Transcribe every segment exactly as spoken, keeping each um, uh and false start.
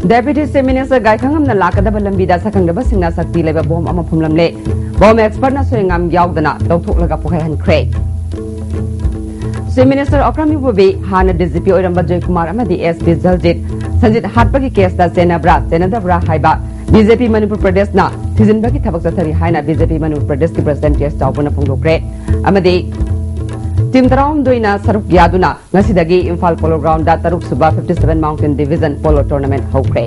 Deputy Chief Minister ꯒꯥꯏꯈꯪꯉꯝꯅ ꯂꯥꯛꯀꯗꯕ ꯂꯝꯕꯤꯗ ꯁꯛꯈꯪꯗꯕꯁꯤꯡꯅ ꯁꯛꯇꯤ ꯂꯩꯕ ꯕꯣꯝ ꯑꯃ ꯐꯨꯝꯂꯝꯂꯦ꯫ ꯕꯣꯝ expertꯅ ꯁꯣꯏꯉꯥꯝ ꯌꯥꯎꯗꯅ ꯂꯧꯊꯣꯛꯂꯒ ꯄꯣꯈꯥꯏꯍꯟꯈ꯭ꯔꯦ꯫ Chief Minister ꯑꯣꯀ꯭ꯔꯝ ꯌꯨꯕꯣꯕꯤ, ꯍꯥꯟꯅ D G P ꯑꯣꯏꯔꯝꯕ ꯖꯣꯏꯀꯨꯃꯥꯔ ꯑꯃꯗꯤ S P ꯖꯜꯖꯤꯠ ꯁꯟꯖꯤꯠ ꯍꯥꯠꯄꯒꯤ caseꯇ ꯆꯦꯟꯅꯕ꯭ꯔꯥ ꯆꯦꯟꯅꯗꯕ꯭ꯔꯥ ꯍꯥꯏꯕ B J P ꯃꯅꯤꯄꯨꯔ ꯄ꯭ꯔꯗꯦꯁꯅ ꯊꯤꯖꯤꯟꯕꯒꯤ ꯊꯕꯛ ꯆꯠꯊꯔꯤ ꯍꯥꯏꯅ B J P ꯃꯅꯤꯄꯨꯔ ꯄ꯭ꯔꯗꯦꯁꯀꯤ president K S ꯆꯥꯎꯕꯅ ꯐꯣꯡꯗꯣꯛꯈ꯭ꯔꯦ꯫ ꯑꯃꯗꯤ team ꯇꯔꯥꯍꯨꯝꯗꯣꯏꯅ ꯁꯔꯨꯛ ꯌꯥꯗꯨꯅ ꯉꯁꯤꯗꯒꯤ ꯏꯝꯐꯥꯜ Polo Groundꯗ ꯇꯔꯨꯛ ꯁꯨꯕ fifty seven Mountain Division Polo Tournament ꯍꯧꯈ꯭ꯔꯦ꯫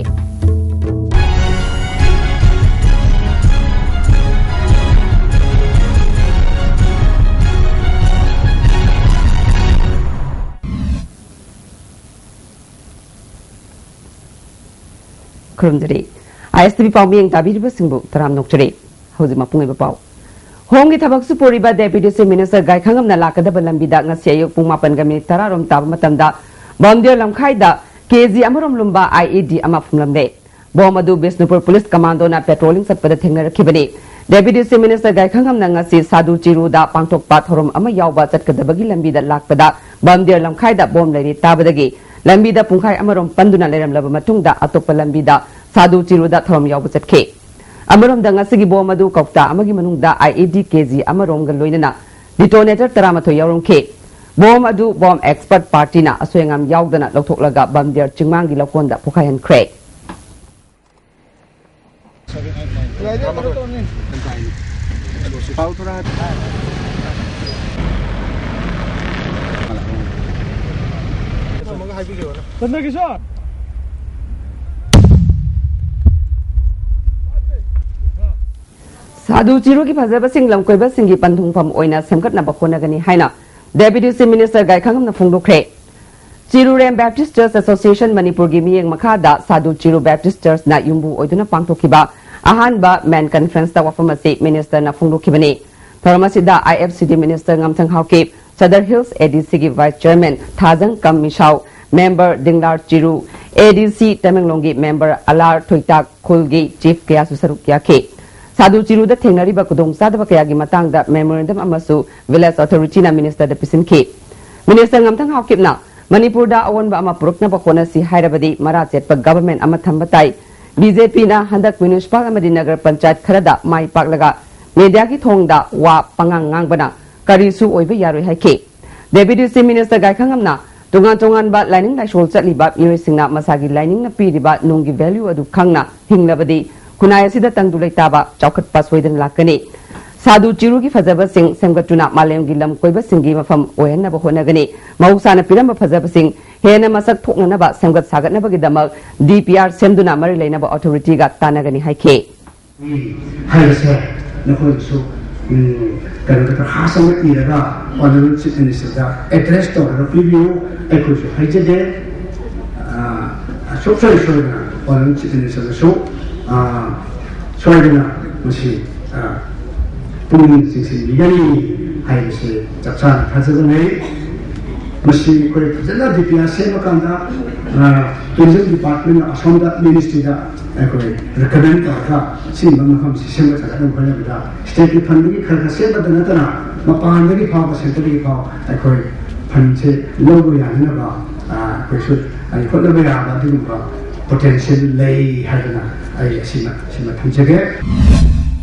ꯈꯨꯔꯨꯝꯖꯔꯤ꯫ I S T V ꯄꯥꯎ ꯃꯤꯠꯌꯦꯡ ꯇꯥꯕꯤꯔꯤꯕꯁꯤꯡꯕꯨ ꯇꯔꯥꯝꯅ ꯑꯣꯛꯆꯔꯤ꯫ ꯍꯧꯖꯤꯛ ꯃꯄꯨꯡ ꯑꯣꯏꯕ ꯄꯥꯎ꯫ ꯍꯣꯝꯒꯤ ꯊꯕꯛꯁꯨ ꯄꯨꯔꯤꯕ Deputy Chief Minister ꯒꯥꯏꯈꯪꯉꯝꯅ ꯂꯥꯛꯀꯗꯕ ꯂꯝꯕꯤꯗ ꯉꯁꯤ ꯑꯌꯨꯛ ꯄꯨꯡ ꯃꯥꯄꯟꯒ ꯃꯤꯅꯤꯠ ꯇꯔꯥ ꯔꯣꯝ ꯇꯥꯕ ꯃꯇꯝꯗ ꯕꯝꯗꯤꯌꯔ ꯂꯝꯈꯥꯏꯗ K G ꯑꯃꯔꯣꯝ ꯂꯨꯝꯕ I E D ꯑꯃ ꯐꯨꯝꯂꯝꯂꯦ꯫ ꯕꯣꯝ ꯑꯗꯨ ꯕꯤꯁꯅꯨꯄꯨꯔ ꯄꯨꯂꯤꯁ ꯀꯃꯥꯟꯗꯣꯅ patrolling ꯆꯠꯄꯗ ꯊꯦꯡꯅꯔꯛꯈꯤꯕꯅꯤ꯫ Deputy Chief Minister ꯒꯥꯏꯈꯪꯉꯝꯅ ꯉꯁꯤ ꯁꯥꯗꯨ ꯆꯤꯔꯨꯗ ꯄꯥꯡꯊꯣꯛꯄ ꯊꯧꯔꯝ ꯑꯃ ꯌꯥꯎꯕ ꯆꯠꯀꯗꯕꯒꯤ ꯂꯝꯕꯤꯗ ꯂꯥꯛꯄꯗ ꯕꯝꯗꯤꯌꯔ ꯂꯝꯈꯥꯏꯗ ꯕꯣꯝ ꯂꯩꯔꯦ ꯇꯥꯕꯗꯒꯤ ꯂꯝꯕꯤꯗ ꯄꯨꯡꯈꯥꯏ ꯑꯃꯔꯣꯝ ꯄꯟꯗꯨꯅ ꯂꯩꯔꯝꯂꯕ ꯃꯇꯨꯡꯗ ꯑꯇꯣꯞꯄ ꯂꯝꯕꯤꯗ ꯁꯥꯗꯨ ꯆꯤꯔꯨꯗ ꯊꯧꯔꯝ ꯌꯥꯎꯕ ꯆꯠꯈꯤ꯫ ꯑꯃꯔꯣꯝꯗ ꯉꯁꯤꯒꯤ ꯕꯣꯝ ꯑꯗꯨ ꯀꯧꯇꯥ ꯑꯃꯒꯤ ꯃꯅꯨꯡꯗ I E D K G ꯑꯃꯔꯣꯝꯒ ꯂꯣꯏꯅꯅ detonator ꯇꯔꯥꯃꯥꯊꯣꯏ ꯌꯥꯎꯔꯝꯈꯤ꯫ ꯕꯣꯝ ꯑꯗꯨ bomb expert partyꯅ ꯑꯁꯣꯏ ꯑꯉꯥꯝ ꯌꯥꯎꯗꯅ ꯂꯧꯊꯣꯛꯂꯒ ꯕꯝꯗꯤꯌꯔ ꯆꯤꯡꯃꯥꯡꯒꯤ ꯂꯧꯀꯣꯟꯗ ꯄꯣꯈꯥꯏꯍꯟꯈ꯭ꯔꯦ꯫ ꯆꯟꯗ꯭ꯔꯀꯤꯁꯣꯔ! ꯁꯥꯗꯨ ꯆꯤꯔꯨꯒꯤ ꯐꯖꯕꯁꯤꯡ ꯂꯝꯀꯣꯏꯕꯁꯤꯡꯒꯤ ꯄꯟꯊꯨꯡꯐꯝ ꯑꯣꯏꯅ ꯁꯦꯝꯒꯠꯅꯕ ꯍꯣꯠꯅꯒꯅꯤ ꯍꯥꯏꯅ Deputy Chief Minister ꯒꯥꯏꯈꯪꯉꯝꯅ ꯐꯣꯡꯗꯣꯛꯈ꯭ꯔꯦ꯫ ꯆꯤꯔꯨꯔꯦꯝ Baptist Church Association ꯃꯅꯤꯄꯨꯔꯒꯤ ꯃꯤꯠꯌꯦꯡ ꯃꯈꯥꯗ ꯁꯥꯗꯨ ꯆꯤꯔꯨ Baptist Churchꯅ ꯌꯨꯝꯕꯨ ꯑꯣꯏꯗꯨꯅ ꯄꯥꯡꯊꯣꯛꯈꯤꯕ ꯑꯍꯥꯟꯕ Men Conferenceꯇ ꯋꯥꯐꯝ ꯑꯁꯤ ministerꯅ ꯐꯣꯡꯗꯣꯛꯈꯤꯕꯅꯤ꯫ ꯊꯧꯔꯝ ꯑꯁꯤꯗ I F C D minister ꯉꯝꯊꯪ Haokip, Sadar Hills A D Cꯒꯤ vice chairman ꯊꯥꯖꯪ cum ꯃꯤꯁꯥꯎ, member ꯗꯤꯡꯂꯥꯔ Chiru, A D C ꯇꯃꯦꯡꯂꯣꯡꯒꯤ member ꯑꯂꯥꯔ ꯊꯣꯏꯇꯥꯛ, ꯈꯨꯜꯒꯤ chief ꯀꯌꯥꯁꯨ ꯁꯔꯨꯛ ꯌꯥꯈꯤ꯫ ꯁꯥꯗꯨ ꯆꯤꯔꯨꯗ ꯊꯦꯡꯅꯔꯤꯕ ꯈꯨꯗꯣꯡꯆꯥꯗꯕ ꯀꯌꯥꯒꯤ ꯃꯇꯥꯡꯗ memorandum ꯑꯃꯁꯨ village authorityꯅ ministerꯗ ꯄꯤꯁꯤꯟꯈꯤ꯫ Minister ꯉꯝꯊꯪ ꯍꯥꯎꯀꯤꯞꯅ ꯃꯅꯤꯄꯨꯔꯗ ꯑꯑꯣꯟꯕ ꯑꯃ ꯄꯨꯔꯛꯅꯕ ꯍꯣꯠꯅꯁꯤ ꯍꯥꯏꯔꯕꯗꯤ ꯃꯔꯥ ꯆꯦꯠꯄ ꯒꯚꯔꯟꯃꯦꯟꯠ ꯑꯃ ꯊꯝꯕ ꯇꯥꯏ꯫ ꯕꯤ ꯖꯦ ꯄꯤꯅ ꯍꯟꯗꯛ ꯃ꯭ꯌꯨꯅꯤꯁꯤꯄꯥꯜ ꯑꯃꯗꯤ ꯅꯒꯔ ꯄꯟꯆꯥꯌꯠ ꯈꯔꯗ ꯃꯥꯏ ꯄꯥꯛꯂꯒ ꯃꯦꯗꯤꯌꯥꯒꯤ ꯊꯣꯡꯗ ꯋꯥ ꯄꯉꯥꯡ ꯉꯥꯡꯕꯅ ꯀꯔꯤꯁꯨ ꯑꯣꯏꯕ ꯌꯥꯔꯣꯏ ꯍꯥꯏꯈꯤ꯫ ꯗꯦꯄ꯭ꯌꯨꯇꯤ ꯆꯤꯐ ꯃꯤꯅꯤꯁꯇꯔ ꯒꯥꯏꯈꯪꯉꯝꯅ ꯇꯣꯉꯥꯟ ꯇꯣꯉꯥꯟꯕ ꯂꯥꯏꯅꯤꯡ ꯂꯥꯏꯁꯣꯜ ꯆꯠꯂꯤꯕ ꯃꯤꯑꯣꯏꯁꯤꯡꯅ ꯃꯁꯥꯒꯤ ꯂꯥꯏꯅꯤꯡꯅ ꯄꯤꯔꯤꯕ ꯅꯨꯡꯒꯤ ꯚꯦꯂ꯭ꯌꯨ ꯑꯗꯨ ꯈꯪꯅ ꯍꯤꯡꯂꯕꯗꯤ ꯈꯨꯟꯅꯥꯏ ꯑꯁꯤꯗ ꯇꯪꯗꯨ ꯂꯩꯇꯥꯕ ꯆꯥꯎꯈꯠꯄ ꯁꯣꯏꯗꯅ ꯂꯥꯛꯀꯅꯤ꯫ ꯁꯥꯗꯨ ꯆꯤꯔꯨꯒꯤ ꯐꯖꯕꯁꯤꯡ ꯁꯦꯝꯒꯠꯇꯨꯅ ꯃꯥꯂꯦꯝꯒꯤ ꯂꯝ ꯀꯣꯏꯕꯁꯤꯡꯒꯤ ꯃꯐꯝ ꯑꯣꯏꯍꯟꯅꯕ ꯍꯣꯠꯅꯒꯅꯤ꯫ ꯃꯍꯧꯁꯥꯅ ꯄꯤꯔꯝꯕ ꯐꯖꯕꯁꯤꯡ ꯍꯦꯟꯅ ꯃꯁꯛ ꯊꯣꯛꯅꯅꯕ ꯁꯦꯝꯒꯠ ꯁꯥꯒꯠꯅꯕꯒꯤꯗꯃꯛ ꯗꯤ ꯄꯤ ꯑꯥꯔ ꯁꯦꯝꯗꯨꯅ ꯃꯔꯤ ꯂꯩꯅꯕ ꯑꯣꯊꯣꯔꯤꯇꯤꯒ ꯇꯥꯟꯅꯒꯅꯤ ꯍꯥꯏꯈꯤ꯫ ꯍꯥꯏꯕꯁꯦ ꯅꯈꯣꯏꯅꯁꯨ, ꯎꯝ, ꯀꯩꯅꯣꯗ ꯗꯔꯈꯥꯁ ꯑꯃ ꯏꯔꯒ ꯑꯣꯅꯔꯦꯕꯜ ꯆꯤꯐ ꯃꯤꯅꯤꯁꯇꯔꯗ ꯑꯦꯗ꯭ꯔꯦꯁ ꯇꯧꯔꯒ ꯄꯤꯕꯤꯌꯨ꯫ ꯑꯩꯈꯣꯏꯁꯨ ꯍꯥꯏꯖꯒꯦ, ꯑ, ꯁꯨꯡꯁꯣꯏ ꯁꯣꯏꯗꯅ ꯑꯣꯅꯔꯦꯕꯜ ꯆꯤꯐ ꯃꯤꯅꯤꯁꯇꯔꯗꯁꯨ, ꯑ, ꯁꯣꯏꯗꯅ ꯃꯁꯤ, ꯑ, ꯄꯨꯛꯅꯤꯡ ꯆꯤꯡꯁꯤꯟꯕꯤꯒꯅꯤ ꯍꯥꯏꯕꯁꯤ ꯆꯞ ꯆꯥꯅ ꯊꯥꯖꯕ ꯂꯩ꯫ ꯃꯁꯤ ꯑꯩꯈꯣꯏ ꯐꯖꯅ ꯗꯤ ꯄꯤ ꯑꯥꯔ ꯁꯦꯝꯕ ꯀꯥꯟꯗ, ꯑ, ꯇꯨꯔꯤꯖꯝ ꯗꯤꯄꯥꯔꯠꯃꯦꯟꯅ ꯑꯁꯣꯝꯗ ꯃꯤꯅꯤꯁꯇ꯭ꯔꯤꯗ ꯑꯩꯈꯣꯏ ꯔꯤꯀꯃꯦꯟ ꯇꯧꯔꯒ ꯁꯤꯒꯨꯝꯕ ꯃꯐꯝꯁꯤ ꯁꯦꯝꯒꯠ ꯁꯥꯒꯠꯅꯕ ꯍꯣꯠꯅꯕꯗ ꯁ꯭ꯇꯦꯠꯀꯤ ꯐꯟꯗꯒꯤ ꯈꯔ ꯈꯔ ꯁꯦꯝꯕꯇ ꯅꯠꯇꯅ ꯃꯄꯥꯟꯗꯒꯤ ꯐꯥꯎꯕ, ꯁꯦꯟꯇꯔꯗꯒꯤ ꯐꯥꯎ ꯑꯩꯈꯣꯏ ꯐꯟꯁꯦ ꯂꯧꯕ ꯌꯥꯅꯅꯕ, ꯑ, ꯑꯩꯈꯣꯏꯁꯨ, ꯑ, ꯍꯣꯠꯅꯕ ꯌꯥꯕ ꯑꯗꯨꯒꯨꯝꯕ ꯄꯣꯇꯦꯟꯁꯤꯌꯦꯜ ꯂꯩ ꯍꯥꯏꯗꯅ ꯑꯩ ꯑꯁꯤꯃ, ꯁꯤꯃ ꯊꯝꯖꯒꯦ꯫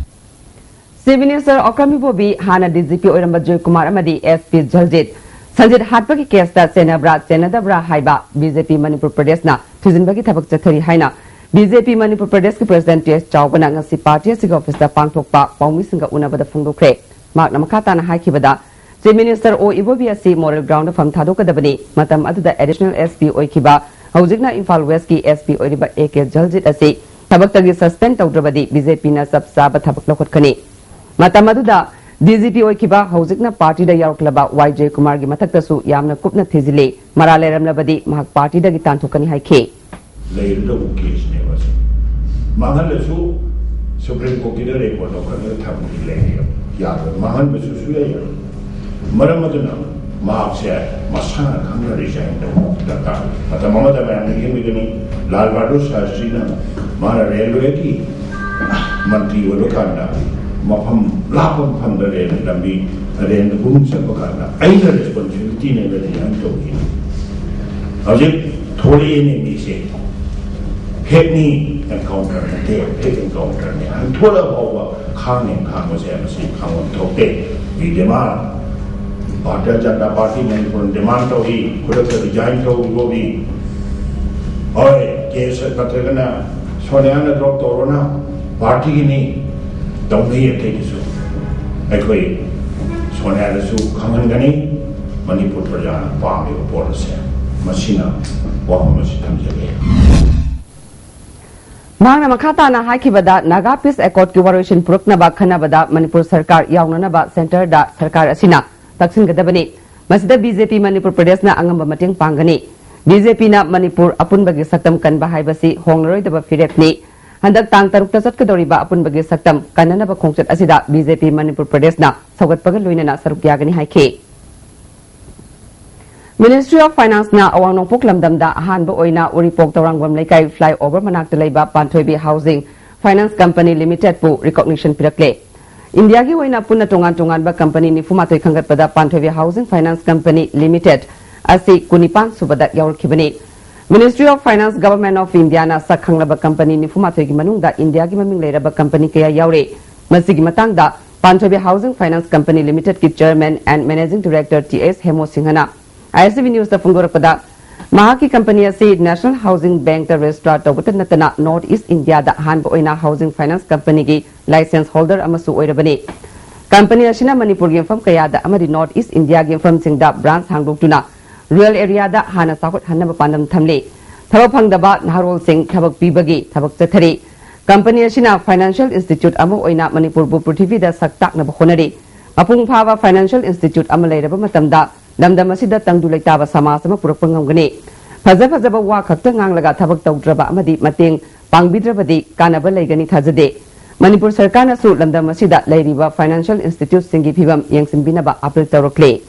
ꯆꯤꯐ ꯃꯤꯅꯤꯁꯇꯔ ꯑꯣꯀ꯭ꯔꯝ ꯏꯕꯣꯕꯤ, ꯍꯥꯟꯅ ꯗꯤ ꯖꯤ ꯄꯤ ꯑꯣꯏꯔꯝꯕ ꯖꯣꯏꯀꯨꯃꯥꯔ ꯑꯃꯗꯤ ꯑꯦꯁ ꯄꯤ ꯖꯜꯖꯤꯠ ꯁꯟꯖꯤꯠ ꯍꯥꯠꯄꯒꯤ ꯀꯦꯁꯇ ꯆꯦꯟꯅꯕ꯭ꯔꯥ ꯆꯦꯟꯅꯗꯕ꯭ꯔꯥ ꯍꯥꯏꯕ ꯕꯤ ꯖꯦ ꯄꯤ ꯃꯅꯤꯄꯨꯔ ꯄ꯭ꯔꯗꯦꯁꯅ ꯊꯤꯖꯤꯟꯕꯒꯤ ꯊꯕꯛ ꯆꯠꯊꯔꯤ ꯍꯥꯏꯅ ꯕꯤ ꯖꯦ ꯄꯤ ꯃꯅꯤꯄꯨꯔ ꯄ꯭ꯔꯗꯦꯁꯀꯤ ꯄ꯭ꯔꯁꯤꯗꯦꯟꯠ ꯇꯤ ꯑꯦꯁ ꯆꯥꯎꯕꯅ ꯉꯁꯤ ꯄꯥꯔꯇꯤ ꯑꯁꯤꯒꯤ ꯑꯣꯐꯤꯁꯇ ꯄꯥꯡꯊꯣꯛꯄ ꯄꯥꯎꯃꯤꯁꯤꯡꯒ ꯎꯅꯕꯗ ꯐꯣꯡꯗꯣꯛꯈ꯭ꯔꯦ꯫ ꯃꯍꯥꯛꯅ ꯃꯈꯥ ꯇꯥꯅ ꯍꯥꯏꯈꯤꯕꯗ, ꯆꯤꯐ ꯃꯤꯅꯤꯁꯇꯔ ꯑꯣ ꯏꯕꯣꯕꯤ ꯑꯁꯤ ꯃꯣꯔꯦꯜ ꯒ꯭ꯔꯥꯎꯟꯗ ꯐꯝ ꯊꯥꯗꯣꯛꯀꯗꯕꯅꯤ꯫ ꯃꯇꯝ ꯑꯗꯨꯗ ꯑꯦꯗꯤꯁꯅꯦꯜ ꯑꯦꯁ ꯄꯤ ꯑꯣꯏꯈꯤꯕ, ꯍꯧꯖꯤꯛꯅ ꯏꯝꯐꯥꯜ ꯋꯦꯁꯀꯤ ꯑꯦꯁ ꯄꯤ ꯑꯣꯏꯔꯤꯕ ꯑꯦ ꯀꯦ ꯖꯜꯖꯤꯠ ꯑꯁꯤ ꯊꯕꯛꯇꯒꯤ ꯁꯁꯄꯦꯟ ꯇꯧꯗ꯭ꯔꯕꯗꯤ ꯕꯤ ꯖꯦ ꯄꯤꯅ ꯆꯞ ꯆꯥꯕ ꯊꯕꯛ ꯂꯧꯈꯠꯀꯅꯤ꯫ ꯃꯇꯝ ꯑꯗꯨꯗ ꯗꯤ ꯖꯤ ꯄꯤ ꯑꯣꯏꯈꯤꯕ, ꯍꯧꯖꯤꯛꯅ ꯄꯥꯔꯇꯤꯗ ꯌꯥꯎꯔꯛꯂꯕ ꯋꯥꯏ ꯖꯣꯏꯀꯨꯃꯥꯔꯒꯤ ꯃꯊꯛꯇꯁꯨ ꯌꯥꯝꯅ ꯀꯨꯞꯅ ꯊꯤꯖꯤꯜꯂꯤ꯫ ꯃꯔꯥꯜ ꯂꯩꯔꯝꯂꯕꯗꯤ ꯃꯍꯥꯛ ꯄꯥꯔꯇꯤꯗꯒꯤ ꯇꯥꯟꯊꯣꯛꯀꯅꯤ ꯍꯥꯏꯈꯤ꯫ ꯂꯩꯔꯗꯧꯕ ꯀꯦꯁꯅꯦꯕ ꯑꯁꯤ꯫ ꯃꯥꯡꯍꯜꯂꯁꯨ ꯁꯨꯄ꯭ꯔꯤꯝ ꯀꯣꯔꯠꯀꯤꯗ ꯔꯦꯀꯣꯔꯠ ꯂꯧꯈꯠꯂꯒ ꯊꯝꯕꯗꯤ ꯂꯩꯔꯦꯕ꯫ ꯌꯥꯔꯣꯏ꯫ ꯃꯥꯡꯍꯟꯕꯁꯨ ꯁꯨꯌꯥ ꯌꯥꯔꯣꯏ꯫ ꯃꯔꯝ ꯑꯗꯨꯅ ꯃꯍꯥꯛꯁꯦ ꯃꯁꯥꯅ ꯈꯪꯅ ꯔꯤꯖꯥꯏꯟ ꯇꯧꯕ ꯗꯔꯀꯥꯔ ꯑꯣꯏ꯫ ꯃꯇꯝ ꯑꯃꯗ ꯃꯌꯥꯝꯅ ꯌꯦꯡꯕꯤꯒꯅꯤ, ꯂꯥꯜ ꯕꯍꯥꯗꯨꯔ ꯁꯥꯁꯇ꯭ꯔꯤꯅ ꯃꯥꯅ ꯔꯦꯜꯋꯦꯒꯤ ꯃꯟꯇ꯭ꯔꯤ ꯑꯣꯏꯕ ꯀꯥꯟꯗ ꯃꯐꯝ ꯂꯥꯞꯄ ꯃꯐꯝꯗ ꯔꯦꯜ ꯂꯝꯕꯤ, ꯔꯦꯜ ꯒꯨꯝ ꯆꯠꯄ ꯀꯥꯟꯗ ꯑꯩꯅ ꯔꯦꯁꯄꯣꯟꯁꯤꯕꯤꯂꯤꯇꯤꯅꯦꯅ ꯔꯤꯖꯥꯏꯟ ꯇꯧꯈꯤ꯫ ꯍꯧꯖꯤꯛ ꯊꯣꯛꯂꯛꯏꯅꯦ ꯃꯤꯁꯦ꯫ ꯐꯦꯛꯅꯤ ꯑꯦꯟꯀꯥꯎꯟꯇꯔ ꯅꯠꯇꯦ, ꯐꯦꯛ ꯑꯦꯟꯀꯥꯎꯟꯇꯔꯅꯤ꯫ ꯍꯟꯊꯣꯛꯂ ꯐꯥꯎꯕ ꯈꯥꯡꯅꯤ ꯈꯥꯡꯕꯁꯦ ꯃꯁꯤ ꯈꯥꯡꯕꯝ ꯊꯣꯛꯇꯦ꯫ We demand, Bharatiya Janata party ꯃꯅꯤꯄꯨꯔꯅ ꯗꯤꯃꯥꯟ ꯇꯧꯔꯤ, ꯈꯨꯗꯛꯇ ꯔꯤꯖꯥꯏꯟ ꯇꯧꯕꯤ꯫ ꯍꯣꯏ, ꯀꯦꯁ ꯅꯠꯇ꯭ꯔꯒꯅ ꯁꯣꯅꯤꯌꯥꯅ ꯗ꯭ꯔꯣꯞ ꯇꯧꯔꯣꯅ ꯄꯥꯔꯇꯤꯒꯤꯅꯤ꯫ ꯇꯧꯅꯩ ꯑꯇꯩꯗꯨꯁꯨ꯫ ꯑꯩꯈꯣꯏ ꯁꯣꯅꯤꯌꯥꯗꯁꯨ ꯈꯪꯍꯟꯒꯅꯤ꯫ ꯃꯅꯤꯄꯨꯔ ꯄ꯭ꯔꯖꯥꯅ ꯄꯥꯝꯃꯤꯕ ꯄꯣꯠ ꯑꯁꯦ ꯃꯁꯤꯅ ꯋꯥꯐꯝ ꯑꯁꯤ ꯊꯝꯖꯒꯦ꯫ ꯃꯍꯥꯛꯅ ꯃꯈꯥ ꯇꯥꯅ ꯍꯥꯏꯈꯤꯕꯗ, ꯅꯥꯒꯥ ꯄꯤꯁ ꯑꯦꯀꯣꯔꯗꯀꯤ ꯋꯥꯔꯣꯏꯁꯤꯟ ꯄꯨꯔꯛꯅꯕ ꯈꯟꯅꯕꯗ ꯃꯅꯤꯄꯨꯔ ꯁꯔꯀꯥꯔ ꯌꯥꯎꯅꯅꯕ ꯁꯦꯟꯇꯔꯗ ꯁꯔꯀꯥꯔ ꯑꯁꯤꯅ ꯇꯛꯁꯤꯟꯒꯗꯕꯅꯤ꯫ ꯃꯁꯤꯗ ꯕꯤ ꯖꯦ ꯄꯤ ꯃꯅꯤꯄꯨꯔ ꯄ꯭ꯔꯗꯦꯁꯅ ꯑꯉꯝꯕ ꯃꯇꯦꯡ ꯄꯥꯡꯒꯅꯤ꯫ ꯕꯤ ꯖꯦ ꯄꯤꯅ ꯃꯅꯤꯄꯨꯔ ꯑꯄꯨꯟꯕꯒꯤ ꯁꯛꯇꯝ ꯀꯟꯕ ꯍꯥꯏꯕꯁꯤ ꯍꯣꯡꯂꯔꯣꯏꯗꯕ ꯐꯤꯔꯦꯞꯅꯤ꯫ ꯍꯟꯗꯛ ꯇꯥꯡ ꯇꯔꯨꯛꯇ ꯆꯠꯀꯗꯧꯔꯤꯕ ꯑꯄꯨꯟꯕꯒꯤ ꯁꯛꯇꯝ ꯀꯟꯅꯅꯕ ꯈꯣꯡꯆꯠ ꯑꯁꯤꯗ ꯕꯤ ꯖꯦ ꯄꯤ ꯃꯅꯤꯄꯨꯔ ꯄ꯭ꯔꯗꯦꯁꯅ ꯁꯧꯒꯠꯄꯒ ꯂꯣꯏꯅꯅ ꯁꯔꯨꯛ ꯌꯥꯒꯅꯤ ꯍꯥꯏꯈꯤ꯫ Ministry of Financeꯅ ꯑꯋꯥꯡ ꯅꯣꯡꯄꯣꯛ ꯂꯝꯗꯝꯗ ꯑꯍꯥꯟꯕ ꯑꯣꯏꯅ ꯎꯔꯤꯄꯣꯛ ꯇꯧꯔꯥꯡꯕꯝ ꯂꯩꯀꯥꯏ flyover ꯃꯅꯥꯛꯇ ꯂꯩꯕ ꯄꯥꯟꯊꯣꯏꯕꯤ Housing Finance Company Limitedꯄꯨ recognition ꯄꯤꯔꯛꯂꯦ꯫ ꯏꯟꯗꯤꯌꯥꯒꯤ ꯑꯣꯏꯅ ꯄꯨꯟꯅ ꯇꯣꯉꯥꯟ ꯇꯣꯉꯥꯟꯕ company ꯅꯤꯐꯨ ꯃꯥꯊꯣꯏ ꯈꯟꯒꯠꯄꯗ ꯄꯥꯟꯊꯣꯏꯕꯤ Housing Finance Company Limited ꯑꯁꯤ ꯀꯨꯟꯅꯤꯄꯥꯟ ꯁꯨꯕꯗ ꯌꯥꯎꯔꯛꯈꯤꯕꯅꯤ꯫ Ministry of Finance, Government of Indiaꯅ ꯁꯛ ꯈꯪꯂꯕ company ꯅꯤꯐꯨ ꯃꯥꯊꯣꯏꯒꯤ ꯃꯅꯨꯡꯗ ꯏꯟꯗꯤꯌꯥꯒꯤ ꯃꯃꯤꯡ ꯂꯩꯔꯕ company ꯀꯌꯥ ꯌꯥꯎꯔꯤ꯫ ꯃꯁꯤꯒꯤ ꯃꯇꯥꯡꯗ ꯄꯥꯟꯊꯣꯏꯕꯤ Housing Finance Company Limitedꯀꯤ Chairman and Managing Director T S Hemo ꯁꯤꯡꯍꯅ ꯑꯥꯏ ꯑꯦꯁ ꯁꯤ ꯚꯤ ꯅ꯭ꯌꯨꯁꯇ ꯐꯣꯡꯗꯣꯔꯛꯄꯗ, ꯃꯍꯥꯛꯀꯤ company ꯑꯁꯤ National Housing Bankꯇ register ꯇꯧꯕꯇ ꯅꯠꯇꯅ North East Indiaꯗ ꯑꯍꯥꯟꯕ ꯑꯣꯏꯅ housing finance companyꯒꯤ license holder ꯑꯃꯁꯨ ꯑꯣꯏꯔꯕꯅꯤ꯫ Company ꯑꯁꯤꯅ ꯃꯅꯤꯄꯨꯔꯒꯤ ꯃꯐꯝ ꯀꯌꯥꯗ ꯑꯃꯗꯤ North East Indiaꯒꯤ ꯃꯐꯝꯁꯤꯡꯗ branch ꯍꯥꯡꯗꯣꯛꯇꯨꯅ rural areaꯗ ꯍꯥꯟꯅ ꯆꯥꯎꯈꯠꯍꯟꯅꯕ ꯄꯥꯟꯗꯝ ꯊꯝꯂꯤ꯫ ꯊꯕꯛ ꯐꯪꯗꯕ ꯅꯍꯥꯔꯣꯜꯁꯤꯡ ꯊꯕꯛ ꯄꯤꯕꯒꯤ ꯊꯕꯛ ꯆꯠꯊꯔꯤ꯫ Company ꯑꯁꯤꯅ financial institute ꯑꯃ ꯑꯣꯏꯅ ꯃꯅꯤꯄꯨꯔꯕꯨ ꯄ꯭ꯔꯤꯊꯤꯕꯤꯗ ꯁꯛ ꯇꯥꯛꯅꯕ ꯍꯣꯠꯅꯔꯤ꯫ ꯃꯄꯨꯡ ꯐꯥꯕ financial institute ꯑꯃ ꯂꯩꯔꯕ ꯃꯇꯝꯗ ꯂꯝꯗꯝ ꯑꯁꯤꯗ ꯇꯪꯗꯨ ꯂꯩꯇꯥꯕ ꯁꯃꯥꯖ ꯑꯃ ꯄꯨꯔꯛꯄ ꯉꯝꯒꯅꯤ꯫ ꯐꯖ ꯐꯖꯕ ꯋꯥ ꯈꯛꯇ ꯉꯥꯡꯂꯒ ꯊꯕꯛ ꯇꯧꯗ꯭ꯔꯕ ꯑꯃꯗꯤ ꯃꯇꯦꯡ ꯄꯥꯡꯕꯤꯗ꯭ꯔꯕꯗꯤ ꯀꯥꯟꯅꯕ ꯂꯩꯒꯅꯤ ꯊꯥꯖꯗꯦ꯫ ꯃꯅꯤꯄꯨꯔ ꯁꯔꯀꯥꯔꯅꯁꯨ ꯂꯝꯗꯝ ꯑꯁꯤꯗ ꯂꯩꯔꯤꯕ financial instituteꯁꯤꯡꯒꯤ ꯐꯤꯕꯝ ꯌꯦꯡꯁꯤꯟꯕꯤꯅꯕ appeal ꯇꯧꯔꯛꯂꯤ꯫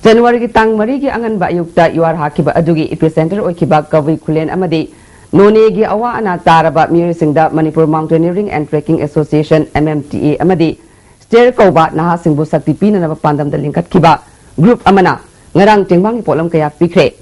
ꯖꯅꯋꯥꯔꯤꯒꯤ ꯇꯥꯡ ꯃꯔꯤꯒꯤ ꯑꯉꯟꯕ ꯑꯌꯨꯛꯇ ꯌꯨꯍꯥꯔ ꯍꯥꯈꯤꯕ ꯑꯗꯨꯒꯤ epicenter ꯑꯣꯏꯈꯤꯕ ꯀꯕꯨꯏ ꯈꯨꯂꯦꯟ ꯑꯃꯗꯤ ꯅꯣꯅꯦꯒꯤ ꯑꯋꯥ ꯑꯅꯥ ꯇꯥꯔꯕ ꯃꯤꯑꯣꯏꯁꯤꯡꯗ Manipur Mountaineering and Trekking Association, M M T A, ꯑꯃꯗꯤ STARE ꯀꯧꯕ ꯅꯍꯥꯁꯤꯡꯕꯨ ꯁꯛꯇꯤ ꯄꯤꯅꯅꯕ ꯄꯥꯟꯗꯝꯗ ꯂꯤꯡꯈꯠꯈꯤꯕ group ꯑꯃꯅ ꯉꯔꯥꯡ ꯇꯦꯡꯕꯥꯡꯒꯤ ꯄꯣꯠꯂꯝ ꯀꯌꯥ ꯄꯤꯈ꯭ꯔꯦ꯫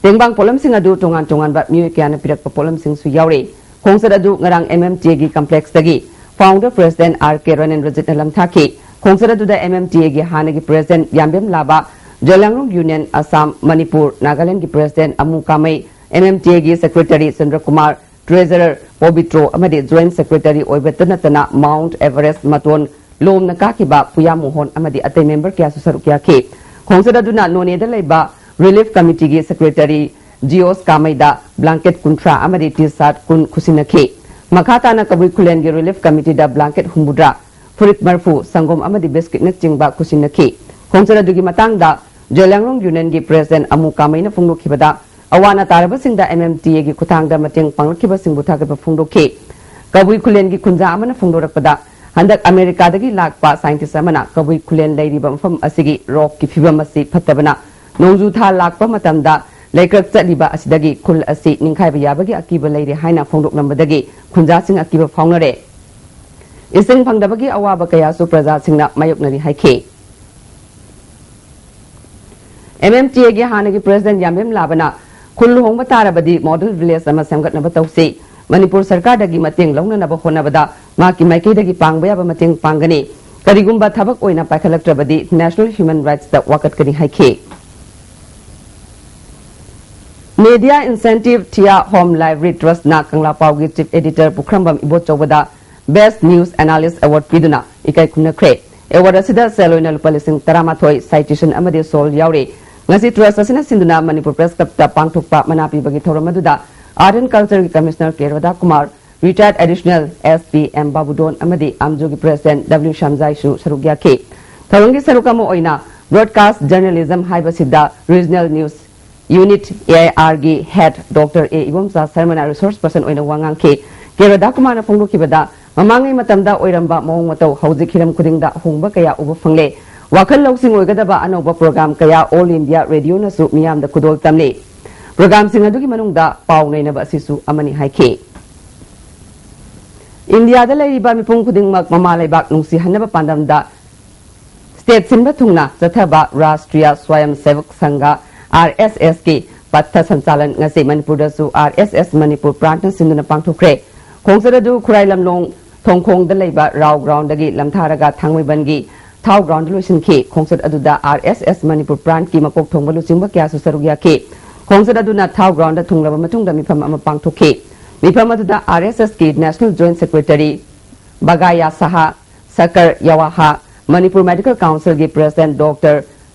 ꯇꯦꯡꯕꯥꯡ ꯄꯣꯠꯂꯝꯁꯤꯡ ꯑꯗꯨ ꯇꯣꯉꯥꯟ ꯇꯣꯉꯥꯟꯕ ꯃꯤꯑꯣꯏ ꯀꯌꯥꯅ ꯄꯤꯔꯛꯄ ꯄꯣꯠꯂꯝꯁꯤꯡꯁꯨ ꯌꯥꯎꯔꯤ꯫ ꯈꯣꯡꯆꯠ ꯑꯗꯨ ꯉꯔꯥꯡ M M T A ꯒꯤ complexꯇꯒꯤ founder president R K ꯔꯣꯅꯦꯟꯗ꯭ꯔꯖꯤꯠꯅ ꯂꯝꯊꯥꯈꯤ꯫ ꯈꯣꯡꯆꯠ ꯑꯗꯨꯗ M M T A ꯒꯤ ꯍꯥꯟꯅꯒꯤ president ꯌꯥꯝꯕꯦꯝ ꯂꯥꯕꯥ, ꯖꯣꯏꯂꯥꯡꯔꯣꯡ Union Assam Manipur Nagaland ꯒꯤ president Amu ꯀꯥꯃꯩ, M M T A ꯒꯤ secretary ꯆꯟꯗ꯭ꯔꯀꯨꯃꯥꯔ, treasurer ꯄꯣꯕꯤꯇ꯭ꯔꯣ ꯑꯃꯗꯤ joint secretary ꯑꯣꯏꯕꯇ ꯅꯠꯇꯅ Mount Everest ꯃꯇꯣꯟ ꯂꯣꯝꯅ ꯀꯥꯈꯤꯕ ꯄꯨꯌꯥ ꯃꯣꯍꯣꯟ ꯑꯃꯗꯤ ꯑꯇꯩ member ꯀꯌꯥꯁꯨ ꯁꯔꯨꯛ ꯌꯥꯈꯤ꯫ ꯈꯣꯡꯆꯠ ꯑꯗꯨꯅ ꯅꯣꯅꯦꯗ ꯂꯩꯕ relief committeeꯒꯤ secretary ꯖꯤꯑꯣꯁ ꯀꯥꯃꯩꯗ blanket ꯀꯨꯟꯊ꯭ꯔꯥ ꯑꯃꯗꯤ T-shirt ꯀꯨꯟ ꯈꯨꯠꯁꯤꯟꯅꯈꯤ꯫ ꯃꯈꯥ ꯇꯥꯅ ꯀꯕꯨꯏ ꯈꯨꯂꯦꯟꯒꯤ relief committeeꯗ blanket ꯍꯨꯝꯐꯨꯇꯔꯥ, ꯐꯨꯔꯤꯠ ꯃꯔꯐꯨ, ꯁꯪꯒꯣꯝ ꯑꯃꯗꯤ biscuitꯅꯆꯤꯡꯕ ꯈꯨꯠꯁꯤꯟꯅꯈꯤ꯫ ꯈꯣꯡꯆꯠ ꯑꯗꯨꯒꯤ ꯃꯇꯥꯡꯗ ꯖꯣꯏꯂꯥꯡꯔꯣꯡ Unionꯒꯤ president ꯑꯃꯨ ꯀꯥꯃꯩꯅ ꯐꯣꯡꯗꯣꯛꯈꯤꯕꯗ, ꯑꯋꯥ ꯑꯅꯥ ꯇꯥꯔꯕꯁꯤꯡꯗ M M T Aꯒꯤ ꯈꯨꯠꯊꯥꯡꯗ ꯃꯇꯦꯡ ꯄꯥꯡꯂꯛꯈꯤꯕꯁꯤꯡꯕꯨ ꯊꯥꯒꯠꯄ ꯐꯣꯡꯗꯣꯛꯈꯤ꯫ ꯀꯕꯨꯏ ꯈꯨꯂꯦꯟꯒꯤ ꯈꯨꯟꯖꯥ ꯑꯃꯅ ꯐꯣꯡꯗꯣꯔꯛꯄꯗ, ꯍꯟꯗꯛ ꯑꯃꯦꯔꯤꯀꯥꯗꯒꯤ ꯂꯥꯛꯄ scientist ꯑꯃꯅ ꯀꯕꯨꯏ ꯈꯨꯂꯦꯟ ꯂꯩꯔꯤꯕ ꯃꯐꯝ ꯑꯁꯤꯒꯤ rockꯀꯤ ꯐꯤꯕꯝ ꯑꯁꯤ ꯐꯠꯇꯕꯅ, ꯅꯣꯡꯖꯨ ꯊꯥ ꯂꯥꯛꯄ ꯃꯇꯝꯗ ꯂꯩꯀ꯭ꯔꯛ ꯆꯠꯂꯤꯕ ꯑꯁꯤꯗꯒꯤ ꯈꯨꯜ ꯑꯁꯤ ꯅꯤꯡꯈꯥꯏꯕ ꯌꯥꯕꯒꯤ ꯑꯀꯤꯕ ꯂꯩꯔꯦ ꯍꯥꯏꯅ ꯐꯣꯡꯗꯣꯛꯂꯝꯕꯗꯒꯤ ꯈꯨꯟꯖꯥꯁꯤꯡ ꯑꯀꯤꯕ ꯐꯥꯎꯅꯔꯦ꯫ ꯏꯁꯤꯡ ꯐꯪꯗꯕꯒꯤ ꯑꯋꯥꯕ ꯀꯌꯥꯁꯨ ꯄ꯭ꯔꯖꯥꯁꯤꯡꯅ ꯃꯥꯌꯣꯛꯅꯔꯤ ꯍꯥꯏꯈꯤ꯫ M M T Aꯒꯤ ꯍꯥꯟꯅꯒꯤ president ꯌꯥꯝꯕꯦꯝ ꯂꯥꯕꯥꯅ ꯈꯨꯜ ꯍꯣꯡꯕ ꯇꯥꯔꯕꯗꯤ model village ꯑꯃ ꯁꯦꯝꯒꯠꯅꯕ ꯇꯧꯁꯤ꯫ ꯃꯅꯤꯄꯨꯔ ꯁꯔꯀꯥꯔꯗꯒꯤ ꯃꯇꯦꯡ ꯂꯧꯅꯅꯕ ꯍꯣꯠꯅꯕꯗ ꯃꯍꯥꯛꯀꯤ ꯃꯥꯏꯀꯩꯗꯒꯤ ꯄꯥꯡꯕ ꯌꯥꯕ ꯃꯇꯦꯡ ꯄꯥꯡꯒꯅꯤ꯫ ꯀꯔꯤꯒꯨꯝꯕ ꯊꯕꯛ ꯑꯣꯏꯅ ꯄꯥꯏꯈꯠꯂꯛꯇ꯭ꯔꯕꯗꯤ National Human Rightsꯇ ꯋꯥꯀꯠꯀꯅꯤ ꯍꯥꯏꯈꯤ꯫ Media Incentive Thia Home Library Trustꯅ ꯀꯪꯂꯥ ꯄꯥꯎꯒꯤ chief editor ꯄꯨꯈ꯭ꯔꯝꯕꯝ ꯏꯕꯣꯆꯧꯕꯗ Best News Analyst Award ꯄꯤꯗꯨꯅ ꯏꯀꯥꯏ ꯈꯨꯝꯅꯈ꯭ꯔꯦ꯫ Award ꯑꯁꯤꯗ ꯁꯦꯜ ꯑꯣꯏꯅ ꯂꯨꯄꯥ ꯂꯤꯁꯤꯡ ꯇꯔꯥꯃꯥꯊꯣꯏ, citation ꯑꯃꯗꯤ shawl ꯌꯥꯎꯔꯤ꯫ ꯉꯁꯤ trust ꯑꯁꯤꯅ ꯁꯤꯟꯗꯨꯅ ꯃꯅꯤꯄꯨꯔ Press Clubꯇ ꯄꯥꯡꯊꯣꯛꯄ ꯃꯅꯥ ꯄꯤꯕꯒꯤ ꯊꯧꯔꯝ ꯑꯗꯨꯗ Art and Cultureꯒꯤ Commissioner K ꯔꯥꯙꯥꯀꯨꯃꯥꯔ, retired Additional S P M ꯕꯥꯕꯨꯗꯣꯟ ꯑꯃꯗꯤ ꯑꯝꯖꯨꯒꯤ president W ꯁ꯭ꯌꯥꯝꯖꯥꯏꯁꯨ ꯁꯔꯨꯛ ꯌꯥꯈꯤ꯫ ꯊꯧꯔꯝꯒꯤ ꯁꯔꯨꯛ ꯑꯃ ꯑꯣꯏꯅ broadcast journalism ꯍꯥꯏꯕꯁꯤꯗ regional news unit A I Rꯒꯤ head Doctor A Ibomcha ꯁꯔꯃꯅ resource person ꯑꯣꯏꯅ ꯋꯥ ꯉꯥꯡꯈꯤ꯫ ꯀꯦ ꯔꯥꯙꯥꯀꯨꯃꯥꯔꯅ ꯐꯣꯡꯗꯣꯛꯈꯤꯕꯗ, ꯃꯃꯥꯡꯉꯩ ꯃꯇꯝꯗ ꯑꯣꯏꯔꯝꯕ ꯃꯑꯣꯡ ꯃꯇꯧ ꯍꯧꯖꯤꯛ ꯍꯤꯔꯝ ꯈꯨꯗꯤꯡꯗ ꯑꯍꯣꯡꯕ ꯀꯌꯥ ꯎꯕ ꯐꯪꯂꯦ꯫ ꯋꯥꯈꯜ ꯂꯧꯁꯤꯡ ꯑꯣꯏꯒꯗꯕ ꯑꯅꯧꯕ program ꯀꯌꯥ All India Radioꯅꯁꯨ ꯃꯤꯌꯥꯝꯗ ꯈꯨꯗꯣꯜ ꯇꯝꯂꯤ꯫ Programꯁꯤꯡ ꯑꯗꯨꯒꯤ ꯃꯅꯨꯡꯗ ꯄꯥꯎ ꯅꯩꯅꯕ ꯑꯁꯤꯁꯨ ꯑꯃꯅꯤ ꯍꯥꯏꯈꯤ꯫ ꯏꯟꯗꯤꯌꯥꯗ ꯂꯩꯔꯤꯕ ꯃꯤꯄꯨꯝ ꯈꯨꯗꯤꯡꯃꯛ ꯃꯃꯥ ꯂꯩꯕꯥꯛ ꯅꯨꯡꯁꯤꯍꯟꯅꯕ ꯄꯥꯟꯗꯝꯗ ꯁ꯭ꯇꯦꯠ ꯁꯤꯟꯕ ꯊꯨꯡꯅ ꯆꯠꯊꯕ ꯔꯥꯁꯇ꯭ꯔꯤꯌꯥ ꯁ꯭ꯋꯥꯌꯝ ꯁꯦꯚꯛ ꯁꯪꯘ, ꯑꯥꯔ ꯑꯦꯁ ꯑꯦꯁꯀꯤ ꯄꯊ ꯁꯟꯆꯥꯂꯟ ꯉꯁꯤ ꯃꯅꯤꯄꯨꯔꯗꯁꯨ ꯑꯥꯔ ꯑꯦꯁ ꯑꯦꯁ ꯃꯅꯤꯄꯨꯔ ꯕ꯭ꯔꯥꯟꯆꯅ ꯁꯤꯟꯗꯨꯅ ꯄꯥꯡꯊꯣꯛꯈ꯭ꯔꯦ꯫ ꯈꯣꯡꯆꯠ ꯑꯗꯨ ꯈꯨꯔꯥꯏ ꯂꯝꯂꯣꯡ ꯊꯣꯡꯈꯣꯡꯗ ꯂꯩꯕ ꯔꯥꯎ ꯒ꯭ꯔꯥꯎꯟꯗꯒꯤ ꯂꯝꯊꯥꯔꯒ ꯊꯥꯡꯃꯩꯕꯟꯒꯤ ꯊꯥꯎ ꯒ꯭ꯔꯥꯎꯟꯗ ꯂꯣꯏꯁꯤꯟꯈꯤ꯫ ꯈꯣꯡꯆꯠ ꯑꯗꯨꯗ ꯑꯥꯔ ꯑꯦꯁ ꯑꯦꯁ ꯃꯅꯤꯄꯨꯔ ꯕ꯭ꯔꯥꯟꯆꯀꯤ ꯃꯀꯣꯛ ꯊꯣꯡꯕ ꯂꯨꯆꯤꯡꯕ ꯀꯌꯥꯁꯨ ꯁꯔꯨꯛ ꯌꯥꯈꯤ꯫ ꯈꯣꯡꯆꯠ ꯑꯗꯨꯅ ꯊꯥꯎ ꯒ꯭ꯔꯥꯎꯟꯗ ꯊꯨꯡꯂꯕ ꯃꯇꯨꯡꯗ ꯃꯤꯐꯝ ꯑꯃ ꯄꯥꯡꯊꯣꯛꯈꯤ꯫ ꯃꯤꯐꯝ ꯑꯗꯨꯗ ꯑꯥꯔ ꯑꯦꯁ ꯑꯦꯁꯀꯤ ꯅꯦꯁꯅꯦꯜ ꯖꯣꯏꯟꯠ ꯁꯦꯀ꯭ꯔꯦꯇꯔꯤ ꯕꯒꯥꯌꯥ ꯁꯍꯥ, ꯁꯀꯔ ꯌꯋꯥꯍꯥ, ꯃꯅꯤꯄꯨꯔ ꯃꯦꯗꯤꯀꯦꯜ ꯀꯥꯎꯟꯁꯤꯜꯒꯤ ꯄ꯭ꯔꯦꯁꯤꯗꯦꯟꯠ ꯗꯣꯛꯇꯔ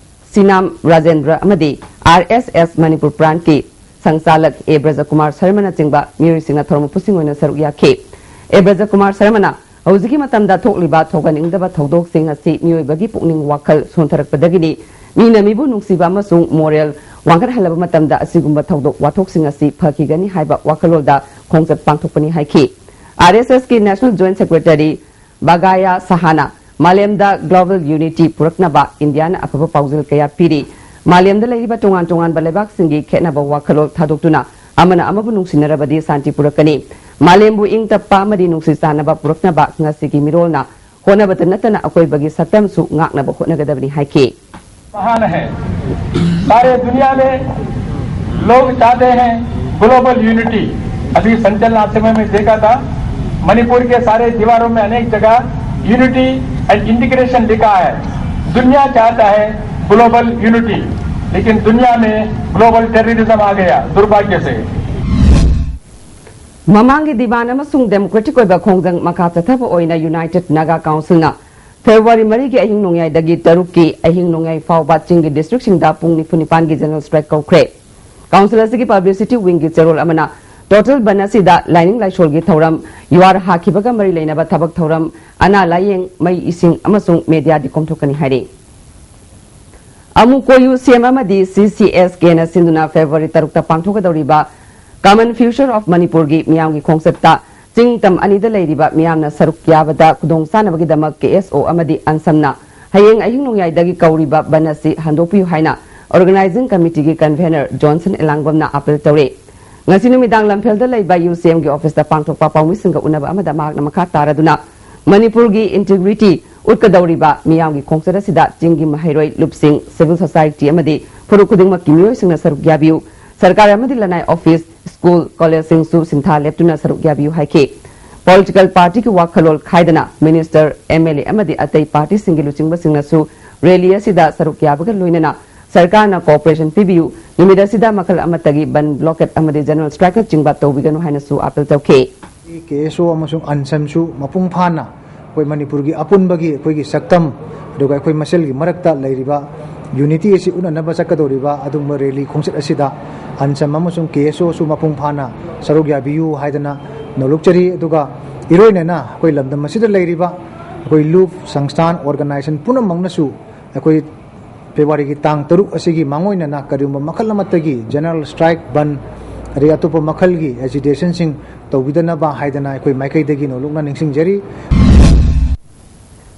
ꯁꯤꯅꯥꯝ ꯔꯥꯖꯦꯟꯗ꯭ꯔ ꯑꯃꯗꯤ ꯑꯥꯔ ꯑꯦꯁ ꯑꯦꯁ ꯃꯅꯤꯄꯨꯔ ꯕ꯭ꯔꯥꯟꯆꯀꯤ ꯁꯪꯆꯥꯂꯛ ꯑꯦ ꯕ꯭ꯔꯖꯀꯨꯃꯥꯔ ꯁꯔꯃꯅꯆꯤꯡꯕ ꯃꯤꯑꯣꯏꯁꯤꯡꯅ ꯊꯧꯔꯝ ꯃꯄꯨꯁꯤꯡ ꯑꯣꯏꯅ ꯁꯔꯨꯛ ꯌꯥꯈꯤ꯫ ꯑꯦ ꯕ꯭ꯔꯖꯀꯨꯃꯥꯔ ꯁꯔꯃꯅ ꯍꯧꯖꯤꯛꯀꯤ ꯃꯇꯝꯗ ꯊꯣꯛꯂꯤꯕ ꯊꯣꯛꯍꯟꯅꯤꯡꯗꯕ ꯊꯧꯗꯣꯛꯁꯤꯡ ꯑꯁꯤ ꯃꯤꯑꯣꯏꯕꯒꯤ ꯄꯨꯛꯅꯤꯡ ꯋꯥꯈꯜ ꯁꯣꯟꯊꯔꯛꯄꯗꯒꯤꯅꯤ꯫ ꯃꯤꯅ ꯃꯤꯕꯨ ꯅꯨꯡꯁꯤꯕ ꯑꯃꯁꯨꯡ ꯃꯣꯔꯦꯜ ꯋꯥꯡꯈꯠꯍꯜꯂꯕ ꯃꯇꯝꯗ ꯑꯁꯤꯒꯨꯝꯕ ꯊꯧꯗꯣꯛ ꯋꯥꯊꯣꯛꯁꯤꯡ ꯑꯁꯤ ꯐꯈꯤꯒꯅꯤ ꯍꯥꯏꯕ ꯋꯥꯈꯜꯂꯣꯟꯗ ꯈꯣꯡꯆꯠ ꯄꯥꯡꯊꯣꯛꯄꯅꯤ ꯍꯥꯏꯈꯤ꯫ ꯑꯥꯔ ꯑꯦꯁ ꯑꯦꯁꯀꯤ ꯅꯦꯁꯅꯦꯜ ꯖꯣꯏꯟꯠ ꯁꯦꯀ꯭ꯔꯦꯇꯔꯤ ꯕꯒꯥꯌꯥ ꯁꯍꯥꯅ ꯃꯥꯂꯦꯝꯗ ꯒ꯭ꯂꯣꯕꯦꯜ ꯌꯨꯅꯤꯇꯤ ꯄꯨꯔꯛꯅꯕ ꯏꯟꯗꯤꯌꯥꯅ ꯑꯐꯕ ꯄꯥꯎꯖꯦꯜ ꯀꯌꯥ ꯄꯤꯔꯤ꯫ ꯃꯥꯂꯦꯝꯗ ꯂꯩꯔꯤꯕ ꯇꯣꯉꯥꯟ ꯇꯣꯉꯥꯟꯕ ꯂꯩꯕꯥꯛꯁꯤꯡꯒꯤ ꯈꯦꯠꯅꯕ ꯋꯥꯈꯜꯂꯣꯟ ꯊꯥꯗꯣꯛꯇꯨꯅ ꯑꯃꯅ ꯑꯃꯕꯨ ꯅꯨꯡꯁꯤꯅꯔꯕꯗꯤ ꯁꯥꯟꯇꯤ ꯄꯨꯔꯛꯀꯅꯤ꯫ ꯃꯥꯂꯦꯝꯕꯨ ꯏꯪ ꯇꯞꯄ ꯑꯃꯗꯤ ꯅꯨꯡꯁꯤ ꯆꯥꯟꯅꯕ ꯄꯨꯔꯛꯅꯕ ꯉꯁꯤꯒꯤ ꯃꯤꯔꯣꯜꯅ ꯍꯣꯠꯅꯕꯇ ꯅꯠꯇꯅ ꯑꯀꯣꯏꯕꯒꯤ ꯁꯛꯇꯝꯁꯨ ꯉꯥꯛꯅꯕ ꯍꯣꯠꯅꯒꯗꯕꯅꯤ ꯍꯥꯏꯈꯤ꯫ महान है। सारे दुनिया में लोग चाहते हैं ग्लोबल यूनिटी। अभी संचलनाश्रम में देखा था, मणिपुर के सारे दीवारों में अनेक जगह यूनिटी एंड इंटीग्रेशन लिखा है। दुनिया चाहता है ग्लोबल यूनिटी, लेकिन दुनिया में ग्लोबल टेररिज्म आ गया दुर्भाग्य से। ꯃꯃꯥꯡꯒꯤ ꯗꯤꯃꯥꯟ ꯑꯃꯁꯨꯡ ꯗꯦꯃꯣꯀ꯭ꯔꯦꯇꯤꯛ ꯑꯣꯏꯕ ꯈꯣꯡꯖꯪ ꯃꯈꯥ ꯆꯠꯊꯕ ꯑꯣꯏꯅ ꯌꯨꯅꯥꯏꯇꯦꯗ ꯅꯥꯒꯥ ꯀꯥꯎꯟꯁꯤꯜꯅ ꯐꯦꯕ꯭ꯔꯨꯋꯥꯔꯤ ꯃꯔꯤꯒꯤ ꯑꯍꯤꯡ ꯅꯣꯡꯌꯥꯏꯗꯒꯤ ꯇꯔꯨꯛꯀꯤ ꯑꯍꯤꯡ ꯅꯣꯡꯌꯥꯏ ꯐꯥꯎꯕ ꯆꯤꯡꯒꯤ ꯗꯤꯁꯇ꯭ꯔꯤꯛꯁꯤꯡꯗ ꯄꯨꯡ ꯅꯤꯐꯨ ꯅꯤꯄꯥꯟꯒꯤ ꯖꯦꯅꯔꯦꯜ ꯁ꯭ꯇ꯭ꯔꯥꯏꯛ ꯀꯧꯈ꯭ꯔꯦ꯫ ꯀꯥꯎꯟꯁꯤꯜ ꯑꯁꯤꯒꯤ ꯄꯕ꯭ꯂꯤꯁꯤꯇꯤ ꯋꯤꯡꯒꯤ ꯆꯦꯔꯣꯜ ꯑꯃꯅ ꯇꯣꯇꯦꯜ ꯕꯟ ꯑꯁꯤꯗ ꯂꯥꯏꯅꯤꯡ ꯂꯥꯏꯁꯣꯜꯒꯤ ꯊꯧꯔꯝ, ꯌꯨꯍꯥꯔ ꯍꯥꯈꯤꯕꯒ ꯃꯔꯤ ꯂꯩꯅꯕ ꯊꯕꯛ ꯊꯧꯔꯝ, ꯑꯅꯥ ꯂꯥꯌꯦꯡ, ꯃꯩ, ꯏꯁꯤꯡ ꯑꯃꯁꯨꯡ ꯃꯦꯗꯤꯌꯥꯗꯤ ꯀꯣꯝꯊꯣꯛꯀꯅꯤ ꯍꯥꯏꯔꯤ꯫ ꯑꯃꯨꯀꯣꯌꯨ ꯁꯤꯑꯦꯝ ꯑꯃꯗꯤ ꯁꯤ ꯁꯤ ꯑꯦꯁ ꯀꯦꯅ ꯁꯤꯟꯗꯨꯅ ꯐꯦꯕ꯭ꯔꯨꯋꯥꯔꯤ ꯇꯔꯨꯛꯇ ꯄꯥꯡꯊꯣꯛꯀꯗꯧꯔꯤꯕ ꯀꯃꯟ ꯐ꯭ꯌꯨꯆꯔ ꯑꯣꯐ ꯃꯅꯤꯄꯨꯔꯒꯤ ꯃꯤꯌꯥꯝꯒꯤ ꯈꯣꯡꯆꯠꯇ ꯆꯤꯡ ꯇꯝ ꯑꯅꯤꯗ ꯂꯩꯔꯤꯕ ꯃꯤꯌꯥꯝꯅ ꯁꯔꯨꯛ ꯌꯥꯕꯗ ꯈꯨꯗꯣꯡꯆꯥꯅꯕꯒꯤꯗꯃꯛ ꯀꯦ ꯑꯦꯁ ꯑꯣ ꯑꯃꯗꯤ ꯑꯟꯁꯝꯅ ꯍꯌꯦꯡ ꯑꯍꯤꯡ ꯅꯣꯡꯌꯥꯏꯗꯒꯤ ꯀꯧꯔꯤꯕ ꯕꯟ ꯑꯁꯤ ꯍꯟꯗꯣꯛꯄꯤꯌꯨ ꯍꯥꯏꯅ ꯑꯣꯔꯒꯅꯥꯏꯖꯤꯡ ꯀꯃꯤꯇꯤꯒꯤ ꯀꯟꯚꯦꯅꯔ ꯖꯣꯟꯁꯟ ꯑꯦꯂꯥꯡꯕꯝꯅ ꯑꯥꯄꯤꯜ ꯇꯧꯔꯦ꯫ ꯉꯁꯤ ꯅꯨꯃꯤꯗꯥꯡ ꯂꯝꯐꯦꯜꯗ ꯂꯩꯕ ꯌꯨ ꯁꯤ ꯑꯦꯝꯒꯤ ꯑꯣꯐꯤꯁꯇ ꯄꯥꯡꯊꯣꯛꯄ ꯄꯥꯎꯃꯤꯁꯤꯡꯒ ꯎꯅꯕ ꯑꯃꯗ ꯃꯍꯥꯛꯅ ꯃꯈꯥ ꯇꯥꯔꯗꯨꯅ ꯃꯅꯤꯄꯨꯔꯒꯤ ꯏꯟꯇꯤꯒ꯭ꯔꯤꯇꯤ ꯎꯠꯀꯗꯧꯔꯤꯕ ꯃꯤꯌꯥꯝꯒꯤ ꯈꯣꯡꯆꯠ ꯑꯁꯤꯗ ꯆꯤꯡꯒꯤ ꯃꯍꯩꯔꯣꯏ, ꯂꯨꯞꯁꯤꯡ, civil society ꯑꯃꯗꯤ ꯐꯨꯔꯨꯞ ꯈꯨꯗꯤꯡꯃꯛꯀꯤ ꯃꯤꯑꯣꯏꯁꯤꯡꯅ ꯁꯔꯨꯛ ꯌꯥꯕꯤꯌꯨ꯫ ꯁꯔꯀꯥꯔ ꯑꯃꯗꯤ ꯂꯅꯥꯏ office, school, college ꯁꯤꯡꯁꯨ ꯁꯤꯟꯊꯥ ꯂꯦꯞꯇꯨꯅ ꯁꯔꯨꯛ ꯌꯥꯕꯤꯌꯨ ꯍꯥꯏꯈꯤ꯫ Political party ꯒꯤ ꯋꯥꯈꯜꯂꯣꯟ ꯈꯥꯏꯗꯅ minister, M L A ꯑꯃꯗꯤ ꯑꯇꯩ party ꯁꯤꯡꯒꯤ ꯂꯨꯆꯤꯡꯕꯁꯤꯡꯅꯁꯨ rally ꯑꯁꯤꯗ ꯁꯔꯨꯛ ꯌꯥꯕꯒ ꯂꯣꯏꯅꯅ ꯁꯔꯀꯥꯔꯅ cooperation ꯄꯤꯕꯤꯌꯨ, ꯅꯨꯃꯤꯠ ꯑꯁꯤꯗ ꯃꯈꯜ ꯑꯃꯠꯇꯒꯤ ꯕꯟ, blockade ꯑꯃꯗꯤ general strike ꯅꯆꯤꯡꯕ ꯇꯧꯕꯤꯒꯅꯨ ꯍꯥꯏꯅꯁꯨ appeal ꯇꯧꯈꯤ꯫ K S O ꯑꯃꯁꯨꯡ ANSAM ꯁꯨ ꯃꯄꯨꯡ ꯐꯥꯅ ꯑꯩꯈꯣꯏ ꯃꯅꯤꯄꯨꯔꯒꯤ ꯑꯄꯨꯟꯕꯒꯤ ꯑꯩꯈꯣꯏꯒꯤ ꯁꯛꯇꯝ, ꯑꯗꯨꯒ ꯑꯩꯈꯣꯏ ꯃꯁꯦꯜꯒꯤ ꯃꯔꯛꯇ ꯂꯩꯔꯤꯕ unity ꯑꯁꯤ ꯎꯠꯅꯅꯕ ꯆꯠꯀꯗꯧꯔꯤꯕ ꯑꯗꯨꯒꯨꯝꯕ rally ꯈꯣꯡꯆꯠ ꯑꯁꯤꯗ ANSAM ꯑꯃꯁꯨꯡ K S O ꯁꯨ ꯃꯄꯨꯡ ꯐꯥꯅ ꯁꯔꯨꯛ ꯌꯥꯕꯤꯌꯨ ꯍꯥꯏꯗꯅ ꯅꯣꯜꯂꯨꯛꯆꯔꯤ꯫ ꯑꯗꯨꯒ ꯏꯔꯣꯏꯅꯅ ꯑꯩꯈꯣꯏ ꯂꯝꯗꯝ ꯑꯁꯤꯗ ꯂꯩꯔꯤꯕ ꯑꯩꯈꯣꯏ ꯂꯨꯞ, ꯁꯪꯁꯊꯥꯟ, organization ꯄꯨꯝꯅꯃꯛꯅꯁꯨ ꯑꯩꯈꯣꯏ February ꯒꯤ ꯇꯥꯡ ꯇꯔꯨꯛ ꯑꯁꯤꯒꯤ ꯃꯥꯡꯑꯣꯏꯅꯅ ꯀꯔꯤꯒꯨꯝꯕ ꯃꯈꯜ ꯑꯃꯠꯇꯒꯤ general strike, ꯕꯟ, ꯑꯗꯩ ꯑꯇꯣꯞꯄ ꯃꯈꯜꯒꯤ agitation ꯁꯤꯡ ꯇꯧꯕꯤꯗꯅꯕ ꯍꯥꯏꯗꯅ ꯑꯩꯈꯣꯏ ꯃꯥꯏꯀꯩꯗꯒꯤ ꯅꯣꯜꯂꯨꯛꯅ ꯅꯤꯡꯁꯤꯡꯖꯔꯤ꯫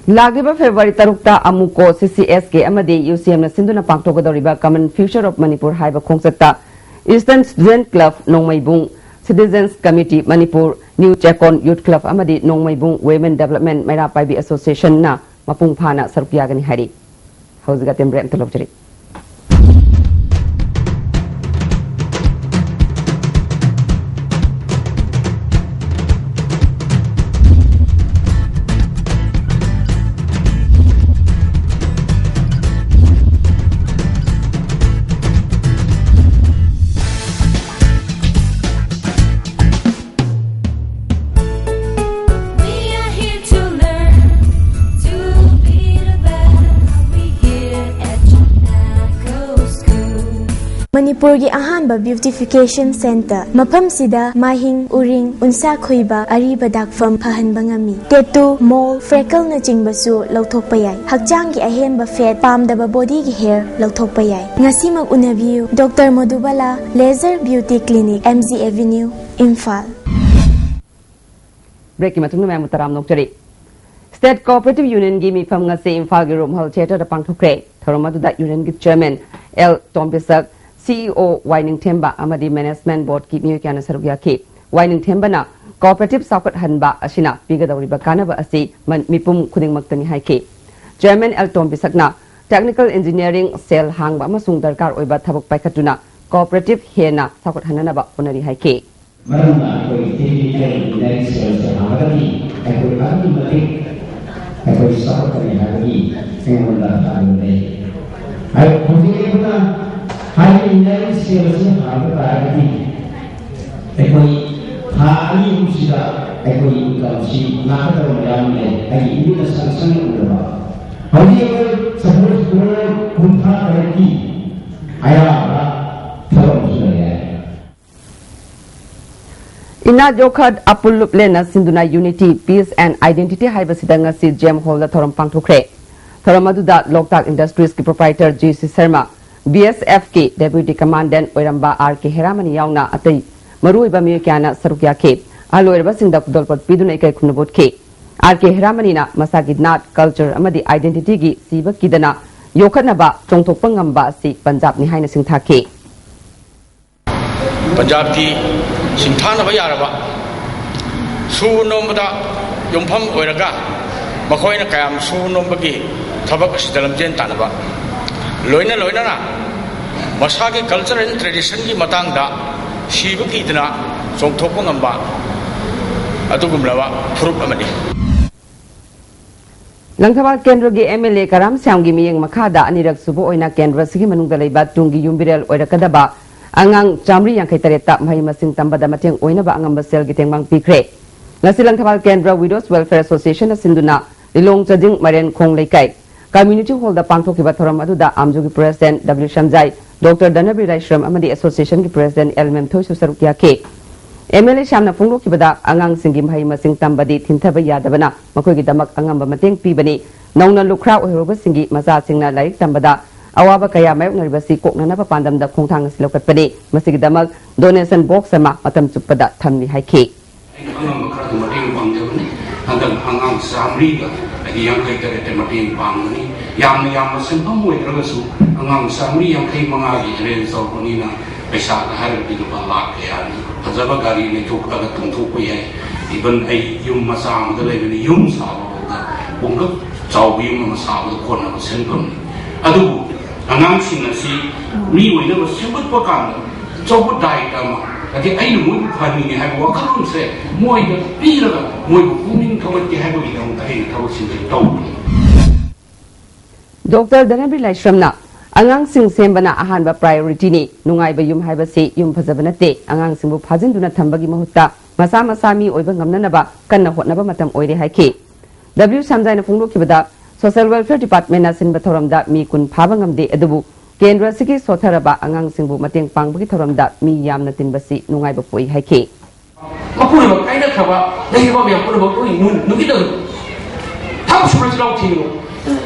ꯂꯥꯛꯂꯤꯕ February ꯇꯔꯨꯛꯇ AMUCO, C C S K ꯑꯃꯗꯤ U C M ꯅ ꯁꯤꯟꯗꯨꯅ ꯄꯥꯡꯊꯣꯛꯀꯗꯧꯔꯤꯕ Common Future of Manipur ꯍꯥꯏꯕ ꯈꯣꯡꯆꯠꯇ Eastern Student Club ꯅꯣꯡꯃꯩꯕꯨꯡ, Citizens Committee Manipur, New Chekon Youth Club ꯑꯃꯗꯤ ꯅꯣꯡꯃꯩꯕꯨꯡ Women Development ꯃꯩꯔꯥ ꯄꯥꯏꯕꯤ Association ꯅ ꯃꯄꯨꯡ ꯐꯥꯅ ꯁꯔꯨꯛ ꯌꯥꯒꯅꯤ ꯍꯥꯏꯔꯤ꯫ ꯍꯧꯖꯤꯛ ꯑꯇꯦꯟ break ꯑꯝꯇ ꯂꯧꯖꯔꯤ꯫ We are here to learn, to be the best. We here at Chonako School. ꯃꯅꯤꯄꯨꯔꯒꯤ ꯑꯍꯥꯟꯕ beautification center꯫ ꯃꯐꯝꯁꯤꯗ ꯃꯥꯏꯍꯤꯡ, ꯎꯔꯤꯡ, ꯎꯟꯁꯥ ꯈꯨꯏꯕ, ꯑꯔꯤꯕ ꯗꯥꯛꯐꯝ ꯐꯍꯟꯕ ꯉꯝꯃꯤ꯫ Tattoo, mole, freckle ꯅꯆꯤꯡꯕꯁꯨ ꯂꯧꯊꯣꯛꯄ ꯌꯥꯏ꯫ ꯍꯛꯆꯥꯡꯒꯤ ꯑꯍꯦꯟꯕ fat, ꯄꯥꯝꯗꯕ body ꯒꯤ hair ꯂꯧꯊꯣꯛꯄ ꯌꯥꯏ꯫ ꯉꯁꯤꯃꯛ ꯎꯅꯕꯤꯌꯨ꯫ Doctor Madhubala Laser Beauty Clinic, M G Avenue, Imphal. Break ꯀꯤ ꯃꯇꯨꯡꯗ ꯃꯌꯥꯝꯕꯨ ꯇꯔꯥꯝꯅ ꯑꯣꯛꯆꯔꯤ꯫ State Cooperative Union ꯒꯤ ꯃꯤꯐꯝ ꯉꯁꯤ ꯏꯝꯐꯥꯜꯒꯤ ꯔꯨꯞꯃꯍꯜ Theatre ꯗ ꯄꯥꯡꯊꯣꯛꯈ꯭ꯔꯦ꯫ ꯊꯧꯔꯝ ꯑꯗꯨꯗ Union ꯒꯤ Chairman L ꯇꯣꯝꯕꯤꯁꯛ, C E O ꯋꯥꯏ ꯅꯤꯡꯊꯦꯝꯕ ꯑꯃꯗꯤ Management Board ꯀꯤ ꯃꯤꯑꯣꯏ ꯀꯌꯥꯅ ꯁꯔꯨꯛ ꯌꯥꯈꯤ꯫ ꯋꯥꯏ ꯅꯤꯡꯊꯦꯝꯕꯅ ꯀꯣꯑꯣꯄꯔꯦꯇꯤꯚ ꯆꯥꯎꯈꯠꯍꯟꯕ ꯑꯁꯤꯅ ꯄꯤꯒꯗꯧꯔꯤꯕ ꯀꯥꯟꯅꯕ ꯑꯁꯤ ꯃꯟ-, ꯃꯤꯄꯨꯝ ꯈꯨꯗꯤꯡꯃꯛꯇꯅꯤ ꯍꯥꯏꯈꯤ꯫ ꯆꯦꯌꯔꯃꯦꯟ ꯑꯦꯜ ꯇꯣꯝꯕꯤꯁꯛꯅ technical engineering, ꯁꯦꯜ ꯍꯥꯡꯕ ꯑꯃꯁꯨꯡ ꯗꯔꯀꯥꯔ ꯑꯣꯏꯕ ꯊꯕꯛ ꯄꯥꯏꯈꯠꯇꯨꯅ ꯀꯣꯑꯣꯄꯔꯦꯇꯤꯚ ꯍꯦꯟꯅ ꯆꯥꯎꯈꯠꯍꯟꯅꯅꯕ ꯍꯣꯠꯅꯔꯤ ꯍꯥꯏꯈꯤ꯫ ꯃꯔꯝꯅ ꯑꯩꯈꯣꯏ ꯇꯦꯛꯅꯤꯀꯦꯜ ꯏꯟꯖꯤꯅꯤꯌꯥꯔꯤꯡ ꯁꯦꯜꯁꯦ ꯍꯥꯡꯉꯒꯗꯤ ꯑꯩꯈꯣꯏ ꯑꯗꯨꯛꯀꯤ ꯃꯇꯤꯛ ꯑꯩꯈꯣꯏ ꯆꯥꯎꯈꯠꯀꯅꯤ ꯍꯥꯏꯕꯒꯤ ꯑꯩꯉꯣꯟꯗ ꯊꯥꯖꯕ ꯂꯩ꯫ ꯍꯥꯏ-, ꯍꯧꯖꯤꯛ ꯑꯩꯈꯣꯏꯅ ꯍꯥꯏꯔꯤꯕ ꯏꯟꯖꯤꯅꯤꯌꯥꯔꯤꯡ ꯁꯦꯜꯁꯤ ꯍꯥꯡꯕ ꯇꯥꯔꯒꯗꯤ ꯑꯩꯈꯣꯏ ꯊꯥ ꯑꯅꯤ ꯑꯍꯨꯝꯁꯤꯗ ꯑꯩꯈꯣꯏ ꯏꯟꯀꯝꯁꯤ ꯂꯥꯛꯀꯗꯕ ꯃꯌꯥꯝ ꯂꯩ꯫ ꯑꯩꯒꯤ ꯏꯃꯤꯠꯅ ꯁꯪ ꯁꯪꯅ ꯎꯔꯕ꯫ ꯍꯧꯖꯤꯛ ꯑꯩꯈꯣꯏ ꯁꯄꯣꯁ ꯀ꯭ꯔꯣꯔ ꯀꯨꯟꯊ꯭ꯔꯥ ꯇꯔꯦꯠꯀꯤ ꯑꯌꯥꯝꯕ ꯊꯕꯛ ꯑꯃꯁꯨ ꯂꯩꯔꯦ꯫ ꯏꯅꯥꯠ ꯌꯣꯈꯠ ꯑꯄꯨꯜ ꯂꯨꯞꯂꯦꯟꯅ ꯁꯤꯟꯗꯨꯅ Unity, Peace and Identity ꯍꯥꯏꯕꯁꯤꯗ ꯉꯁꯤ ꯖꯦꯝ ꯍꯣꯜꯗ ꯊꯧꯔꯝ ꯄꯥꯡꯊꯣꯛꯈ꯭ꯔꯦ꯫ ꯊꯧꯔꯝ ꯑꯗꯨꯗ ꯂꯣꯛꯇꯥꯛ ꯏꯟꯗꯁꯇ꯭ꯔꯤꯁꯀꯤ ꯄ꯭ꯔꯣꯄ꯭ꯔꯥꯏꯇꯔ ꯖꯤ ꯁꯤ ꯁꯔꯃ, ꯕꯤ ꯑꯦꯁ ꯑꯦꯐꯀꯤ ꯗꯦꯄ꯭ꯌꯨꯇꯤ ꯀꯃꯥꯟꯗꯦꯟꯠ ꯑꯣꯏꯔꯝꯕ ꯑꯥꯔ ꯀꯦ ꯍꯦꯔꯥꯃꯅꯤ ꯌꯥꯎꯅ ꯑꯇꯩ ꯃꯔꯨꯑꯣꯏꯕ ꯃꯤꯑꯣꯏ ꯀꯌꯥꯅ ꯁꯔꯨꯛ ꯌꯥꯈꯤ꯫ ꯑꯍꯜ ꯑꯣꯏꯔꯕꯁꯤꯡꯗ ꯈꯨꯗꯣꯜꯄꯣꯠ ꯄꯤꯗꯨꯅ ꯏꯀꯥꯏ ꯈꯨꯝꯅꯕ ꯎꯠꯈꯤ꯫ ꯑꯥꯔ ꯀꯦ ꯍꯦꯔꯥꯃꯅꯤꯅ ꯃꯁꯥꯒꯤ ꯅꯥꯠ, ꯀꯜꯆꯔ ꯑꯃꯗꯤ ꯑꯥꯏꯗꯦꯟꯇꯤꯇꯤꯒꯤ ꯁꯤꯕ ꯀꯤꯗꯅ ꯌꯣꯛꯈꯠꯅꯕ ꯆꯣꯡꯊꯣꯛꯄ ꯉꯝꯕ ꯑꯁꯤ ꯄꯟꯖꯥꯕꯅꯤ ꯍꯥꯏꯅ ꯁꯤꯡꯊꯥꯈꯤ꯫ ꯄꯟꯖꯥꯕꯀꯤ ꯁꯤꯡꯊꯥꯅꯕ ꯌꯥꯔꯕ ꯁꯨ ꯅꯣꯝꯕꯗ ꯌꯨꯝꯐꯝ ꯑꯣꯏꯔꯒ ꯃꯈꯣꯏꯅ ꯀꯌꯥꯝ ꯁꯨ ꯅꯣꯝꯕꯒꯤ ꯊꯕꯛ ꯑꯁꯤꯗ ꯂꯝꯖꯦꯟ ꯇꯥꯟꯅꯕ, ꯂꯣꯏꯅ ꯂꯣꯏꯅꯅ ꯃꯁꯥꯒꯤ ꯀꯜꯆꯔ ꯑꯦꯟ ꯇ꯭ꯔꯦꯗꯤꯁꯟꯒꯤ ꯃꯇꯥꯡꯗ ꯁꯤꯕ ꯀꯤꯗꯅ ꯆꯣꯡꯊꯣꯛꯄ ꯉꯝꯕ ꯑꯗꯨꯒꯨꯝꯂꯕ ꯐꯨꯔꯨꯞ ꯑꯃꯅꯤ꯫ ꯂꯪꯊꯕꯥꯜ ꯀꯦꯟꯗ꯭ꯔꯒꯤ ꯑꯦꯝ ꯑꯦꯜ ꯑꯦ ꯀꯔꯥꯝ ꯁ꯭ꯌꯥꯝꯒꯤ ꯃꯤꯠꯌꯦꯡ ꯃꯈꯥꯗ ꯑꯅꯤꯔꯛ ꯁꯨꯕ ꯑꯣꯏꯅ ꯀꯦꯟꯗ꯭ꯔ ꯑꯁꯤꯒꯤ ꯃꯅꯨꯡꯗ ꯂꯩꯕ ꯇꯨꯡꯒꯤ ꯌꯨꯝꯕꯤꯔꯦꯜ ꯑꯣꯏꯔꯛꯀꯗꯕ ꯑꯉꯥꯡ ꯆꯥꯃꯔꯤ ꯌꯥꯡꯈꯩ ꯇꯔꯦꯠꯇ ꯃꯍꯩ ꯃꯁꯤꯡ ꯇꯝꯕꯗ ꯃꯇꯦꯡ ꯑꯣꯏꯅꯕ ꯑꯉꯝꯕ ꯁꯦꯜꯒꯤ ꯇꯦꯡꯕꯥꯡ ꯄꯤꯈ꯭ꯔꯦ꯫ ꯉꯁꯤ ꯂꯪꯊꯕꯥꯜ ꯀꯦꯟꯗ꯭ꯔ Widows Welfare Associationꯅ ꯁꯤꯟꯗꯨꯅ ꯂꯤꯂꯣꯡ ꯆꯗꯤꯡ ꯃꯔꯦꯟꯈꯣꯡ ꯂꯩꯀꯥꯏ ꯀꯝꯃ꯭ꯌꯨꯅꯤꯇꯤ ꯍꯣꯜꯗ ꯄꯥꯡꯊꯣꯛꯈꯤꯕ ꯊꯧꯔꯝ ꯑꯗꯨꯗ ꯑꯥꯝꯖꯨꯒꯤ ꯄ꯭ꯔꯦꯁꯤꯗꯦꯟꯠ ꯗꯕ꯭ꯂꯤꯎ ꯁꯝꯖꯥꯏ, ꯗꯣꯛꯇꯔ ꯙꯅꯕꯤꯔ ꯂꯥꯏꯁ꯭ꯔꯝ ꯑꯃꯗꯤ ꯑꯦꯁꯣꯁꯤꯌꯦꯁꯟꯒꯤ ꯄ꯭ꯔꯦꯁꯤꯗꯦꯟꯠ ꯑꯦꯜ ꯃꯦꯝꯊꯣꯏꯁꯨ ꯁꯔꯨꯛ ꯌꯥꯈꯤ꯫ ꯑꯦꯝ ꯑꯦꯜ ꯑꯦ ꯁ꯭ꯌꯥꯝꯅ ꯐꯣꯡꯗꯣꯛꯈꯤꯕꯗ, ꯑꯉꯥꯡꯁꯤꯡꯒꯤ ꯃꯍꯩ ꯃꯁꯤꯡ ꯇꯝꯕꯗꯤ ꯊꯤꯡꯊꯕ ꯌꯥꯗꯕꯅ ꯃꯈꯣꯏꯒꯤꯗꯃꯛ ꯑꯉꯝꯕ ꯃꯇꯦꯡ ꯄꯤꯕꯅꯤ꯫ ꯅꯧꯅ ꯂꯨꯈ꯭ꯔꯥ ꯑꯣꯏꯍꯧꯔꯕꯁꯤꯡꯒꯤ ꯃꯆꯥꯁꯤꯡꯅ ꯂꯥꯏꯔꯤꯛ ꯇꯝꯕꯗ ꯑꯋꯥꯕ ꯀꯌꯥ ꯃꯥꯌꯣꯛꯅꯔꯤꯕꯁꯤ ꯀꯣꯛꯅꯅꯕ ꯄꯥꯟꯗꯝꯗ ꯈꯣꯡꯊꯥꯡ ꯑꯁꯤ ꯂꯧꯈꯠꯄꯅꯤ꯫ ꯃꯁꯤꯒꯤꯗꯃꯛ ꯗꯣꯅꯦꯁꯟ ꯕꯣꯛꯁ ꯑꯃ ꯃꯇꯝ ꯆꯨꯞꯄꯗ ꯊꯝꯂꯤ ꯍꯥꯏꯈꯤ꯫ ꯑꯩꯅ ꯑꯉꯝꯕ ꯈꯔꯗ ꯃꯇꯦꯡ ꯄꯥꯡꯖꯕꯅꯤ꯫ ꯍꯟꯗꯛ ꯑꯉꯥꯡ ꯆꯥꯃꯔꯤꯒ ꯍꯥꯏꯗꯤ ꯌꯥꯡꯈꯩ ꯇꯔꯦꯠꯇ ꯃꯇꯦꯡ ꯄꯥꯡꯒꯅꯤ꯫ ꯌꯥꯝꯅ ꯌꯥꯝꯕ ꯁꯦꯟꯐꯝ ꯑꯣꯏꯗ꯭ꯔꯒꯁꯨ ꯑꯉꯥꯡ ꯆꯥꯃꯔꯤ ꯌꯥꯡꯈꯩ ꯃꯉꯥꯒꯤ ꯑꯦꯔꯦꯟꯖ ꯇꯧꯔꯛꯄꯅꯤꯅ ꯄꯩꯁꯥꯗ ꯍꯥꯏꯔꯒꯗꯤ ꯂꯨꯄꯥ ꯂꯥꯈ ꯀꯌꯥꯅꯤ꯫ ꯐꯖꯕ ꯒꯥꯔꯤ ꯂꯩꯊꯣꯛꯂꯒ ꯇꯣꯡꯊꯣꯛꯄ ꯌꯥꯏ꯫ Even ꯑꯩ ꯌꯨꯝ ꯃꯆꯥ ꯑꯃꯗ ꯂꯩꯕꯅꯤ, ꯌꯨꯝ ꯁꯥꯕ ꯐꯥꯎꯗ ꯄꯨꯡꯀꯛ ꯆꯥꯎꯕ ꯌꯨꯝ ꯑꯃ ꯁꯥꯕꯗ ꯀꯣꯟꯅꯕ ꯁꯦꯟꯐꯝꯅꯤ꯫ ꯑꯗꯨꯕꯨ ꯑꯉꯥꯡꯁꯤꯡ ꯑꯁꯤ ꯃꯤ ꯑꯣꯏꯅꯕ ꯁꯦꯝꯒꯠꯄ ꯀꯥꯟꯗ ꯑꯆꯧꯕ ꯗꯥꯏꯇ ꯑꯃ, ꯍꯥꯏꯗꯤ ꯑꯩꯅ ꯃꯣꯏꯕꯨ ꯐꯍꯟꯅꯤꯡꯉꯦ ꯍꯥꯏꯕ ꯋꯥꯈꯜꯂꯣꯟꯁꯦ ꯃꯣꯏꯗ ꯄꯤꯔꯒ ꯃꯣꯏꯕꯨ ꯄꯨꯛꯅꯤꯡ ꯊꯧꯒꯠꯀꯦ ꯍꯥꯏꯕꯒꯤꯗꯃꯛꯇ ꯑꯩꯅ ꯊꯕꯛꯁꯤꯡꯁꯦ ꯇꯧꯕꯅꯤ꯫ ꯗꯣꯛꯇꯔ ꯙꯅꯕꯤꯔ ꯂꯥꯏꯁ꯭ꯔꯝꯅ ꯑꯉꯥꯡꯁꯤꯡ ꯁꯦꯝꯕꯅ ꯑꯍꯥꯟꯕ priorityꯅꯤ꯫ ꯅꯨꯡꯉꯥꯏꯕ ꯌꯨꯝ ꯍꯥꯏꯕꯁꯤ ꯌꯨꯝ ꯐꯖꯕ ꯅꯠꯇꯦ, ꯑꯉꯥꯡꯁꯤꯡꯕꯨ ꯐꯥꯖꯤꯟꯗꯨꯅ ꯊꯝꯕꯒꯤ ꯃꯍꯨꯠꯇ ꯃꯁꯥ ꯃꯁꯥ ꯃꯤ ꯑꯣꯏꯕ ꯉꯝꯅꯅꯕ ꯀꯟꯅ ꯍꯣꯠꯅꯕ ꯃꯇꯝ ꯑꯣꯏꯔꯦ ꯍꯥꯏꯈꯤ꯫ ꯗꯕ꯭ꯂꯤꯎ ꯁ꯭ꯌꯥꯝꯖꯥꯏꯅ ꯐꯣꯡꯗꯣꯛꯈꯤꯕꯗ, Social Welfare Departmentꯅ ꯁꯤꯟꯕ ꯊꯧꯔꯝꯗ ꯃꯤ ꯀꯨꯟ ꯐꯥꯕ ꯉꯝꯗꯦ, ꯑꯗꯨꯕꯨ ꯀꯦꯟꯗ꯭ꯔ ꯑꯁꯤꯒꯤ ꯁꯣꯠꯊꯔꯕ ꯑꯉꯥꯡꯁꯤꯡꯕꯨ ꯃꯇꯦꯡ ꯄꯥꯡꯕꯒꯤ ꯊꯧꯔꯝꯗ ꯃꯤ ꯌꯥꯝꯅ ꯇꯤꯟꯕꯁꯤ ꯅꯨꯡꯉꯥꯏꯕ ꯄꯣꯛꯏ ꯍꯥꯏꯈꯤ꯫ ꯃꯄꯨꯝꯅꯃꯛ ꯀꯥꯏꯅꯈ꯭ꯔꯕ ꯂꯩꯔꯤꯕ ꯃꯌꯥꯝ ꯄꯨꯝꯅꯃꯛ ꯂꯣꯏ ꯅꯨꯡ- ꯅꯨꯡꯁꯤꯠꯅ ꯊꯕꯛ ꯁꯨꯕ ꯆꯤꯜꯍꯥꯎ ꯊꯤꯒꯅꯨ꯫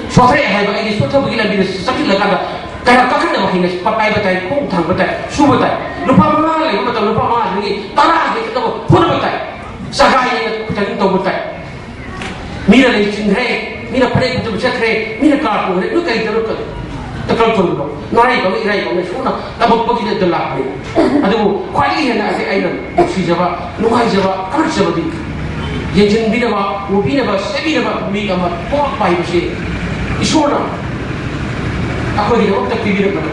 ꯁꯣꯊꯔꯦ ꯍꯥꯏꯕ ꯑꯩꯒꯤ ꯁꯣꯊꯕꯒꯤ ꯂꯝꯕꯤꯗ ꯆꯠꯈꯤꯜꯂꯀꯥꯟꯗ ꯀꯌꯥ ꯀꯥꯈꯠꯅꯕ ꯍꯩꯅ ꯄꯥꯏꯕ ꯇꯥꯏ, ꯈꯣꯡ ꯊꯥꯡꯕ ꯇꯥꯏ, ꯁꯨꯕ ꯇꯥꯏ꯫ ꯂꯨꯄꯥ ꯃꯉꯥ ꯂꯩꯕ ꯃꯇꯝ ꯂꯨꯄꯥ ꯃꯉꯥꯗꯒꯤ ꯇꯔꯥ ꯍꯦꯟꯒꯠꯅꯕ ꯍꯣꯠꯅꯕ ꯇꯥꯏ꯫ ꯆꯒꯥꯏ ꯍꯦꯟꯅ ꯈꯨꯊꯥꯡ ꯇꯧꯕ ꯇꯥꯏ꯫ ꯃꯤꯅ ꯂꯩ ꯆꯤꯟꯈ꯭ꯔꯦ, ꯃꯤꯅ ꯐꯅꯦꯛ ꯄꯨꯗꯕ ꯆꯠꯈ꯭ꯔꯦ, ꯃꯤꯅ ꯀꯥꯔ ꯄꯨꯈ꯭ꯔꯦ, ꯅꯣꯏ ꯀꯔꯤ ꯇꯧꯔ ꯇꯀꯜ ꯇꯧꯔꯤꯕꯅꯣ? ꯅꯔꯥꯏꯕꯛꯅ ꯏꯔꯥꯏꯕꯛꯅ ꯁꯣꯝꯅ ꯇꯝꯃꯛꯄꯒꯤꯗꯃꯛꯇ ꯂꯥꯛꯄꯅꯤ꯫ ꯑꯗꯨꯕꯨ ꯈ꯭ꯋꯥꯏꯗꯒꯤ ꯍꯦꯟꯅ ꯑꯩ ꯑꯩꯅ ꯅꯨꯡꯁꯤꯖꯕ, ꯅꯨꯡꯉꯥꯏꯖꯕ, ꯀꯜꯂꯛꯆꯕꯗꯤ ꯌꯦꯡꯁꯤꯟꯕꯤꯅꯕ, ꯎꯕꯤꯅꯕ, ꯁꯦꯝꯕꯤꯅꯕ ꯃꯤ ꯑꯃ ꯄꯣꯛꯂꯛꯄ ꯍꯥꯏꯕꯁꯤ ꯏꯁꯣꯔꯅ ꯑꯩꯈꯣꯏꯒꯤꯗꯃꯛꯇ ꯄꯤꯕꯤꯔꯛꯄꯅꯤ꯫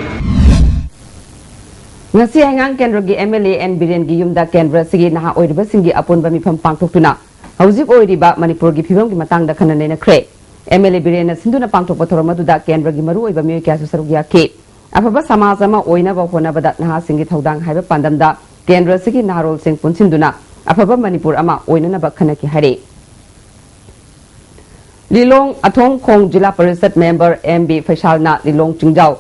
ꯉꯁꯤ ꯍꯩꯉꯥꯡ ꯀꯦꯟꯗ꯭ꯔꯒꯤ MLA ꯑꯦꯟ ꯕꯤꯔꯦꯟꯒꯤ ꯌꯨꯝꯗ ꯀꯦꯟꯗ꯭ꯔ ꯑꯁꯤꯒꯤ ꯅꯍꯥ ꯑꯣꯏꯔꯤꯕꯁꯤꯡꯒꯤ ꯑꯄꯨꯟꯕ ꯃꯤꯐꯝ ꯄꯥꯡꯊꯣꯛꯇꯨꯅ ꯍꯧꯖꯤꯛ ꯑꯣꯏꯔꯤꯕ ꯃꯅꯤꯄꯨꯔꯒꯤ ꯐꯤꯕꯝꯒꯤ ꯃꯇꯥꯡꯗ ꯈꯟꯅ ꯅꯩꯅꯈ꯭ꯔꯦ꯫ MLA ꯕꯤꯔꯦꯟꯅ ꯁꯤꯟꯗꯨꯅ ꯄꯥꯡꯊꯣꯛꯄ ꯊꯧꯔꯝ ꯑꯗꯨꯗ ꯀꯦꯟꯗ꯭ꯔꯒꯤ ꯃꯔꯨꯑꯣꯏꯕ ꯃꯤꯑꯣꯏ ꯀꯌꯥꯁꯨ ꯁꯔꯨꯛ ꯌꯥꯈꯤ꯫ ꯑꯐꯕ ꯁꯃꯥꯖ ꯑꯃ ꯑꯣꯏꯅꯕ ꯍꯣꯠꯅꯕꯗ ꯅꯍꯥꯁꯤꯡꯒꯤ ꯊꯧꯗꯥꯡ ꯍꯥꯏꯕ ꯄꯥꯟꯗꯝꯗ ꯀꯦꯟꯗ꯭ꯔ ꯑꯁꯤꯒꯤ ꯅꯍꯥꯔꯣꯜꯁꯤꯡ ꯄꯨꯟꯁꯤꯟꯗꯨꯅ ꯑꯐꯕ ꯃꯅꯤꯄꯨꯔ ꯑꯃ ꯑꯣꯏꯅꯅꯕ ꯈꯟꯅꯈꯤ ꯍꯥꯏꯔꯤ꯫ ꯂꯤꯂꯣꯡ ꯑꯊꯣꯡ ꯈꯣꯡ ꯖꯤꯂꯥ ꯄꯔꯤꯁꯠ ꯃꯦꯝꯕꯔ ꯑꯦꯝ ꯕꯤ ꯐꯩꯁꯥꯜꯅ ꯂꯤꯂꯣꯡ ꯆꯤꯡꯖꯥꯎ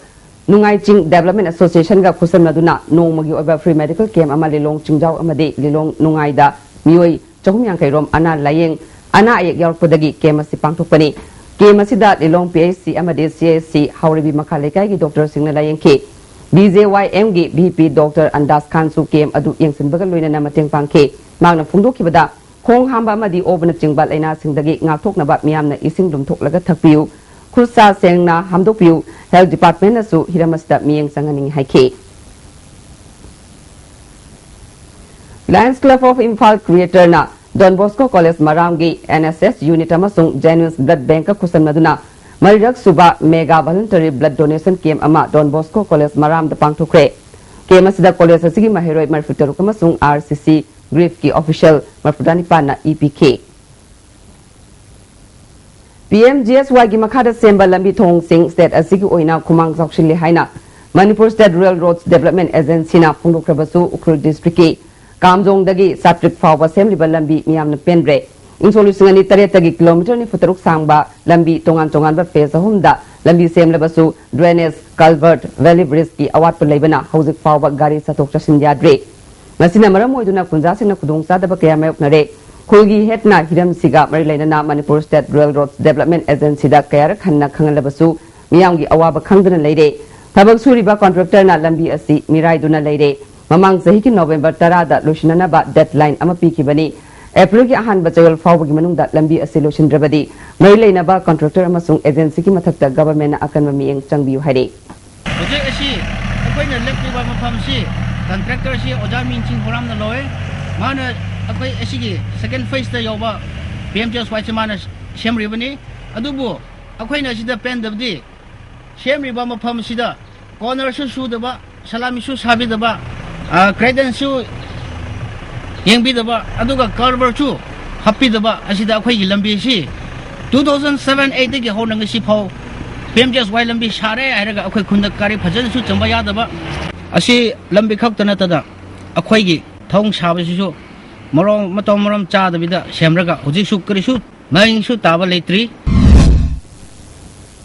ꯅꯨꯡꯉꯥꯏ ꯆꯤꯡ Development Associationꯒ ꯈꯨꯠꯁꯝꯅꯗꯨꯅ ꯅꯣꯡꯃꯒꯤ ꯑꯣꯏꯕ free medical camp ꯑꯃ ꯂꯤꯂꯣꯡ ꯆꯤꯡꯖꯥꯎ ꯑꯃꯗꯤ ꯂꯤꯂꯣꯡ ꯅꯨꯡꯉꯥꯏꯗ ꯃꯤꯑꯣꯏ ꯆꯍꯨꯝ ꯌꯥꯡꯈꯩ ꯔꯣꯝ ꯑꯅꯥ ꯂꯥꯌꯦꯡ, ꯑꯅꯥ ꯑꯌꯦꯛ ꯌꯥꯎꯔꯛꯄꯗꯒꯤ camp ꯑꯁꯤ ꯄꯥꯡꯊꯣꯛꯄꯅꯤ꯫ Camp ꯑꯁꯤꯗ ꯂꯤꯂꯣꯡ PHC ꯑꯃꯗꯤ CHC ꯍꯥꯎꯔꯩꯕꯤ ꯃꯈꯥ ꯂꯩꯀꯥꯏꯒꯤ doctorꯁꯤꯡꯅ ꯂꯥꯌꯦꯡꯈꯤ꯫ BJYMꯒꯤ VP Doctor ꯑꯟꯗꯥꯖ ꯈꯥꯟꯁꯨ camp ꯑꯗꯨ ꯌꯦꯡꯁꯤꯟꯕꯒ ꯂꯣꯏꯅꯅ ꯃꯇꯦꯡ ꯄꯥꯡꯈꯤ꯫ ꯃꯍꯥꯛꯅ ꯐꯣꯡꯗꯣꯛꯈꯤꯕꯗ, ꯈꯣꯡ ꯍꯥꯝꯕ ꯑꯃꯗꯤ ꯑꯣꯕꯅꯆꯤꯡꯕ ꯂꯥꯏꯅꯥꯁꯤꯡꯗꯒꯤ ꯉꯥꯛꯊꯣꯛꯅꯕ ꯃꯤꯌꯥꯝꯅ ꯏꯁꯤꯡ ꯂꯨꯝꯊꯣꯛꯂꯒ ꯊꯛꯄꯤꯌꯨ, ꯈꯨꯠ ꯁꯥ ꯁꯦꯡꯅ ꯍꯥꯝꯗꯣꯛꯄꯤꯌꯨ, health departmentꯅꯁꯨ ꯍꯤꯔꯝ ꯑꯁꯤꯗ ꯃꯤꯠꯌꯦꯡ ꯆꯪꯍꯟꯅꯤꯡꯏ ꯍꯥꯏꯈꯤ꯫ Lions Club of Imphal Creatorꯅ Don Bosco College ꯃꯔꯥꯝꯒꯤ N S S unit ꯑꯃꯁꯨꯡ Genuine's Blood Bankꯀ ꯈꯨꯠꯁꯝꯅꯗꯨꯅ ꯃꯔꯤꯔꯛ ꯁꯨꯕ Mega Voluntary Blood Donation Camp ꯑꯃ Don Bosco College ꯃꯔꯥꯝꯗ ꯄꯥꯡꯊꯣꯛꯈ꯭ꯔꯦ꯫ Camp ꯑꯁꯤꯗ college ꯑꯁꯤꯒꯤ ꯃꯍꯩꯔꯣꯏ ꯃꯔꯤꯐꯨ ꯇꯔꯨꯛ ꯑꯃꯁꯨꯡ R C C Griefꯀꯤ official ꯃꯔꯤꯐꯨꯇꯔꯥꯅꯤꯄꯥꯟꯅ E ꯄꯤꯈꯤ꯫ P M G S Yꯒꯤ ꯃꯈꯥꯗ ꯁꯦꯝꯕ ꯂꯝꯕꯤ ꯊꯣꯡꯁꯤꯡ state ꯑꯁꯤꯒꯤ ꯑꯣꯏꯅ ꯈꯨꯃꯥꯡ ꯆꯥꯎꯁꯤꯜꯂꯤ ꯍꯥꯏꯅ Manipur State Rural Roads Development Agencyꯅ ꯐꯣꯡꯗꯣꯛꯈ꯭ꯔꯕꯁꯨ, Ukhrul districtꯀꯤ ꯀꯥꯝꯖꯣꯡꯗꯒꯤ ꯆꯥꯇ꯭ꯔꯤꯛ ꯐꯥꯎꯕ ꯁꯦꯝꯂꯤꯕ ꯂꯝꯕꯤ ꯃꯤꯌꯥꯝꯅ ꯄꯦꯟꯗ꯭ꯔꯦ꯫ ꯏꯪ ꯁꯣꯛ ꯂꯤꯁꯤꯡ ꯑꯅꯤ ꯇꯔꯦꯠꯇꯒꯤ kilometre ꯅꯤꯐꯨ ꯇꯔꯨꯛ ꯁꯥꯡꯕ ꯂꯝꯕꯤ ꯇꯣꯉꯥꯟ ꯇꯣꯉꯥꯟꯕ phase ꯑꯍꯨꯝꯗ ꯂꯝꯕꯤ ꯁꯦꯝꯂꯕꯁꯨ, drainage, culvert, valley bridgeꯀꯤ ꯑꯋꯥꯠꯄ ꯂꯩꯕꯅ ꯍꯧꯖꯤꯛ ꯐꯥꯎꯕ ꯒꯥꯔꯤ ꯆꯠꯊꯣꯛ ꯆꯠꯁꯤꯟ ꯌꯥꯗ꯭ꯔꯦ꯫ ꯃꯁꯤꯅ ꯃꯔꯝ ꯑꯣꯏꯗꯨꯅ ꯈꯨꯟꯖꯥꯁꯤꯡꯅ ꯈꯨꯗꯣꯡꯆꯥꯗꯕ ꯀꯌꯥ ꯃꯥꯌꯣꯛꯅꯔꯦ꯫ ꯈꯨꯜꯒꯤ ꯍꯦꯠꯅ ꯍꯤꯔꯝꯁꯤꯒ ꯃꯔꯤ ꯂꯩꯅꯅ Manipur State Rural Roads Development Agencyꯗ ꯀꯌꯥꯔꯛ ꯍꯟꯅ ꯈꯪꯍꯜꯂꯕꯁꯨ, ꯃꯤꯌꯥꯝꯒꯤ ꯑꯋꯥꯕ ꯈꯪꯗꯅ ꯂꯩꯔꯦ꯫ ꯊꯕꯛ ꯁꯨꯔꯤꯕ contractorꯅ ꯂꯝꯕꯤ ꯑꯁꯤ ꯃꯤꯔꯥꯏꯗꯨꯅ ꯂꯩꯔꯦ꯫ ꯃꯃꯥꯡ ꯆꯍꯤꯒꯤ November ꯇꯔꯥꯗ ꯂꯣꯏꯁꯤꯟꯅꯅꯕ deadline ꯑꯃ ꯄꯤꯈꯤꯕꯅꯤ꯫ Aprilꯒꯤ ꯑꯍꯥꯟꯕ ꯆꯌꯣꯜ ꯐꯥꯎꯕꯒꯤ ꯃꯅꯨꯡꯗ ꯂꯝꯕꯤ ꯑꯁꯤ ꯂꯣꯏꯁꯤꯟꯗ꯭ꯔꯕꯗꯤ, ꯃꯔꯤ ꯂꯩꯅꯕ contractor ꯑꯃꯁꯨꯡ agencyꯒꯤ ꯃꯊꯛꯇ governmentꯅ ꯑꯀꯟꯕ ꯃꯤꯠꯌꯦꯡ ꯆꯪꯕꯤꯌꯨ ꯍꯥꯏꯔꯤ꯫ ꯍꯧꯖꯤꯛ ꯑꯁꯤ ꯑꯩꯈꯣꯏꯅ ꯂꯦꯞꯂꯤꯕ ꯃꯐꯝꯁꯤ contractorꯁꯤ ꯑꯣꯖꯥ ꯃꯤꯡꯁꯤꯡ ꯍꯣꯔꯥꯝꯅ ꯂꯧꯋꯦ꯫ ꯃꯥꯅ ꯑꯩꯈꯣꯏ ꯑꯁꯤꯒꯤ second phaseꯇ ꯌꯧꯕ P M G S Yꯁꯤ ꯃꯥꯅ ꯁꯦꯝꯔꯤꯕꯅꯤ꯫ ꯑꯗꯨꯕꯨ ꯑꯩꯈꯣꯏꯅ ꯑꯁꯤꯗ ꯄꯦꯟꯗꯕꯗꯤ, ꯁꯦꯝꯔꯤꯕ ꯃꯐꯝꯁꯤꯗ cornerꯁꯨ ꯁꯨꯗꯕ, ꯁꯂꯥꯃꯤꯁꯨ ꯁꯥꯕꯤꯗꯕ, ꯑ, credenceꯁꯨ ꯌꯦꯡꯕꯤꯗꯕ, ꯑꯗꯨꯒ culvertꯁꯨ ꯍꯥꯞꯄꯤꯗꯕ ꯑꯁꯤꯗ ꯑꯩꯈꯣꯏꯒꯤ ꯂꯝꯕꯤꯁꯤ two thousand seven eightꯇꯒꯤ ꯍꯧꯅ ꯉꯁꯤ ꯐꯥꯎ P M G S Y ꯂꯝꯕꯤ ꯁꯥꯔꯦ ꯍꯥꯏꯔꯒ ꯑꯩꯈꯣꯏ ꯈꯨꯟꯗ ꯒꯥꯔꯤ ꯐꯖꯅꯁꯨ ꯆꯪꯕ ꯌꯥꯗꯕ꯫ ꯑꯁꯤ ꯂꯝꯕꯤ ꯈꯛꯇ ꯅꯠꯇꯅ ꯑꯩꯈꯣꯏꯒꯤ ꯊꯣꯡ ꯁꯥꯕꯁꯤꯁꯨ ꯃꯔꯣꯡ ꯃꯇꯧ ꯃꯔꯝ ꯆꯥꯗꯕꯤꯗ ꯁꯦꯝꯔꯒ ꯍꯧꯖꯤꯛꯁꯨ ꯀꯔꯤꯁꯨ ꯃꯍꯤꯡꯁꯨ ꯇꯥꯕ ꯂꯩꯇ꯭ꯔꯤ꯫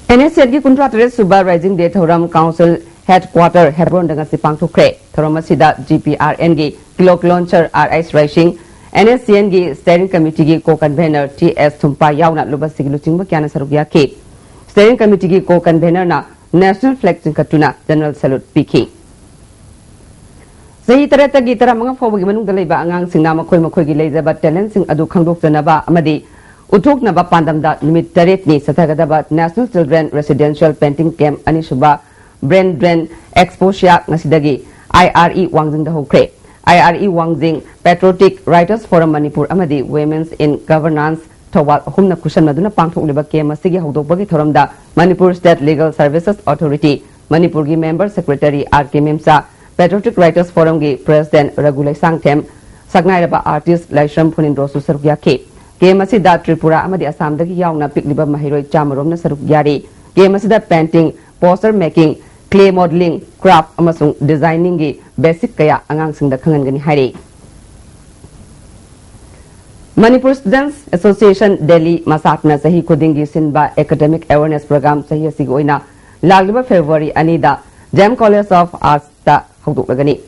N S Cnꯒꯤ ꯀꯨꯟꯊ꯭ꯔꯥ ꯇꯔꯦꯠ ꯁꯨꯕ Raising Day ꯊꯧꯔꯝ Council Headquarter ꯍꯦꯕ꯭ꯔꯣꯟꯗ ꯉꯁꯤ ꯄꯥꯡꯊꯣꯛꯈ꯭ꯔꯦ꯫ ꯊꯧꯔꯝ ꯑꯁꯤꯗ G P R Nꯒꯤ Kilok Launcher R S Raising, N S C Nꯒꯤ Steering Committeeꯒꯤ Co-Convener T S ꯊꯨꯝꯄꯥ ꯌꯥꯎꯅ ꯂꯨꯕꯁꯤꯒꯤ ꯂꯨꯆꯤꯡꯕ ꯀꯌꯥꯅ ꯁꯔꯨꯛ ꯌꯥꯈꯤ꯫ Steering Committeeꯒꯤ Co-Convenerꯅ National Flag ꯆꯤꯡꯈꯠꯇꯨꯅ General Salute ꯄꯤꯈꯤ꯫ ꯆꯍꯤ ꯇꯔꯦꯠꯇꯒꯤ ꯇꯔꯥꯃꯉꯥ ꯐꯥꯎꯕꯒꯤ ꯃꯅꯨꯡꯗ ꯂꯩꯕ ꯑꯉꯥꯡꯁꯤꯡꯅ ꯃꯈꯣꯏ ꯃꯈꯣꯏꯒꯤ ꯂꯩꯖꯕ talentꯁꯤꯡ ꯑꯗꯨ ꯈꯪꯗꯣꯛꯆꯅꯕ ꯑꯃꯗꯤ ꯎꯠꯊꯣꯛꯅꯕ ꯄꯥꯟꯗꯝꯗ ꯅꯨꯃꯤꯠ ꯇꯔꯦꯠꯅꯤ ꯆꯠꯊꯒꯗꯕ National Children Residential Painting Camp ꯑꯅꯤꯁꯨꯕ Brain Drain Exposia ꯉꯁꯤꯗꯒꯤ I R E ꯋꯥꯡꯖꯤꯡꯗ ꯍꯧꯈ꯭ꯔꯦ꯫ ꯑꯥꯏ ꯑꯥꯔ ꯏ ꯋꯥꯡꯖꯤꯡ, Patriotic Writers Forum ꯃꯅꯤꯄꯨꯔ ꯑꯃꯗꯤ Women's in Governance ꯊꯧꯕꯥꯜ ꯑꯍꯨꯝꯅ ꯈꯨꯠꯁꯝꯅꯗꯨꯅ ꯄꯥꯡꯊꯣꯛꯂꯤꯕ ꯀꯦꯝ ꯑꯁꯤꯒꯤ ꯍꯧꯗꯣꯛꯄꯒꯤ ꯊꯧꯔꯝꯗ Manipur State Legal Services Authority ꯃꯅꯤꯄꯨꯔꯒꯤ member secretary ꯑꯥꯔ ꯀꯦ ꯃꯦꯝꯆꯥ, Patriotic Writers Forumꯒꯤ president ꯔꯘꯨ ꯂꯩꯁꯥꯡꯊꯦꯝ, ꯁꯛꯅꯥꯏꯔꯕ artist ꯂꯥꯏꯁ꯭ꯔꯝ ꯐꯨꯅꯤꯟꯗ꯭ꯔꯣꯁꯨ ꯁꯔꯨꯛ ꯌꯥꯈꯤ꯫ ꯀꯦꯝ ꯑꯁꯤꯗ ꯇ꯭ꯔꯤꯄꯨꯔꯥ ꯑꯃꯗꯤ ꯑꯁꯥꯝꯗꯒꯤ ꯌꯥꯎꯅ ꯄꯤꯛꯂꯤꯕ ꯃꯍꯩꯔꯣꯏ ꯆꯥꯃꯔꯣꯝꯅ ꯁꯔꯨꯛ ꯌꯥꯔꯤ꯫ ꯀꯦꯝ ꯑꯁꯤꯗ painting, poster making, clay modeling, craft ꯑꯃꯁꯨꯡ designingꯒꯤ basic ꯀꯌꯥ ꯑꯉꯥꯡꯁꯤꯡꯗ ꯈꯪꯍꯟꯒꯅꯤ ꯍꯥꯏꯔꯤ꯫ Manipur Students Association Delhi, ꯃꯁꯥꯛꯅ ꯆꯍꯤ ꯈꯨꯗꯤꯡꯒꯤ ꯁꯤꯟꯕ academic awareness program ꯆꯍꯤ ꯑꯁꯤꯒꯤ ꯑꯣꯏꯅ ꯂꯥꯛꯂꯤꯕ February ꯑꯅꯤꯗ D M College of Artsꯇ ꯍꯧꯗꯣꯛꯂꯒꯅꯤ꯫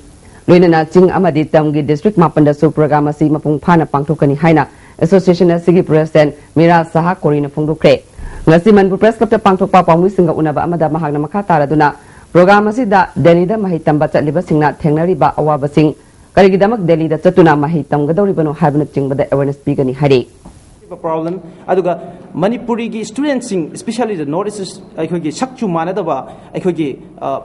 ꯂꯣꯏꯅꯅ ꯆꯤꯡ ꯑꯃꯗꯤ ꯇꯝꯒꯤ district ꯃꯥꯄꯟꯗꯁꯨ program ꯑꯁꯤ ꯃꯄꯨꯡ ꯐꯥꯅ ꯄꯥꯡꯊꯣꯛꯀꯅꯤ ꯍꯥꯏꯅ association ꯑꯁꯤꯒꯤ president ꯃꯤꯔꯥ ꯁꯍꯥ ꯀꯣꯔꯤꯅ ꯐꯣꯡꯗꯣꯛꯈ꯭ꯔꯦ꯫ ꯉꯁꯤ ꯃꯅꯤꯄꯨꯔ Press Clubꯇ ꯄꯥꯡꯊꯣꯛꯄ ꯄꯥꯎꯃꯤꯁꯤꯡꯒ ꯎꯅꯕ ꯑꯃꯗ ꯃꯍꯥꯛꯅ ꯃꯈꯥ ꯇꯥꯔꯗꯨꯅ, program ꯑꯁꯤꯗ ꯗꯦꯜꯂꯤꯗ ꯃꯍꯩ ꯇꯝꯕ ꯆꯠꯂꯤꯕꯁꯤꯡꯅ ꯊꯦꯡꯅꯔꯤꯕ ꯑꯋꯥꯕꯁꯤꯡ, ꯀꯔꯤꯒꯤꯗꯃꯛ ꯗꯦꯜꯂꯤꯗ ꯆꯠꯇꯨꯅ ꯃꯍꯩ ꯇꯝꯒꯗꯧꯔꯤꯕꯅꯣ ꯍꯥꯏꯕꯅꯆꯤꯡꯕꯗ awareness ꯄꯤꯒꯅꯤ ꯍꯥꯏꯔꯤ꯫ Problem, ꯑꯗꯨꯒ ꯃꯅꯤꯄꯨꯔꯤꯒꯤ studentꯁꯤꯡ, especially the North East, ꯑꯩꯈꯣꯏꯒꯤ ꯁꯛꯆꯨ ꯃꯥꯟꯅꯗꯕ, ꯑꯩꯈꯣꯏꯒꯤ ꯑ,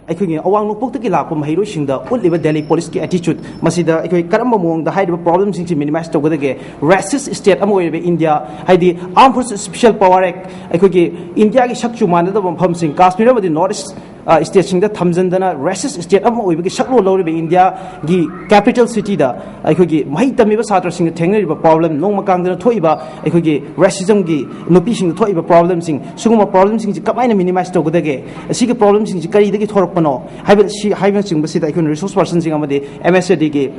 ꯑꯩꯈꯣꯏꯒꯤ ꯑꯋꯥꯡ ꯅꯣꯡꯄꯣꯛꯇꯒꯤ ꯂꯥꯛꯄ ꯃꯍꯩꯔꯣꯏꯁꯤꯡꯗ ꯎꯠꯂꯤꯕ ꯗꯦꯜꯂꯤ policeꯀꯤ attitude, ꯃꯁꯤꯗ ꯑꯩꯈꯣꯏ ꯀꯔꯝꯕ ꯃꯑꯣꯡꯗ ꯍꯥꯏꯔꯤꯕ problemꯁꯤꯡꯁꯤ minimize ꯇꯧꯒꯗꯒꯦ? Racist state ꯑꯃ ꯑꯣꯏꯔꯤꯕ ꯏꯟꯗꯤꯌꯥ, ꯍꯥꯏꯗꯤ Armed Forces Special Power Act, ꯑꯩꯈꯣꯏꯒꯤ ꯏꯟꯗꯤꯌꯥꯒꯤ ꯁꯛꯆꯨ ꯃꯥꯟꯅꯗꯕ ꯃꯐꯝꯁꯤꯡ, ꯀꯥꯁꯃꯤꯔ ꯑꯃꯗꯤ North East ꯑ, stateꯁꯤꯡꯗ ꯊꯝꯖꯤꯟꯗꯅ racist state ꯑꯃ ꯑꯣꯏꯕꯒꯤ ꯁꯛꯂꯣꯟ ꯂꯧꯔꯤꯕ ꯏꯟꯗꯤꯌꯥꯒꯤ capital cityꯗ ꯑꯩꯈꯣꯏꯒꯤ ꯃꯍꯩ ꯇꯝꯃꯤꯕ ꯁꯥꯇ꯭ꯔꯁꯤꯡꯅ ꯊꯦꯡꯅꯔꯤꯕ problem, ꯅꯣꯡꯃ ꯀꯥꯡꯗꯅ ꯊꯣꯛꯏꯕ ꯑꯩꯈꯣꯏꯒꯤ racismꯒꯤ ꯅꯨꯄꯤꯁꯤꯡꯗ ꯊꯣꯛꯏꯕ problemꯁꯤꯡ, ꯁꯤꯒꯨꯝꯕ problemꯁꯤꯡꯁꯤ ꯀꯃꯥꯏꯅ minimize ꯇꯧꯒꯗꯒꯦ? ꯑꯁꯤꯒꯤ problemꯁꯤꯡꯁꯤ ꯀꯔꯤꯗꯒꯤ ꯊꯣꯔꯛꯄꯅꯣ ꯍꯥꯏꯕ, ꯁꯤ ꯍꯥꯏꯕꯅꯆꯤꯡꯕꯁꯤꯗ ꯑꯩꯈꯣꯏꯅ resource personꯁꯤꯡ ꯑꯃꯗꯤ M S A Dꯒꯤ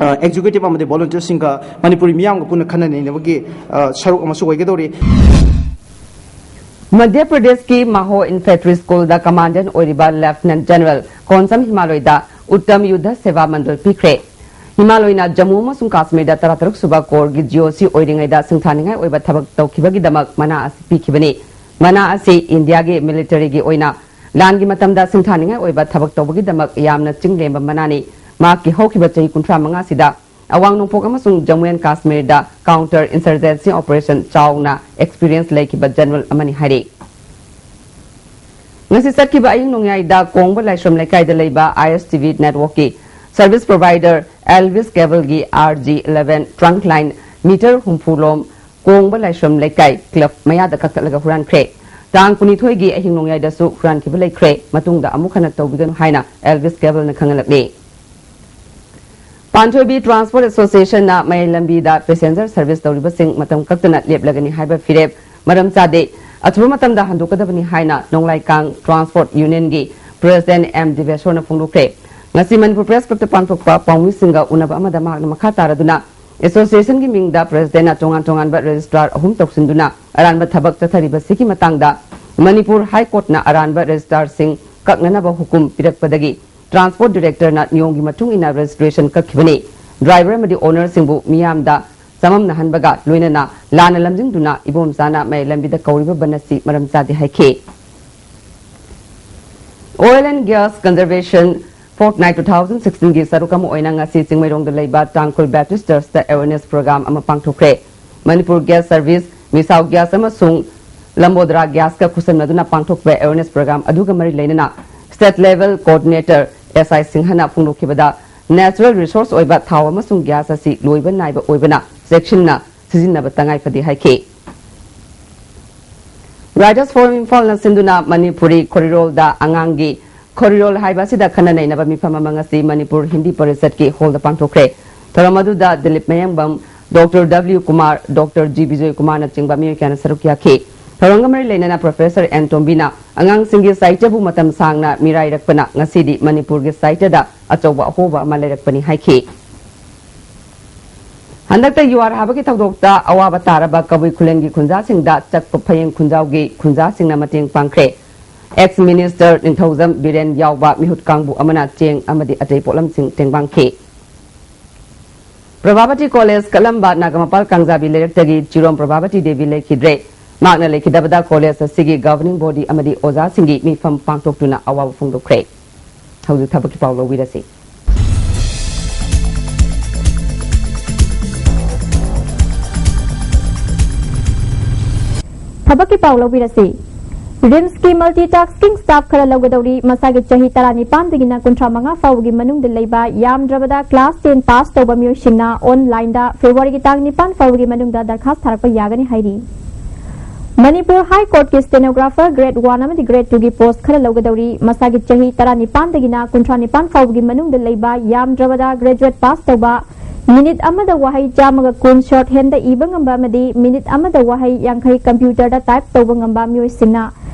ꯑ, executiveꯒ ꯑꯃꯗꯤ volunteerꯁꯤꯡꯒ ꯃꯅꯤꯄꯨꯔꯤ ꯃꯤꯌꯥꯝꯒ ꯄꯨꯟꯅ ꯈꯟꯅ ꯅꯩꯅꯕꯒꯤ, ꯑ, ꯁꯔꯨꯛ ꯑꯃꯁꯨ ꯑꯣꯏꯒꯗꯧꯔꯤ꯫ ꯃꯙ꯭ꯌ ꯄ꯭ꯔꯗꯦꯁꯀꯤ ꯃꯥꯍꯣ Infantry Schoolꯗ commandant ꯑꯣꯏꯔꯤꯕ Lieutenant General ꯀꯣꯟꯁꯝ ꯍꯤꯃꯥꯂꯣꯏꯗ ꯎꯠꯇꯝ ꯌꯨꯗꯙ ꯁꯦꯕꯥ ꯃꯟꯗꯜ ꯄꯤꯈ꯭ꯔꯦ꯫ ꯍꯤꯃꯥꯂꯣꯏꯅ ꯖꯝꯃꯨ ꯑꯃꯁꯨꯡ ꯀꯥꯁꯃꯤꯔꯗ ꯇꯔꯥꯇꯔꯨꯛ ꯁꯨꯕ ꯀꯣꯔꯒꯤ G O C ꯑꯣꯏꯔꯤꯉꯩꯗ ꯁꯤꯡꯊꯥꯅꯤꯡꯉꯥꯏ ꯑꯣꯏꯕ ꯊꯕꯛ ꯇꯧꯈꯤꯕꯒꯤꯗꯃꯛ ꯃꯅꯥ ꯑꯁꯤ ꯄꯤꯈꯤꯕꯅꯤ꯫ ꯃꯅꯥ ꯑꯁꯤ ꯏꯟꯗꯤꯌꯥꯒꯤ militaryꯒꯤ ꯑꯣꯏꯅ ꯂꯥꯟꯒꯤ ꯃꯇꯝꯗ ꯁꯤꯡꯊꯥꯅꯤꯡꯉꯥꯏ ꯑꯣꯏꯕ ꯊꯕꯛ ꯇꯧꯕꯒꯤꯗꯃꯛ ꯌꯥꯝꯅ ꯆꯤꯡꯂꯦꯝꯕ ꯃꯅꯥꯅꯤ꯫ ꯃꯍꯥꯛꯀꯤ ꯍꯧꯈꯤꯕ ꯆꯍꯤ ꯀꯨꯟꯊ꯭ꯔꯥ ꯃꯉꯥꯁꯤꯗ ꯑꯋꯥꯡ ꯅꯣꯡꯄꯣꯛ ꯑꯃꯁꯨꯡ Jammu and Kashmirꯗ counter insurgency operation ꯆꯥꯎꯅ experience ꯂꯩꯈꯤꯕ general ꯑꯃꯅꯤ ꯍꯥꯏꯔꯤ꯫ ꯉꯁꯤ ꯆꯠꯈꯤꯕ ꯑꯌꯨꯛ ꯅꯣꯡꯌꯥꯏꯗ ꯀꯣꯡꯕ ꯂꯥꯏꯁ꯭ꯔꯝ ꯂꯩꯀꯥꯏꯗ ꯂꯩꯕ I S T V networkꯀꯤ service provider Elvis Cableꯒꯤ RG eleven trunk line meter ꯍꯨꯝꯐꯨ ꯂꯣꯝ ꯀꯣꯡꯕ ꯂꯥꯏꯁ꯭ꯔꯝ ꯂꯩꯀꯥꯏ club ꯃꯌꯥꯗ ꯀꯛꯊꯠꯂꯒ ꯍꯨꯔꯥꯟꯈ꯭ꯔꯦ꯫ ꯇꯥꯡ ꯀꯨꯟꯅꯤꯊꯣꯏꯒꯤ ꯑꯍꯤꯡ ꯅꯣꯡꯌꯥꯏꯗꯁꯨ ꯍꯨꯔꯥꯟꯈꯤꯕ ꯂꯩꯈ꯭ꯔꯦ꯫ ꯃꯇꯨꯡꯗ ꯑꯃꯨꯛ ꯍꯟꯅ ꯇꯧꯕꯤꯒꯅꯨ ꯍꯥꯏꯅ Elvis Cableꯅ ꯈꯪꯍꯜꯂꯛꯂꯤ꯫ ꯄꯥꯟꯊꯣꯏꯕꯤ Transport Associationꯅ ꯃꯌꯥꯏ ꯂꯝꯕꯤꯗ passenger service ꯇꯧꯔꯤꯕꯁꯤꯡ ꯃꯇꯝ ꯀꯛꯇꯅ ꯂꯦꯞꯂꯒꯅꯤ ꯍꯥꯏꯕ ꯐꯤꯔꯦꯞ ꯃꯔꯝ ꯆꯥꯗꯦ, ꯑꯊꯨꯕ ꯃꯇꯝꯗ ꯍꯟꯗꯣꯛꯀꯗꯕꯅꯤ ꯍꯥꯏꯅ ꯅꯣꯡꯂꯥꯏꯀꯥꯡ Transport Unionꯒꯤ President M ꯗꯤꯕꯦꯁꯣꯔꯅ ꯐꯣꯡꯗꯣꯛꯈ꯭ꯔꯦ꯫ ꯉꯁꯤ ꯃꯅꯤꯄꯨꯔ Press Clubꯇ ꯄꯥꯡꯊꯣꯛꯄ ꯄꯥꯎꯃꯤꯁꯤꯡꯒ ꯎꯅꯕ ꯑꯃꯗ ꯃꯍꯥꯛꯅ ꯃꯈꯥ ꯇꯥꯔꯗꯨꯅ, Associationꯒꯤ ꯃꯤꯡꯗ Presidentꯅ ꯇꯣꯉꯥꯟ ꯇꯣꯉꯥꯟꯕ registrar ꯑꯍꯨꯝ ꯇꯧꯁꯤꯟꯗꯨꯅ ꯑꯔꯥꯟꯕ ꯊꯕꯛ ꯆꯠꯊꯔꯤꯕꯁꯤꯒꯤ ꯃꯇꯥꯡꯗ ꯃꯅꯤꯄꯨꯔ High Courtꯅ ꯑꯔꯥꯟꯕ registrarꯁꯤꯡ ꯀꯛꯅꯅꯕ ꯍꯨꯀꯨꯝ ꯄꯤꯔꯛꯄꯗꯒꯤ Transport Directorꯅ ꯅꯤꯌꯣꯝꯒꯤ ꯃꯇꯨꯡ ꯏꯟꯅ registration ꯀꯛꯈꯤꯕꯅꯤ꯫ Driver ꯑꯃꯗꯤ ownerꯁꯤꯡꯕꯨ ꯃꯤꯌꯥꯝꯗ ꯆꯃꯝꯅꯍꯟꯕꯒ ꯂꯣꯏꯅꯅ ꯂꯥꯟꯅ ꯂꯝꯖꯤꯡꯗꯨꯅ ꯏꯕꯣꯝꯆꯥꯅ ꯃꯌꯥꯏ ꯂꯝꯕꯤꯗ ꯀꯧꯔꯤꯕ ꯕꯟ ꯑꯁꯤ ꯃꯔꯝ ꯆꯥꯗꯦ ꯍꯥꯏꯈꯤ꯫ Oil and Gas Conservation Fortnight two thousand sixteenꯒꯤ ꯁꯔꯨꯛ ꯑꯃ ꯑꯣꯏꯅ ꯉꯁꯤ ꯆꯤꯡꯃꯩꯔꯣꯡꯗ ꯂꯩꯕ ꯇꯥꯡꯈꯨꯜ Baptist Churchꯇ awareness program ꯑꯃ ꯄꯥꯡꯊꯣꯛꯈ꯭ꯔꯦ꯫ ꯃꯅꯤꯄꯨꯔ Gas Service, ꯃꯤꯁꯥꯎ Gas ꯑꯃꯁꯨꯡ ꯂꯝꯕꯣꯗꯔꯥ Gasꯀ ꯈꯨꯠꯁꯝꯅꯗꯨꯅ ꯄꯥꯡꯊꯣꯛꯄ awareness program ꯑꯗꯨꯒ ꯃꯔꯤ ꯂꯩꯅꯅ State Level Coordinator S I ꯁꯤꯡꯍꯅ ꯐꯣꯡꯗꯣꯛꯈꯤꯕꯗ, natural resource ꯑꯣꯏꯕ ꯊꯥꯎ ꯑꯃꯁꯨꯡ gas ꯑꯁꯤ ꯂꯣꯏꯕ ꯅꯥꯏꯕ ꯑꯣꯏꯕꯅ ꯆꯦꯛꯁꯤꯟꯅ ꯁꯤꯖꯤꯟꯅꯕ ꯇꯉꯥꯏ ꯐꯗꯦ ꯍꯥꯏꯈꯤ꯫ Writers Forum ꯏꯝꯐꯥꯜꯅ ꯁꯤꯟꯗꯨꯅ ꯃꯅꯤꯄꯨꯔꯤ ꯈꯣꯔꯤꯔꯣꯜꯗ ꯑꯉꯥꯡꯒꯤ ꯈꯣꯔꯤꯔꯣꯜ ꯍꯥꯏꯕ ꯑꯁꯤꯗ ꯈꯟꯅ ꯅꯩꯅꯕ ꯃꯤꯐꯝ ꯑꯃ ꯉꯁꯤ ꯃꯅꯤꯄꯨꯔ ꯍꯤꯟꯗꯤ ꯄꯔꯤꯁꯠꯀꯤ ꯍꯣꯜꯗ ꯄꯥꯡꯊꯣꯛꯈ꯭ꯔꯦ꯫ ꯊꯧꯔꯝ ꯑꯗꯨꯗ Dilip ꯃꯌꯥꯡꯕꯝ, Doctor W Kumar, Doctor G Bijoy ꯀꯨꯃꯥꯔꯅꯆꯤꯡꯕ ꯃꯤꯑꯣꯏ ꯀꯌꯥꯅ ꯁꯔꯨꯛ ꯌꯥꯈꯤ꯫ ꯊꯧꯔꯝꯒ ꯃꯔꯤ ꯂꯩꯅꯅ Professor N ꯇꯣꯝꯕꯤꯅ ꯑꯉꯥꯡꯁꯤꯡꯒꯤ ꯁꯥꯍꯤꯇ꯭ꯌꯕꯨ ꯃꯇꯝ ꯁꯥꯡꯅ ꯃꯤꯔꯥꯏꯔꯛꯄꯅ ꯉꯁꯤꯗꯤ ꯃꯅꯤꯄꯨꯔꯒꯤ ꯁꯥꯍꯤꯇ꯭ꯌꯗ ꯑꯆꯧꯕ ꯑꯍꯣꯕ ꯑꯃ ꯂꯩꯔꯛꯄꯅꯤ ꯍꯥꯏꯈꯤ꯫ ꯍꯟꯗꯛꯇ ꯌꯨꯍꯥꯔ ꯍꯥꯕꯒꯤ ꯊꯧꯗꯣꯛꯇ ꯑꯋꯥꯕ ꯇꯥꯔꯕ ꯀꯕꯨꯏ ꯈꯨꯂꯦꯟꯒꯤ ꯈꯨꯟꯖꯥꯁꯤꯡꯗ ꯆꯛꯄ ꯐꯌꯦꯡ ꯈꯨꯟꯖꯥꯎꯒꯤ ꯈꯨꯟꯖꯥꯁꯤꯡꯅ ꯃꯇꯦꯡ ꯄꯥꯡꯈ꯭ꯔꯦ꯫ Ex Minister ꯅꯤꯡꯊꯧꯖꯝ ꯕꯤꯔꯦꯟ ꯌꯥꯎꯕ ꯃꯤꯍꯨꯠ ꯀꯥꯡꯕꯨ ꯑꯃꯅ ꯆꯦꯡ ꯑꯃꯗꯤ ꯑꯇꯩ ꯄꯣꯠꯂꯝꯁꯤꯡ ꯇꯦꯡꯕꯥꯡꯈꯤ꯫ ꯄ꯭ꯔꯚꯥꯕꯇꯤ ꯀꯣꯂꯦꯖ ꯀꯠꯂꯝꯕ ꯅꯥꯒꯥꯃꯄꯥꯜ ꯀꯥꯡꯖꯥꯕꯤ ꯂꯩꯔꯛꯇꯒꯤ ꯆꯤꯔꯣꯝ ꯄ꯭ꯔꯚꯥꯕꯇꯤ ꯗꯦꯕꯤ ꯂꯩꯈꯤꯗ꯭ꯔꯦ꯫ ꯃꯍꯥꯛꯅ ꯂꯩꯈꯤꯗꯕꯗ ꯀꯣꯂꯦꯖ ꯑꯁꯤꯒꯤ governing body ꯑꯃꯗꯤ ꯑꯣꯖꯥꯁꯤꯡꯒꯤ ꯃꯤꯐꯝ ꯄꯥꯡꯊꯣꯛꯇꯨꯅ ꯑꯋꯥꯕ ꯐꯣꯡꯗꯣꯛꯈ꯭ꯔꯦ꯫ ꯍꯧꯖꯤꯛ ꯊꯕꯛꯀꯤ ꯄꯥꯎ ꯂꯧꯕꯤꯔꯁꯤ꯫ ꯊꯕꯛꯀꯤ ꯄꯥꯎ ꯂꯧꯕꯤꯔꯁꯤ꯫ ꯔꯤꯝꯁꯀꯤ ꯃꯜꯇꯤ ꯇꯥꯁꯀꯤꯡ ꯁ꯭ꯇꯥꯐ ꯈꯔ ꯂꯧꯒꯗꯧꯔꯤ꯫ ꯃꯁꯥꯒꯤ ꯆꯍꯤ ꯇꯔꯥꯅꯤꯄꯥꯟꯗꯒꯤꯅ ꯀꯨꯟꯊ꯭ꯔꯥ ꯃꯉꯥ ꯐꯥꯎꯕꯒꯤ ꯃꯅꯨꯡꯗ ꯂꯩꯕ, ꯌꯥꯝꯗ꯭ꯔꯕꯗ ꯀ꯭ꯂꯥꯁ ꯇꯦꯟ ꯄꯥꯁ ꯇꯧꯕ ꯃꯤꯑꯣꯏꯁꯤꯡꯅ ꯑꯣꯟꯂꯥꯏꯟꯗ ꯐꯦꯕ꯭ꯔꯨꯋꯥꯔꯤꯒꯤ ꯇꯥꯡ ꯅꯤꯄꯥꯟ ꯐꯥꯎꯕꯒꯤ ꯃꯅꯨꯡꯗ ꯗꯔꯈꯥꯁ ꯊꯥꯔꯛꯄ ꯌꯥꯒꯅꯤ ꯍꯥꯏꯔꯤ꯫ ꯃꯅꯤꯄꯨꯔ ꯍꯥꯏ ꯀꯣꯔꯠꯀꯤ ꯁ꯭ꯇꯦꯅꯣꯒ꯭ꯔꯥꯐꯔ ꯒ꯭ꯔꯦꯗ ꯋꯥꯟ ꯑꯃꯗꯤ ꯒ꯭ꯔꯦꯗ ꯇꯨꯒꯤ ꯄꯣꯁ ꯈꯔ ꯂꯧꯒꯗꯧꯔꯤ꯫ ꯃꯁꯥꯒꯤ ꯆꯍꯤ ꯇꯔꯥꯅꯤꯄꯥꯟꯗꯒꯤꯅ ꯀꯨꯟꯊ꯭ꯔꯥ ꯅꯤꯄꯥꯟ ꯐꯥꯎꯕꯒꯤ ꯃꯅꯨꯡꯗ ꯂꯩꯕ, ꯌꯥꯝꯗ꯭ꯔꯕꯗ ꯒ꯭ꯔꯦꯖꯨꯋꯦꯠ ꯄꯥꯁ ꯇꯧꯕ, ꯃꯤꯅꯤꯠ ꯑꯃꯗ ꯋꯥꯍꯩ ꯆꯥꯝꯃꯒ ꯀꯨꯟ ꯁꯣꯔꯠ ꯍꯦꯟꯗ ꯏꯕ ꯉꯝꯕ ꯑꯃꯗꯤ ꯃꯤꯅꯤꯠ ꯑꯃꯗ ꯋꯥꯍꯩ ꯌꯥꯡꯈꯩ ꯀꯝꯄ꯭ꯌꯨꯇꯔꯗ ꯇꯥꯏꯞ ꯇꯧꯕ ꯉꯝꯕ ꯃꯤꯑꯣꯏꯁꯤꯡꯅ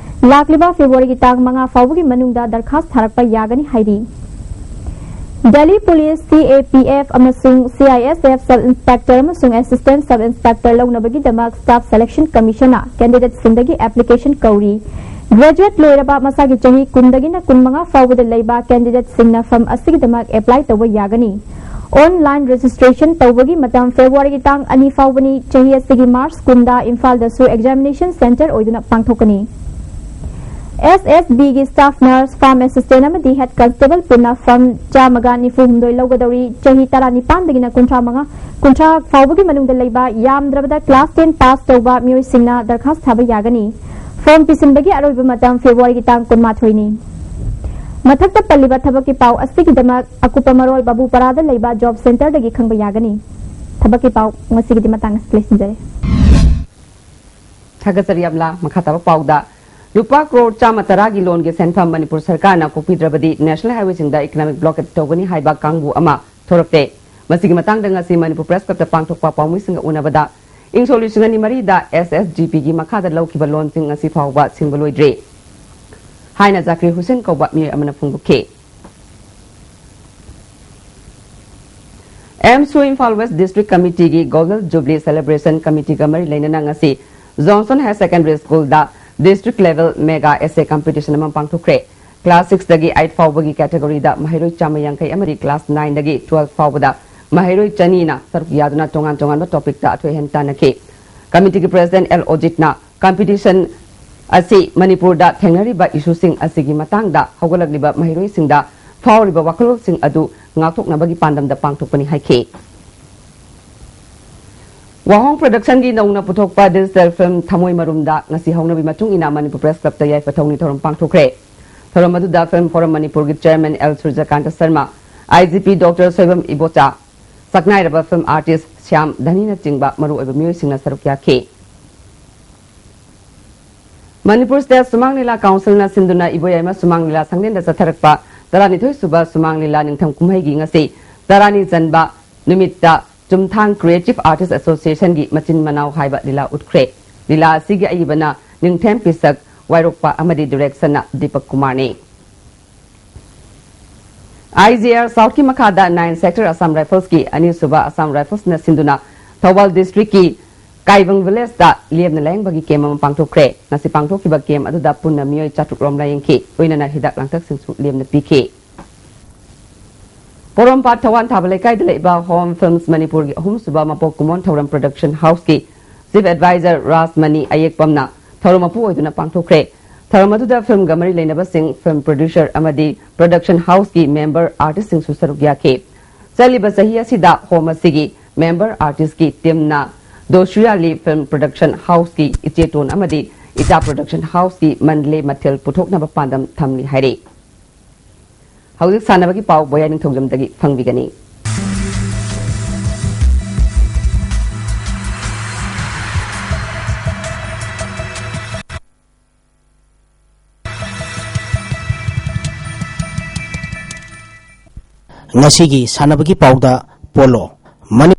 ꯂꯥꯛꯂꯤꯕ ꯐꯦꯕ꯭ꯔꯨꯋꯥꯔꯤꯒꯤ ꯇꯥꯡ ꯃꯉꯥ ꯐꯥꯎꯕꯒꯤ ꯃꯅꯨꯡꯗ ꯗꯔꯈꯥꯁ ꯊꯥꯔꯛꯄ ꯌꯥꯒꯅꯤ ꯍꯥꯏꯔꯤ꯫ ꯗꯦꯜꯂꯤ ꯄꯨꯂꯤꯁ, ꯁꯤ ꯑꯦ ꯄꯤ ꯑꯦꯐ ꯑꯃꯁꯨꯡ C I S F sub inspector ꯑꯃꯁꯨꯡ ꯑꯦꯁꯤꯁꯇꯦꯟꯠ ꯁꯕ ꯏꯟꯁꯄꯦꯛꯇꯔ ꯂꯧꯅꯕꯒꯤꯗꯃꯛ ꯁ꯭ꯇꯥꯐ ꯁꯦꯂꯦꯛꯁꯟ ꯀꯃꯤꯁꯟꯅ ꯀꯦꯟꯗꯤꯗꯦꯠꯁꯤꯡꯗꯒꯤ ꯑꯦꯄ꯭ꯂꯤꯀꯦꯁꯟ ꯀꯧꯔꯤ꯫ ꯒ꯭ꯔꯦꯖꯨꯋꯦꯠ ꯂꯣꯏꯔꯕ, ꯃꯁꯥꯒꯤ ꯆꯍꯤ ꯀꯨꯟꯗꯒꯤꯅ ꯀꯨꯟꯃꯉꯥ ꯐꯥꯎꯕꯗ ꯂꯩꯕ ꯀꯦꯟꯗꯤꯗꯦꯠꯁꯤꯡꯅ ꯐꯝ ꯑꯁꯤꯒꯤꯗꯃꯛ ꯑꯦꯄ꯭ꯂꯥꯏ ꯇꯧꯕ ꯌꯥꯒꯅꯤ꯫ ꯑꯣꯟꯂꯥꯏꯟ ꯔꯦꯖꯤꯁꯇ꯭ꯔꯦꯁꯟ ꯇꯧꯕꯒꯤ ꯃꯇꯝ ꯐꯦꯕ꯭ꯔꯨꯋꯥꯔꯤꯒꯤ ꯇꯥꯡ ꯑꯅꯤ ꯐꯥꯎꯕꯅꯤ꯫ ꯆꯍꯤ ꯑꯁꯤꯒꯤ ꯃꯥꯔꯆ ꯀꯨꯟꯗ ꯏꯝꯐꯥꯜꯗꯁꯨ ꯑꯦꯛꯖꯥꯃꯤꯅꯦꯁꯟ ꯁꯦꯟꯇꯔ ꯑꯣꯏꯗꯨꯅ ꯄꯥꯡꯊꯣꯛꯀꯅꯤ꯫ ꯑꯦꯁ ꯑꯦꯁ ꯕꯤꯒꯤ ꯁ꯭ꯇꯥꯐ ꯅꯔꯁ, ꯐꯥꯔꯝ ꯑꯦꯁꯤꯁꯇꯦꯟꯠ ꯑꯃꯗꯤ ꯍꯦꯗ ꯀꯟꯁꯇꯦꯕꯜ ꯄꯨꯟꯅ ꯐꯝ ꯆꯥꯝꯃꯒ ꯅꯤꯐꯨ ꯍꯨꯝꯗꯣꯏ ꯂꯧꯒꯗꯧꯔꯤ꯫ ꯆꯍꯤ ꯇꯔꯥꯅꯤꯄꯥꯟꯗꯒꯤꯅ ꯀꯨꯟꯊ꯭ꯔꯥ ꯃꯉꯥ, ꯀꯨꯟꯊ꯭ꯔꯥ ꯐꯥꯎꯕꯒꯤ ꯃꯅꯨꯡꯗ ꯂꯩꯕ, ꯌꯥꯝꯗ꯭ꯔꯕꯗ ꯀ꯭ꯂꯥꯁ ꯇꯦꯟ ꯄꯥꯁ ꯇꯧꯕ ꯃꯤꯑꯣꯏꯁꯤꯡꯅ ꯗꯔꯈꯥꯁ ꯊꯥꯕ ꯌꯥꯒꯅꯤ꯫ ꯐꯣꯔꯝ ꯄꯤꯁꯤꯟꯕꯒꯤ ꯑꯔꯣꯏꯕ ꯃꯇꯝ ꯐꯦꯕ꯭ꯔꯨꯋꯥꯔꯤꯒꯤ ꯇꯥꯡ ꯀꯨꯟꯃꯥꯊꯣꯏꯅꯤ꯫ ꯃꯊꯛꯇ ꯄꯜꯂꯤꯕ ꯊꯕꯛꯀꯤ ꯄꯥꯎ ꯑꯁꯤꯒꯤꯗꯃꯛ ꯑꯀꯨꯞꯄ ꯃꯔꯣꯜ ꯕꯥꯕꯨꯄꯥꯔꯥꯗ ꯂꯩꯕ ꯖꯣꯕ ꯁꯦꯟꯇꯔꯗꯒꯤ ꯈꯪꯕ ꯌꯥꯒꯅꯤ꯫ ꯊꯕꯛꯀꯤ ꯄꯥꯎ ꯉꯁꯤꯒꯤꯗꯤ ꯃꯇꯥꯡ ꯑꯁꯤꯗ ꯂꯣꯏꯁꯤꯟꯖꯔꯦ꯫ ꯊꯥꯒꯠꯆꯔꯤ ꯌꯥꯝꯂꯥ꯫ ꯃꯈꯥ ꯇꯥꯕ ꯄꯥꯎꯗ, ꯂꯨꯄꯥ ꯀ꯭ꯔꯣꯔ ꯆꯥꯝꯃ ꯇꯔꯥꯒꯤ ꯂꯣꯟꯒꯤ ꯁꯦꯟꯐꯝ ꯃꯅꯤꯄꯨꯔ ꯁꯔꯀꯥꯔꯅ ꯀꯣꯛꯄꯤꯗ꯭ꯔꯕꯗꯤ ꯅꯦꯁꯅꯦꯜ ꯍꯥꯏꯋꯦꯁꯤꯡꯗ ꯏꯀꯅꯣꯃꯤꯛ ꯕ꯭ꯂꯣꯀꯦꯠ ꯇꯧꯒꯅꯤ ꯍꯥꯏꯕ ꯀꯥꯡꯕꯨ ꯑꯃ ꯊꯣꯔꯛꯂꯦ꯫ ꯃꯁꯤꯒꯤ ꯃꯇꯥꯡꯗ ꯉꯁꯤ ꯃꯅꯤꯄꯨꯔ ꯄ꯭ꯔꯦꯁ ꯀ꯭ꯂꯕꯇ ꯄꯥꯡꯊꯣꯛꯄ ꯄꯥꯎꯃꯤꯁꯤꯡꯒ ꯎꯅꯕꯗ, ꯏꯪ ꯁꯣꯛ ꯂꯤꯁꯤꯡ ꯑꯅꯤ ꯃꯔꯤꯗ ꯑꯦꯁ ꯑꯦꯁ ꯖꯤ ꯄꯤꯒꯤ ꯃꯈꯥꯗ ꯂꯧꯈꯤꯕ ꯂꯣꯟꯁꯤꯡ ꯉꯁꯤ ꯐꯥꯎꯕ ꯁꯤꯡꯕ ꯂꯣꯏꯗ꯭ꯔꯤ ꯍꯥꯏꯅ ꯖꯥꯀꯤꯔ ꯍꯨꯁꯦꯟ ꯀꯧꯕ ꯃꯤꯑꯣꯏ ꯑꯃꯅ ꯐꯣꯡꯗꯣꯛꯈꯤ꯫ ꯑꯦꯝꯁꯨ ꯏꯝꯐꯥꯜ ꯋꯦꯁ ꯗꯤꯁꯇ꯭ꯔꯤꯛ ꯀꯃꯤꯇꯤꯒꯤ ꯒꯣꯜꯗꯟ ꯖꯨꯕꯂꯤ ꯁꯦꯂꯦꯕ꯭ꯔꯦꯁꯟ ꯀꯃꯤꯇꯤꯒ ꯃꯔꯤ ꯂꯩꯅꯅ ꯉꯁꯤ ꯖꯣꯟꯁꯟ ꯍꯥꯌꯔ ꯁꯦꯀꯦꯟꯗꯔꯤ ꯁ꯭ꯀꯨꯜꯗ district level mega essay competition ꯑꯃ ꯄꯥꯡꯊꯣꯛꯈ꯭ꯔꯦ꯫ ꯀ꯭ꯂꯥꯁ ꯁꯤꯛꯁꯇꯒꯤ ꯑꯩꯠ ꯐꯥꯎꯕꯒꯤ ꯀꯦꯇꯦꯒꯣꯔꯤꯗ ꯃꯍꯩꯔꯣꯏ ꯆꯥꯝꯃ ꯌꯥꯡꯈꯩ ꯑꯃꯗꯤ ꯀ꯭ꯂꯥꯁ ꯅꯥꯏꯟꯗꯒꯤ ꯇꯨꯋꯦꯜꯐ ꯐꯥꯎꯕꯗ ꯃꯍꯩꯔꯣꯏ ꯆꯅꯤꯅ ꯁꯔꯨꯛ ꯌꯥꯗꯨꯅ ꯇꯣꯉꯥꯟ ꯇꯣꯉꯥꯟꯕ ꯇꯣꯄꯤꯛꯇ ꯑꯊꯣꯏ ꯑꯍꯦꯟ ꯇꯥꯟꯅꯈꯤ꯫ ꯀꯃꯤꯇꯤꯒꯤ ꯄ꯭ꯔꯦꯁꯤꯗꯦꯟꯠ ꯑꯦꯜ ꯑꯣꯖꯤꯠꯅ ꯀꯝꯄꯤꯇꯤꯁꯟ ꯑꯁꯤ ꯃꯅꯤꯄꯨꯔꯗ ꯊꯦꯡꯅꯔꯤꯕ ꯏꯁꯨꯁꯤꯡ ꯑꯁꯤꯒꯤ ꯃꯇꯥꯡꯗ ꯍꯧꯒꯠꯂꯛꯂꯤꯕ ꯃꯍꯩꯔꯣꯏꯁꯤꯡꯗ ꯐꯥꯎꯔꯤꯕ ꯋꯥꯈꯜꯂꯣꯟꯁꯤꯡ ꯑꯗꯨ ꯉꯥꯛꯊꯣꯛꯅꯕꯒꯤ ꯄꯥꯟꯗꯝꯗ ꯄꯥꯡꯊꯣꯛꯄꯅꯤ ꯍꯥꯏꯈꯤ꯫ ꯋꯥꯍꯣꯡ ꯄ꯭ꯔꯗꯛꯁꯟꯒꯤ ꯅꯧꯅ ꯄꯨꯊꯣꯛꯄ ꯗꯤꯖꯤꯇꯦꯜ ꯐꯤꯂꯝ ꯊꯃꯣꯏ ꯃꯔꯨꯝꯗ ꯉꯁꯤ ꯍꯧꯅꯕꯤ ꯃꯇꯨꯡ ꯏꯟꯅ ꯃꯅꯤꯄꯨꯔ ꯄ꯭ꯔꯦꯁ ꯀ꯭ꯂꯕꯇ ꯌꯥꯏꯐ ꯊꯧꯅꯤ ꯊꯧꯔꯝ ꯄꯥꯡꯊꯣꯛꯈ꯭ꯔꯦ꯫ ꯊꯧꯔꯝ ꯑꯗꯨꯗ ꯐꯤꯂꯝ ꯐꯣꯔꯝ ꯃꯅꯤꯄꯨꯔꯒꯤ ꯆꯦꯌꯔꯃꯦꯟ ꯑꯦꯜ ꯁꯨꯔꯖꯀꯥꯟꯇ ꯁꯔꯃ, ꯑꯥꯏ G P doctor Soibam Ibocha, ꯁꯛꯅꯥꯏꯔꯕ ꯐꯤꯂꯝ ꯑꯥꯔꯇꯤꯁ ꯁ꯭ꯌꯥꯝ ꯙꯅꯤꯅꯆꯤꯡꯕ ꯃꯔꯨꯑꯣꯏꯕ ꯃꯤꯑꯣꯏꯁꯤꯡꯅ ꯁꯔꯨꯛ ꯌꯥꯈꯤ꯫ ꯃꯅꯤꯄꯨꯔ ꯁ꯭ꯇꯦꯠ ꯁꯨꯃꯥꯡ ꯂꯤꯂꯥ ꯀꯥꯎꯟꯁꯤꯜꯅ ꯁꯤꯟꯗꯨꯅ ꯏꯕꯣꯌꯥꯏꯃ ꯁꯨꯃꯥꯡ ꯂꯤꯂꯥ ꯁꯪꯂꯦꯟꯗ ꯆꯠꯊꯔꯛꯄ ꯇꯔꯥꯅꯤꯊꯣꯏ ꯁꯨꯕ ꯁꯨꯃꯥꯡ ꯂꯤꯂꯥ ꯅꯤꯡꯊꯝ ꯀꯨꯝꯍꯩꯒꯤ ꯉꯁꯤ ꯇꯔꯥꯅꯤ ꯆꯟꯕ ꯅꯨꯃꯤꯠꯇ ꯆꯨꯝꯊꯥꯡ ꯀ꯭ꯔꯤꯌꯦꯇꯤꯚ ꯑꯥꯔꯇꯤꯁ ꯑꯦꯁꯣꯁꯤꯌꯦꯁꯟꯒꯤ ꯃꯆꯤꯟ ꯃꯅꯥꯎ ꯍꯥꯏꯕ ꯂꯤꯂꯥ ꯎꯠꯈ꯭ꯔꯦ꯫ ꯂꯤꯂꯥ ꯑꯁꯤꯒꯤ ꯑꯏꯕꯅ ꯅꯤꯡꯊꯦꯝ ꯄꯤꯁꯛ, ꯋꯥꯏꯔꯣꯛꯄ ꯑꯃꯗꯤ ꯗꯤꯔꯦꯛꯁꯟꯅ ꯗꯤꯄꯛ ꯀꯨꯃꯥꯔꯅꯤ꯫ ꯑꯥꯏ ꯖꯤ ꯑꯥꯔ ꯁꯥꯎꯠꯀꯤ ꯃꯈꯥꯗ ꯅꯥꯏꯟ ꯁꯦꯛꯇꯔ ꯑꯁꯥꯝ ꯔꯥꯏꯐꯜꯁꯀꯤ ꯑꯅꯤꯁꯨꯕ ꯑꯁꯥꯝ ꯔꯥꯏꯐꯜꯁꯅ ꯁꯤꯟꯗꯨꯅ ꯊꯧꯕꯥꯜ ꯗꯤꯁꯇ꯭ꯔꯤꯛꯀꯤ ꯀꯥꯏꯕꯪ ꯚꯤꯂꯦꯖꯇ ꯂꯦꯝꯅ ꯂꯥꯌꯦꯡꯕꯒꯤ ꯀꯦꯝ ꯑꯃ ꯄꯥꯡꯊꯣꯛꯈ꯭ꯔꯦ꯫ ꯉꯁꯤ ꯄꯥꯡꯊꯣꯛꯈꯤꯕ ꯀꯦꯝ ꯑꯗꯨꯗ ꯄꯨꯟꯅ ꯃꯤꯑꯣꯏ ꯆꯥꯇ꯭ꯔꯨꯛ ꯔꯣꯝ ꯂꯥꯌꯦꯡꯈꯤ꯫ ꯂꯣꯏꯅꯅ ꯍꯤꯗꯥꯛ ꯂꯥꯡꯊꯛꯁꯤꯡꯁꯨ ꯂꯦꯝꯅ ꯄꯤꯈꯤ꯫ ꯄꯣꯔꯣꯝꯄꯥꯠ ꯊꯋꯥꯟ ꯊꯥꯕ ꯂꯩꯀꯥꯏꯗ ꯂꯩꯕ ꯍꯣꯝ ꯐꯤꯜꯝꯁ ꯃꯅꯤꯄꯨꯔꯒꯤ ꯑꯍꯨꯝꯁꯨꯕ ꯃꯄꯣꯛ ꯀꯨꯝꯑꯣꯟ ꯊꯧꯔꯝ ꯄ꯭ꯔꯗꯛꯁꯟ ꯍꯥꯎꯁꯀꯤ ꯆꯤꯐ ꯑꯦꯗꯚꯥꯏꯖꯔ ꯔꯥꯖꯃꯅꯤ ꯑꯌꯦꯛꯄꯝꯅ ꯊꯧꯔꯝ ꯃꯄꯨ ꯑꯣꯏꯗꯨꯅ ꯄꯥꯡꯊꯣꯛꯈ꯭ꯔꯦ꯫ ꯊꯧꯔꯝ ꯑꯗꯨꯗ ꯐꯤꯜꯝꯒ ꯃꯔꯤ ꯂꯩꯅꯕꯁꯤꯡ, ꯐꯤꯜꯝ ꯄ꯭ꯔꯣꯗ꯭ꯌꯨꯁꯔ ꯑꯃꯗꯤ ꯄ꯭ꯔꯗꯛꯁꯟ ꯍꯥꯎꯁꯀꯤ ꯃꯦꯝꯕꯔ ꯑꯥꯔꯇꯤꯁꯁꯤꯡꯁꯨ ꯁꯔꯨꯛ ꯌꯥꯈꯤ꯫ ꯆꯠꯂꯤꯕ ꯆꯍꯤ ꯑꯁꯤꯗ ꯍꯣꯝ ꯑꯁꯤꯒꯤ ꯃꯦꯝꯕꯔ ꯑꯥꯔꯇꯤꯁꯀꯤ ꯇꯤꯝꯅ ꯗꯣꯁꯨꯌꯥꯂꯤ ꯐꯤꯜꯝ ꯄ꯭ꯔꯗꯛꯁꯟ ꯍꯥꯎꯁꯀꯤ ꯏꯆꯦꯇꯣꯟ ꯑꯃꯗꯤ ꯏꯆꯥ ꯄ꯭ꯔꯗꯛꯁꯟ ꯍꯥꯎꯁꯀꯤ ꯃꯟꯂꯦ ꯃꯊꯦꯜ ꯄꯨꯊꯣꯛꯅꯕ ꯄꯥꯟꯗꯝ ꯊꯝꯂꯤ ꯍꯥꯏꯔꯤ꯫ ꯍꯧꯖꯤꯛ ꯁꯥꯟꯅꯕꯒꯤ ꯄꯥꯎ ꯕꯣꯌꯥ ꯅꯤꯡꯊꯧꯖꯝꯗꯒꯤ ꯐꯪꯕꯤꯒꯅꯤ꯫ ꯉꯁꯤꯒꯤ ꯁꯥꯟꯅꯕꯒꯤ ꯄꯥꯎꯗ ꯄꯣꯂꯣ꯫ ꯃꯅꯤ-,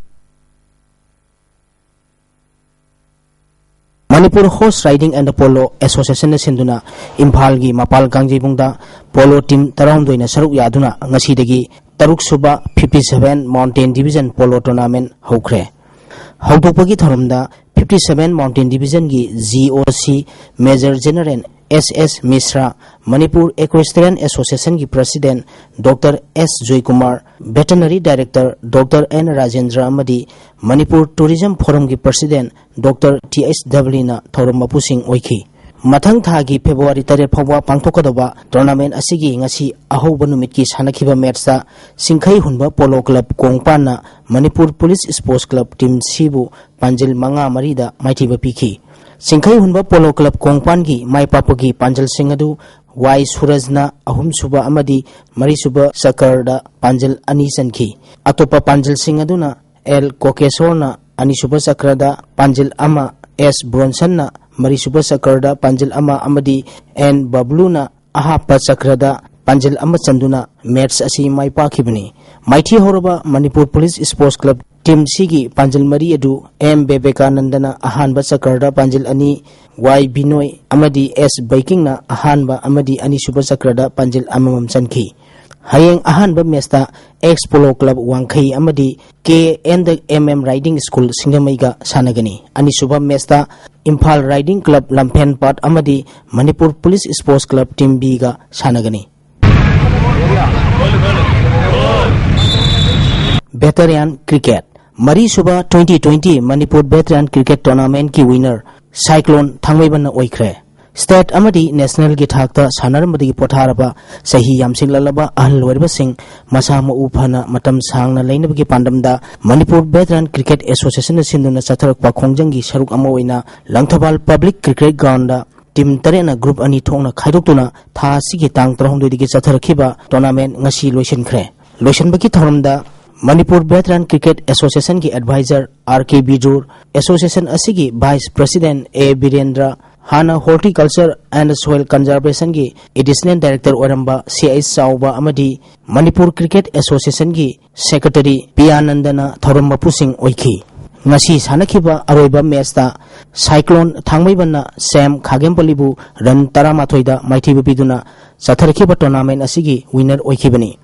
Manipur horse riding and polo ꯑꯦꯁꯣꯁꯤꯌꯦꯁꯟꯅ ꯁꯤꯟꯗꯨꯅ ꯏꯝꯐꯥꯜꯒꯤ ꯃꯄꯥꯜ ꯀꯥꯡꯖꯩꯕꯨꯡꯗ ꯄꯣꯂꯣ ꯇꯤꯝ ꯇꯔꯥꯍꯨꯝꯗꯣꯏꯅ ꯁꯔꯨꯛ ꯌꯥꯗꯨꯅ ꯉꯁꯤꯗꯒꯤ ꯇꯔꯨꯛ ꯁꯨꯕ fifty seven mountain division polo tournament ꯍꯧꯈ꯭ꯔꯦ꯫ ꯍꯧꯗꯣꯛꯄꯒꯤ ꯊꯧꯔꯝꯗ ꯐꯤꯐꯇꯤ ꯁꯚꯦꯟ ꯃꯥꯎꯟꯇꯦꯟ ꯗꯤꯕꯤꯖꯟꯒꯤ G O C major general S S Mishra, Manipur equestrian ꯑꯦꯁꯣꯁꯤꯌꯦꯁꯟꯒꯤ president doctor S Joykumar, veterinary director doctor N Rajendra ꯑꯃꯗꯤ ꯃꯅꯤꯄꯨꯔ ꯇꯨꯔꯤꯖꯝ ꯐꯣꯔꯝꯒꯤ ꯄ꯭ꯔꯁꯤꯗꯦꯟꯠ ꯗꯣꯛꯇꯔ ꯇꯤ ꯑꯩꯆ ꯗꯕ꯭ꯂꯤꯅ ꯊꯧꯔꯝ ꯃꯄꯨꯁꯤꯡ ꯑꯣꯏꯈꯤ꯫ ꯃꯊꯪ ꯊꯥꯒꯤ ꯐꯦꯕ꯭ꯔꯨꯋꯥꯔꯤ ꯇꯔꯦꯠ ꯐꯥꯎꯕ ꯄꯥꯡꯊꯣꯛꯀꯗꯧꯕ ꯇꯣꯔꯅꯥꯃꯦꯟ ꯑꯁꯤꯒꯤ ꯉꯁꯤ ꯑꯍꯧꯕ ꯅꯨꯃꯤꯠꯀꯤ ꯁꯥꯟꯅꯈꯤꯕ ꯃꯦꯠꯁꯇ ꯁꯤꯡꯈꯩ ꯍꯨꯟꯕ ꯄꯣꯂꯣ ꯀ꯭ꯂꯕ ꯀꯣꯡꯄꯥꯟꯅ Manipur police sports club team ꯁꯤꯕꯨ ꯄꯥꯟꯖꯤꯜ ꯃꯉꯥ ꯃꯔꯤꯗ ꯃꯥꯏꯊꯤꯕ ꯄꯤꯈꯤ꯫ ꯁꯤꯡꯈꯩ ꯍꯨꯟꯕ ꯄꯣꯂꯣ ꯀ꯭ꯂꯕ ꯀꯣꯡꯄꯥꯟꯒꯤ ꯃꯥꯏ ꯄꯥꯛꯄꯒꯤ ꯄꯥꯟꯖꯜꯁꯤꯡ ꯑꯗꯨ ꯋꯥꯏ ꯁꯨꯔꯖꯅ ꯑꯍꯨꯝꯁꯨꯕ ꯑꯃꯗꯤ ꯃꯔꯤꯁꯨꯕ ꯆꯀꯔꯗ ꯄꯥꯟꯖꯜ ꯑꯅꯤ ꯆꯟꯈꯤ꯫ ꯑꯇꯣꯞꯄ ꯄꯥꯟꯖꯜꯁꯤꯡ ꯑꯗꯨꯅ ꯑꯦꯜ ꯀꯣꯀꯦꯁꯣꯔꯅ ꯑꯅꯤꯁꯨꯕ ꯆꯀ꯭ꯔꯗ ꯄꯥꯟꯖꯤꯜ ꯑꯃ, ꯑꯦꯁ ꯕ꯭ꯔꯣꯟꯁꯟꯅ ꯃꯔꯤꯁꯨꯕ ꯆꯀ꯭ꯔꯗ ꯄꯥꯟꯖꯤꯜ ꯑꯃ ꯑꯃꯗꯤ ꯑꯦꯟ ꯕꯕ꯭ꯂꯨꯅ ꯑꯍꯥꯞꯄ ꯆꯀ꯭ꯔꯗ ꯄꯥꯟꯖꯤꯜ ꯑꯃ ꯆꯟꯗꯨꯅ ꯃꯦꯠꯁ ꯑꯁꯤ ꯃꯥꯏ ꯄꯥꯛꯈꯤꯕꯅꯤ꯫ ꯃꯥꯏꯊꯤ ꯍꯧꯔꯕ Manipur police sports club team ꯁꯤꯒꯤ ꯄꯥꯟꯖꯤꯜ ꯃꯔꯤ ꯑꯗꯨ ꯑꯦꯝ ꯕꯦꯕꯦꯀꯥꯅꯟꯗꯅ ꯑꯍꯥꯟꯕ ꯆꯀ꯭ꯔꯗ ꯄꯥꯟꯖꯤꯜ ꯑꯅꯤ, ꯋꯥꯏ ꯕꯤꯅꯣꯏ ꯑꯃꯗꯤ ꯑꯦꯁ ꯕꯩꯀꯤꯡꯅ ꯑꯍꯥꯟꯕ ꯑꯃꯗꯤ ꯑꯅꯤꯁꯨꯕ ꯆꯀ꯭ꯔꯗ ꯄꯥꯟꯖꯤꯜ ꯑꯃꯃꯝ ꯆꯟꯈꯤ꯫ ꯍꯌꯦꯡ ꯑꯍꯥꯟꯕ ꯃꯦꯠꯁꯇ ꯑꯦꯛꯁ ꯄꯣꯂꯣ ꯀ꯭ꯂꯕ ꯋꯥꯡꯈꯩ ꯑꯃꯗꯤ K N M M riding school ꯁꯤꯡꯖꯃꯩꯒ ꯁꯥꯟꯅꯒꯅꯤ꯫ ꯑꯅꯤꯁꯨꯕ ꯃꯦꯠꯁꯇ ꯏꯝꯐꯥꯜ ꯔꯥꯏꯗꯤꯡ ꯀ꯭ꯂꯕ ꯂꯝꯐꯦꯟ ꯄꯥꯠ ꯑꯃꯗꯤ Manipur police sports club team ꯕꯤꯒ ꯁꯥꯟꯅꯒꯅꯤ꯫ Veteran cricket. ꯃꯔꯤꯁꯨꯕ twenty twenty Manipur veteran cricket ꯇꯣꯔꯅꯥꯃꯦꯟꯠꯀꯤ ꯋꯤꯅꯔ ꯁꯥꯏꯀ꯭ꯂꯣꯟ ꯊꯥꯡꯃꯩꯕꯟꯅ ꯑꯣꯏꯈ꯭ꯔꯦ꯫ ꯁ꯭ꯇꯦꯠ ꯑꯃꯗꯤ ꯅꯦꯁꯅꯦꯜꯒꯤ ꯊꯥꯛꯇ ꯁꯥꯟꯅꯔꯝꯕꯗꯒꯤ ꯄꯣꯊꯥꯔꯕ ꯆꯍꯤ ꯌꯥꯝꯁꯤꯜꯂꯛꯂꯕ ꯑꯍꯜ ꯑꯣꯏꯔꯕꯁꯤꯡ ꯃꯁꯥ ꯃꯎ ꯐꯅ ꯃꯇꯝ ꯁꯥꯡꯅ ꯂꯩꯅꯕꯒꯤ ꯄꯥꯟꯗꯝꯗ ꯃꯅꯤꯄꯨꯔ ꯚꯦꯇꯔꯥꯟ ꯀ꯭ꯔꯤꯀꯦꯠ ꯑꯦꯁꯣꯁꯤꯌꯦꯁꯟꯅ ꯁꯤꯟꯗꯨꯅ ꯆꯠꯊꯔꯛꯄ ꯈꯣꯡꯖꯪꯒꯤ ꯁꯔꯨꯛ ꯑꯃ ꯑꯣꯏꯅ Langthabal public cricket ground team ꯇꯔꯦꯠꯅ ꯒ꯭ꯔꯨꯞ ꯑꯅꯤ ꯊꯣꯛꯅ ꯈꯥꯏꯗꯣꯛꯇꯨꯅ ꯊꯥ ꯑꯁꯤꯒꯤ ꯇꯥꯡ ꯇꯔꯥꯍꯨꯝꯗꯣꯏꯗꯒꯤ ꯆꯠꯊꯔꯛꯈꯤꯕ ꯇꯣꯔꯅꯥꯃꯦꯟꯠ ꯉꯁꯤ ꯂꯣꯏꯁꯤꯟꯈ꯭ꯔꯦ꯫ ꯂꯣꯏꯁꯤꯟꯕꯒꯤ ꯊꯧꯔꯝꯗ ꯃꯅꯤꯄꯨꯔ ꯚꯦꯇꯔꯥꯟ ꯀ꯭ꯔꯤꯀꯦꯠ ꯑꯦꯁꯣꯁꯤꯌꯦꯁꯟꯒꯤ adviser R K Bijur, association ꯑꯁꯤꯒꯤ ꯚꯥꯏꯁ ꯄ꯭ꯔꯁꯤꯗꯦꯟꯠ ꯑꯦ ꯕꯤꯔꯦꯟꯗ꯭ꯔ, ꯍꯥꯟꯅ ꯍꯣꯔꯇꯤꯀꯜꯆꯔ ꯑꯦꯟ ꯁꯣꯏꯜ ꯀꯟꯖꯔꯚꯦꯁꯟꯒꯤ ꯑꯦꯗꯤꯁꯅꯦꯜ ꯗꯥꯏꯔꯦꯛꯇꯔ ꯑꯣꯏꯔꯝꯕ ꯁꯤ ꯑꯩꯆ ꯆꯥꯎꯕ ꯑꯃꯗꯤ ꯃꯅꯤꯄꯨꯔ ꯀ꯭ꯔꯤꯀꯦꯠ ꯑꯦꯁꯣꯁꯤꯌꯦꯁꯟꯒꯤ ꯁꯦꯀ꯭ꯔꯦꯇꯔꯤ ꯄꯤꯌꯥꯅꯟꯗꯅ ꯊꯧꯔꯝ ꯃꯄꯨꯁꯤꯡ ꯑꯣꯏꯈꯤ꯫ ꯉꯁꯤ ꯁꯥꯟꯅꯈꯤꯕ ꯑꯔꯣꯏꯕ ꯃꯦꯠꯁꯇ ꯁꯥꯏꯀ꯭ꯂꯣꯟ ꯊꯥꯡꯃꯩꯕꯟꯅ ꯁꯦꯝ ꯈꯥꯒꯦꯝꯄꯜꯂꯤꯕꯨ ꯔꯟ ꯇꯔꯥꯃꯥꯊꯣꯏꯗ ꯃꯥꯏꯊꯤꯕ ꯄꯤꯗꯨꯅ ꯆꯠꯊꯔꯛꯈꯤꯕ ꯇꯣꯔꯅꯥꯃꯦꯟꯠ ꯑꯁꯤꯒꯤ ꯋꯤꯅꯔ ꯑꯣꯏꯈꯤꯕꯅꯤ꯫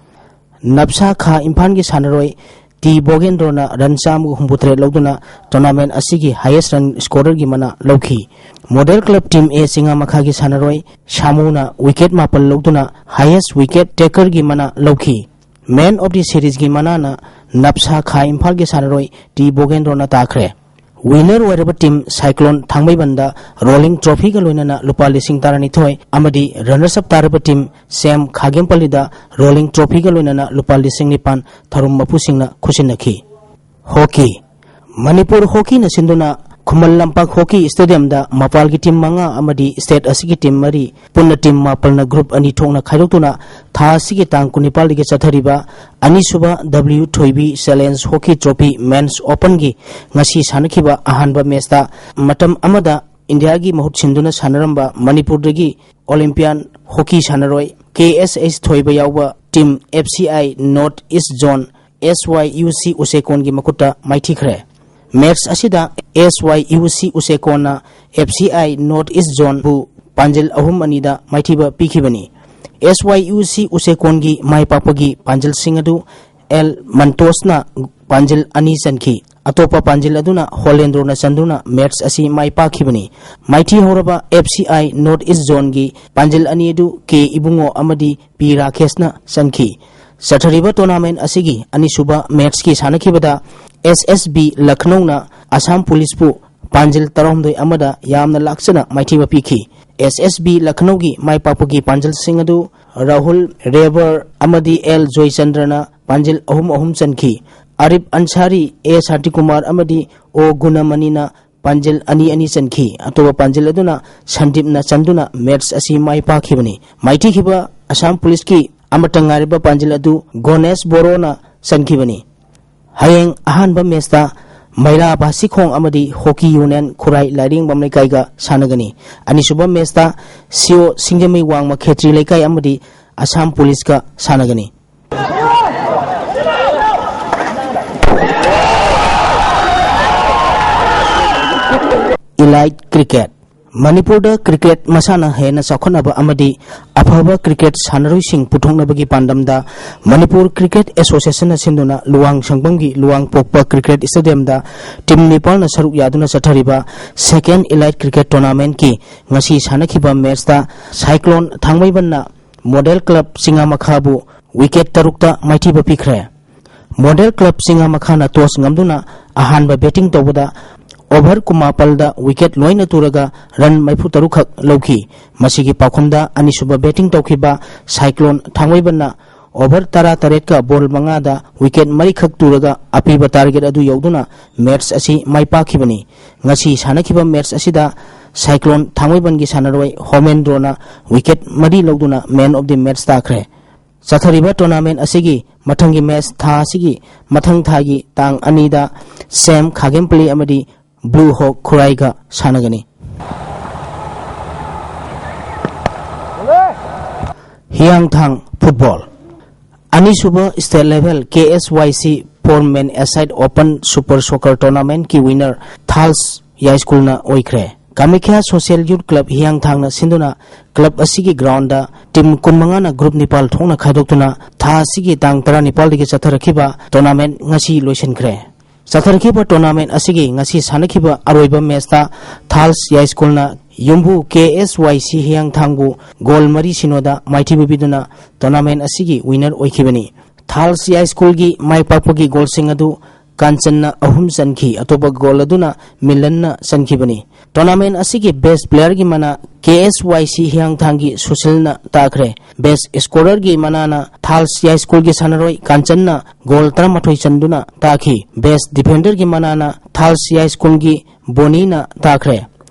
ꯅꯞꯁꯥ ꯈꯥ ꯏꯝꯐꯥꯜꯒꯤ ꯁꯥꯟꯅꯔꯣꯏ ꯇꯤ ꯕꯣꯒꯦꯟꯗ꯭ꯔꯣꯅ ꯔꯟ ꯆꯥꯝꯃꯒ ꯍꯨꯝꯐꯨꯇꯔꯦꯠ ꯂꯧꯗꯨꯅ ꯇꯣꯔꯅꯥꯃꯦꯟꯠ ꯑꯁꯤꯒꯤ ꯍꯥꯏꯌꯦꯁ ꯔꯟ ꯁ꯭ꯀꯣꯔꯔꯒꯤ ꯃꯅꯥ ꯂꯧꯈꯤ꯫ ꯃꯣꯗꯦꯜ ꯀ꯭ꯂꯕ ꯇꯤꯝ ꯑꯦ ꯆꯤꯉꯥꯃꯈꯥꯒꯤ ꯁꯥꯟꯅꯔꯣꯏ ꯁꯥꯃꯨꯅ ꯋꯤꯀꯦꯠ ꯃꯥꯄꯜ ꯂꯧꯗꯨꯅ ꯍꯥꯏꯌꯦꯁ ꯋꯤꯀꯦꯠ ꯇꯦꯀꯔꯒꯤ ꯃꯅꯥ ꯂꯧꯈꯤ꯫ ꯃꯦꯟ ꯑꯣꯐ ꯗꯤ ꯁꯤꯔꯤꯖꯒꯤ ꯃꯅꯥꯅ ꯅꯞꯁꯥ ꯈꯥ ꯏꯝꯐꯥꯜꯒꯤ ꯁꯥꯟꯅꯔꯣꯏ ꯇꯤ ꯕꯣꯒꯦꯟꯗ꯭ꯔꯣꯅ ꯇꯥꯈ꯭ꯔꯦ꯫ Winner ꯑꯣꯏꯔꯕ team Cyclone ꯊꯥꯡꯃꯩꯕꯟꯗ rolling trophyꯒ ꯂꯣꯏꯅꯅ ꯂꯨꯄꯥ ꯂꯤꯁꯤꯡ ꯇꯔꯥꯅꯤꯊꯣꯏ ꯑꯃꯗꯤ runners up ꯇꯥꯔꯕ team ꯁꯦꯝ ꯈꯥꯒꯦꯝꯄꯜꯂꯤꯗ rolling trophyꯒ ꯂꯣꯏꯅꯅ ꯂꯨꯄꯥ ꯂꯤꯁꯤꯡ ꯅꯤꯄꯥꯟ ꯊꯧꯔꯝ ꯃꯄꯨꯁꯤꯡꯅ ꯈꯨꯠꯁꯤꯟꯅꯈꯤ꯫ Hockey꯫ ꯃꯅꯤꯄꯨꯔ hockeyꯅ ꯁꯤꯟꯗꯨꯅ ꯈꯨꯃꯟ ꯂꯝꯄꯥꯛ hockey stadiumꯗ ꯃꯄꯥꯜꯒꯤ team ꯃꯉꯥ ꯑꯃꯗꯤ state ꯑꯁꯤꯒꯤ team ꯃꯔꯤ, ꯄꯨꯟꯅ team ꯃꯥꯄꯜꯅ group ꯑꯅꯤ ꯊꯣꯛꯅ ꯈꯥꯏꯗꯣꯛꯇꯨꯅ ꯊꯥ ꯑꯁꯤꯒꯤ ꯇꯥꯡ ꯀꯨꯟꯅꯤꯄꯥꯜꯗꯒꯤ ꯆꯠꯊꯔꯤꯕ ꯑꯅꯤꯁꯨꯕ W ꯊꯣꯏꯕꯤ Challenge Hockey Trophy Men's Openꯒꯤ ꯉꯁꯤ ꯁꯥꯟꯅꯈꯤꯕ ꯑꯍꯥꯟꯕ matchꯇ ꯃꯇꯝ ꯑꯃꯗ ꯏꯟꯗꯤꯌꯥꯒꯤ ꯃꯍꯨꯠ ꯁꯤꯟꯗꯨꯅ ꯁꯥꯟꯅꯔꯝꯕ ꯃꯅꯤꯄꯨꯔꯗꯒꯤ Olympian hockey ꯁꯥꯟꯅꯔꯣꯏ K S H ꯊꯣꯏꯕ ꯌꯥꯎꯕ team F C I North East Zone S Y U C ꯎꯆꯦꯀꯣꯟꯒꯤ ꯃꯈꯨꯠꯇ ꯃꯥꯏꯊꯤꯈ꯭ꯔꯦ꯫ Match ꯑꯁꯤꯗ S Y U C ꯎꯆꯦꯀꯣꯟꯅ F C I North East Zoneꯕꯨ ꯄꯥꯟꯖꯤꯜ ꯑꯍꯨꯝ ꯑꯅꯤꯗ ꯃꯥꯏꯊꯤꯕ ꯄꯤꯈꯤꯕꯅꯤ꯫ S Y U C ꯎꯆꯦꯀꯣꯟꯒꯤ ꯃꯥꯏ ꯄꯥꯛꯄꯒꯤ ꯄꯥꯟꯖꯤꯜꯁꯤꯡ ꯑꯗꯨ L ꯃꯟꯇꯣꯁꯅ ꯄꯥꯟꯖꯤꯜ ꯑꯅꯤ ꯆꯟꯈꯤ꯫ ꯑꯇꯣꯞꯄ ꯄꯥꯟꯖꯤꯜ ꯑꯗꯨꯅ ꯍꯣꯂꯦꯟꯗ꯭ꯔꯣꯅ ꯆꯟꯗꯨꯅ match ꯑꯁꯤ ꯃꯥꯏ ꯄꯥꯛꯈꯤꯕꯅꯤ꯫ ꯃꯥꯏꯊꯤ ꯍꯧꯔꯕ F C I North East Zoneꯒꯤ ꯄꯥꯟꯖꯤꯜ ꯑꯅꯤ ꯑꯗꯨ K ꯏꯕꯨꯡꯉꯣ ꯑꯃꯗꯤ P ꯔꯥꯀꯦꯁꯅ ꯆꯟꯈꯤ꯫ ꯆꯠꯊꯔꯤꯕ tournament ꯑꯁꯤꯒꯤ ꯑꯅꯤꯁꯨꯕ matchꯀꯤ ꯁꯥꯟꯅꯈꯤꯕꯗ S S B ꯂꯈꯅꯧꯅ ꯑꯁꯥꯝ ꯄꯨꯂꯤꯁꯄꯨ ꯄꯥꯟꯖꯤꯜ ꯇꯔꯥꯍꯨꯝꯗꯣꯏ ꯑꯃꯗ ꯌꯥꯝꯅ ꯂꯥꯛꯆꯅ ꯃꯥꯏꯊꯤꯕ ꯄꯤꯈꯤ꯫ S S B ꯂꯈꯅꯧꯒꯤ ꯃꯥꯏ ꯄꯥꯛꯄꯒꯤ ꯄꯥꯟꯖꯤꯜꯁꯤꯡ ꯑꯗꯨ ꯔꯥꯍꯨꯜ ꯔꯦꯕꯔ ꯑꯃꯗꯤ L ꯖꯣꯏꯆꯟꯗ꯭ꯔꯅ ꯄꯥꯟꯖꯤꯜ ꯑꯍꯨꯝ ꯑꯍꯨꯝ ꯆꯟꯈꯤ꯫ ꯑꯔꯤꯞ ꯑꯟꯁꯥꯔꯤ, A ꯁꯥꯟꯇꯤꯀꯨꯃꯥꯔ ꯑꯃꯗꯤ O ꯒꯨꯅꯃꯅꯤꯅ ꯄꯥꯟꯖꯤꯜ ꯑꯅꯤ ꯑꯅꯤ ꯆꯟꯈꯤ꯫ ꯑꯇꯣꯞꯄ ꯄꯥꯟꯖꯤꯜ ꯑꯗꯨꯅ ꯁꯟꯗꯤꯞꯅ ꯆꯟꯗꯨꯅ match ꯑꯁꯤ ꯃꯥꯏ ꯄꯥꯛꯈꯤꯕꯅꯤ꯫ ꯃꯥꯏꯊꯤꯈꯤꯕ ꯑꯁꯥꯝ ꯄꯨꯂꯤꯁꯀꯤ ꯑꯃꯠꯇ ꯉꯥꯏꯔꯕ ꯄꯥꯟꯖꯤꯜ ꯑꯗꯨ ꯒꯣꯅꯦꯁ ꯕꯣꯔꯣꯅ ꯆꯟꯈꯤꯕꯅꯤ꯫ ꯍꯌꯦꯡ ꯑꯍꯥꯟꯕ matchꯇ ꯃꯩꯔꯥ ꯕꯥꯁꯤꯈꯣꯡ ꯑꯃꯗꯤ Hockey Union ꯈꯨꯔꯥꯏ ꯂꯥꯏꯔꯦꯝꯕꯝ ꯂꯩꯀꯥꯏꯒ ꯁꯥꯟꯅꯒꯅꯤ꯫ ꯑꯅꯤꯁꯨꯕ matchꯇ C O ꯁꯤꯡꯖꯃꯩ ꯋꯥꯡꯃ ꯈꯦꯇ꯭ꯔꯤ ꯂꯩꯀꯥꯏ ꯑꯃꯗꯤ ꯑꯁꯥꯝ ꯄꯨꯂꯤꯁꯀ ꯁꯥꯟꯅꯒꯅꯤ꯫ Elite Cricket꯫ ꯃꯅꯤꯄꯨꯔꯗ cricket ꯃꯁꯥꯟꯅ ꯍꯦꯟꯅ ꯆꯥꯎꯈꯠꯅꯕ ꯑꯃꯗꯤ ꯑꯐꯕ cricket ꯁꯥꯟꯅꯔꯣꯏꯁꯤꯡ ꯄꯨꯊꯣꯛꯅꯕꯒꯤ ꯄꯥꯟꯗꯝꯗ ꯃꯅꯤꯄꯨꯔ Cricket Associationꯅ ꯁꯤꯟꯗꯨꯅ ꯂꯨꯋꯥꯡ ꯁꯪꯕꯝꯒꯤ ꯂꯨꯋꯥꯡ ꯄꯣꯛꯄ cricket stadiumꯗ team ꯅꯤꯄꯥꯜꯅ ꯁꯔꯨꯛ ꯌꯥꯗꯨꯅ ꯆꯠꯊꯔꯤꯕ second Elite Cricket Tournamentꯀꯤ ꯉꯁꯤ ꯁꯥꯟꯅꯈꯤꯕ matchꯇ Cyclone ꯊꯥꯡꯃꯩꯕꯟꯅ Model Club ꯆꯤꯡꯉꯥꯃꯈꯥꯕꯨ wicket ꯇꯔꯨꯛꯇ ꯃꯥꯏꯊꯤꯕ ꯄꯤꯈ꯭ꯔꯦ꯫ Model Club ꯆꯤꯡꯉꯥꯃꯈꯥꯅ toss ꯉꯝꯗꯨꯅ ꯑꯍꯥꯟꯕ batting ꯇꯧꯕꯗ ꯑꯣꯚꯔ ꯀꯨꯟꯃꯥꯄꯜꯗ ꯋꯤꯀꯦꯠ ꯂꯣꯏꯅ ꯇꯨꯔꯒ ꯔꯟ ꯃꯔꯤꯐꯨ ꯇꯔꯨꯛ ꯈꯛ ꯂꯧꯈꯤ꯫ ꯃꯁꯤꯒꯤ ꯄꯥꯎꯈꯨꯝꯗ ꯑꯅꯤꯁꯨꯕ ꯕꯦꯇꯤꯡ ꯇꯧꯈꯤꯕ ꯁꯥꯏꯀ꯭ꯂꯣꯟ ꯊꯥꯡꯃꯩꯕꯟꯅ ꯑꯣꯚꯔ ꯇꯔꯥ ꯇꯔꯦꯠꯀ ꯕꯣꯜ ꯃꯉꯥꯗ ꯋꯤꯀꯦꯠ ꯃꯔꯤꯈꯛ ꯇꯨꯔꯒ ꯑꯄꯤꯕ ꯇꯥꯔꯒꯦꯠ ꯑꯗꯨ ꯌꯧꯗꯨꯅ ꯃꯦꯠꯆ ꯑꯁꯤ ꯃꯥꯏ ꯄꯥꯛꯈꯤꯕꯅꯤ꯫ ꯉꯁꯤ ꯁꯥꯟꯅꯈꯤꯕ ꯃꯦꯠꯆ ꯑꯁꯤꯗ ꯁꯥꯏꯀ꯭ꯂꯣꯟ ꯊꯥꯡꯃꯩꯕꯟꯒꯤ ꯁꯥꯟꯅꯔꯣꯏ ꯍꯣꯃꯦꯟꯗ꯭ꯔꯣꯅ ꯋꯤꯀꯦꯠ ꯃꯔꯤ ꯂꯧꯗꯨꯅ ꯃꯦꯟ ꯑꯣꯐ ꯗꯤ ꯃꯦꯠꯆ ꯇꯥꯈ꯭ꯔꯦ꯫ ꯆꯠꯊꯔꯤꯕ ꯇꯣꯔꯅꯥꯃꯦꯟ ꯑꯁꯤꯒꯤ ꯃꯊꯪꯒꯤ ꯃꯦꯠꯆ ꯊꯥ ꯑꯁꯤꯒꯤ ꯃꯊꯪ ꯊꯥꯒꯤ ꯇꯥꯡ ꯑꯅꯤꯗ ꯁꯦꯝ ꯈꯥꯒꯦꯝꯄꯂꯤ ꯑꯃꯗꯤ ꯕ꯭ꯂꯨ ꯍꯣꯛ ꯈꯨꯔꯥꯏꯒ ꯁꯥꯟꯅꯒꯅꯤ꯫ ꯍꯤꯌꯥꯡꯊꯥꯡ ꯐꯨꯠꯕꯣꯜ꯫ ꯑꯅꯤꯁꯨꯕ ꯁ꯭ꯇꯦꯠ ꯂꯦꯚꯦꯜ ꯀꯦ ꯑꯦꯁ ꯋꯥꯏ ꯁꯤ for men ꯑꯦꯁꯥꯏꯠ open super soccer ꯇꯣꯔꯅꯥꯃꯦꯟꯠꯀꯤ winner ꯊꯥꯜꯁ ꯌꯥꯏꯁ꯭ꯀꯨꯜꯅ ꯑꯣꯏꯈ꯭ꯔꯦ꯫ ꯀꯥꯃꯥꯈ꯭ꯌꯥ ꯁꯣꯁꯤꯌꯦꯜ ꯌꯨꯠ ꯀ꯭ꯂꯕ ꯍꯤꯌꯥꯡꯊꯥꯡꯅ ꯁꯤꯟꯗꯨꯅ ꯀ꯭ꯂꯕ ꯑꯁꯤꯒꯤ ꯒ꯭ꯔꯥꯎꯟꯗ ꯇꯤꯝ ꯀꯨꯟꯃꯉꯥꯅ ꯒ꯭ꯔꯨꯞ ꯅꯤꯄꯥꯜ ꯊꯣꯛꯅ ꯈꯥꯏꯗꯣꯛꯇꯨꯅ ꯊꯥ ꯑꯁꯤꯒꯤ ꯇꯥꯡ ꯇꯔꯥꯅꯤꯄꯥꯜꯗꯒꯤ ꯆꯠꯊꯔꯛꯈꯤꯕ ꯇꯣꯔꯅꯥꯃꯦꯟꯠ ꯉꯁꯤ ꯂꯣꯏꯁꯤꯟꯈ꯭ꯔꯦ꯫ ꯆꯠꯊꯔꯛꯈꯤꯕ ꯇꯣꯔꯅꯥꯃꯦꯟꯠ ꯑꯁꯤꯒꯤ ꯉꯁꯤ ꯁꯥꯟꯅꯈꯤꯕ ꯑꯔꯣꯏꯕ ꯃꯦꯆꯇ ꯊꯥꯜꯁ ꯌꯥꯏꯁ꯭ꯀꯨꯜꯅ ꯌꯨꯝꯕꯨ ꯀꯦ ꯑꯦꯁ ꯋꯥꯏ ꯁꯤ ꯍꯤꯌꯥꯡꯊꯥꯡꯕꯨ ꯒꯣꯜ ꯃꯔꯤ ꯁꯤꯅꯣꯗ ꯃꯥꯏꯊꯤꯕ ꯄꯤꯗꯨꯅ ꯇꯣꯔꯅꯥꯃꯦꯟꯠ ꯑꯁꯤꯒꯤ ꯋꯤꯅꯔ ꯑꯣꯏꯈꯤꯕꯅꯤ꯫ ꯊꯥꯜꯁ ꯌꯥꯏꯁ꯭ꯀꯨꯜꯒꯤ ꯃꯥꯏ ꯄꯥꯛꯄꯒꯤ ꯒꯣꯜꯁꯤꯡ ꯑꯗꯨ ꯀꯥꯟꯆꯟꯅ ꯑꯍꯨꯝ ꯆꯟꯈꯤ, ꯑꯇꯣꯞꯄ ꯒꯣꯜ ꯑꯗꯨꯅ ꯃꯤꯂꯟꯅ ꯆꯟꯈꯤꯕꯅꯤ꯫ ꯇꯣꯔꯅꯥꯃꯦꯟꯠ ꯑꯁꯤꯒꯤ ꯕꯦꯁ꯭ꯠ ꯄ꯭ꯂꯦꯌꯔꯒꯤ ꯃꯅꯥ ꯀꯦ ꯑꯦꯁ ꯋꯥꯏ ꯁꯤ ꯍꯤꯌꯥꯡꯊꯥꯡꯒꯤ ꯁꯨꯁꯤꯜꯅ ꯇꯥꯈ꯭ꯔꯦ꯫ ꯕꯦꯁ꯭ꯠ ꯁ꯭ꯀꯣꯔꯔꯒꯤ ꯃꯅꯥꯅ ꯊꯥꯜꯁ ꯌꯥꯏꯁ꯭ꯀꯨꯜꯒꯤ ꯁꯥꯟꯅꯔꯣꯏ ꯀꯥꯟꯆꯟꯅ ꯒꯣꯜ ꯇꯔꯥꯃꯥꯊꯣꯏ ꯆꯟꯗꯨꯅ ꯇꯥꯈꯤ꯫ ꯕꯦꯁ꯭ꯠ ꯗꯤꯐꯦꯟꯗꯔꯒꯤ ꯃꯅꯥꯅ ꯊꯥꯜꯁ ꯌꯥꯏꯁ꯭ꯀꯨꯜꯒꯤ ꯕꯣꯅꯤꯅ ꯇꯥꯈ꯭ꯔꯦ꯫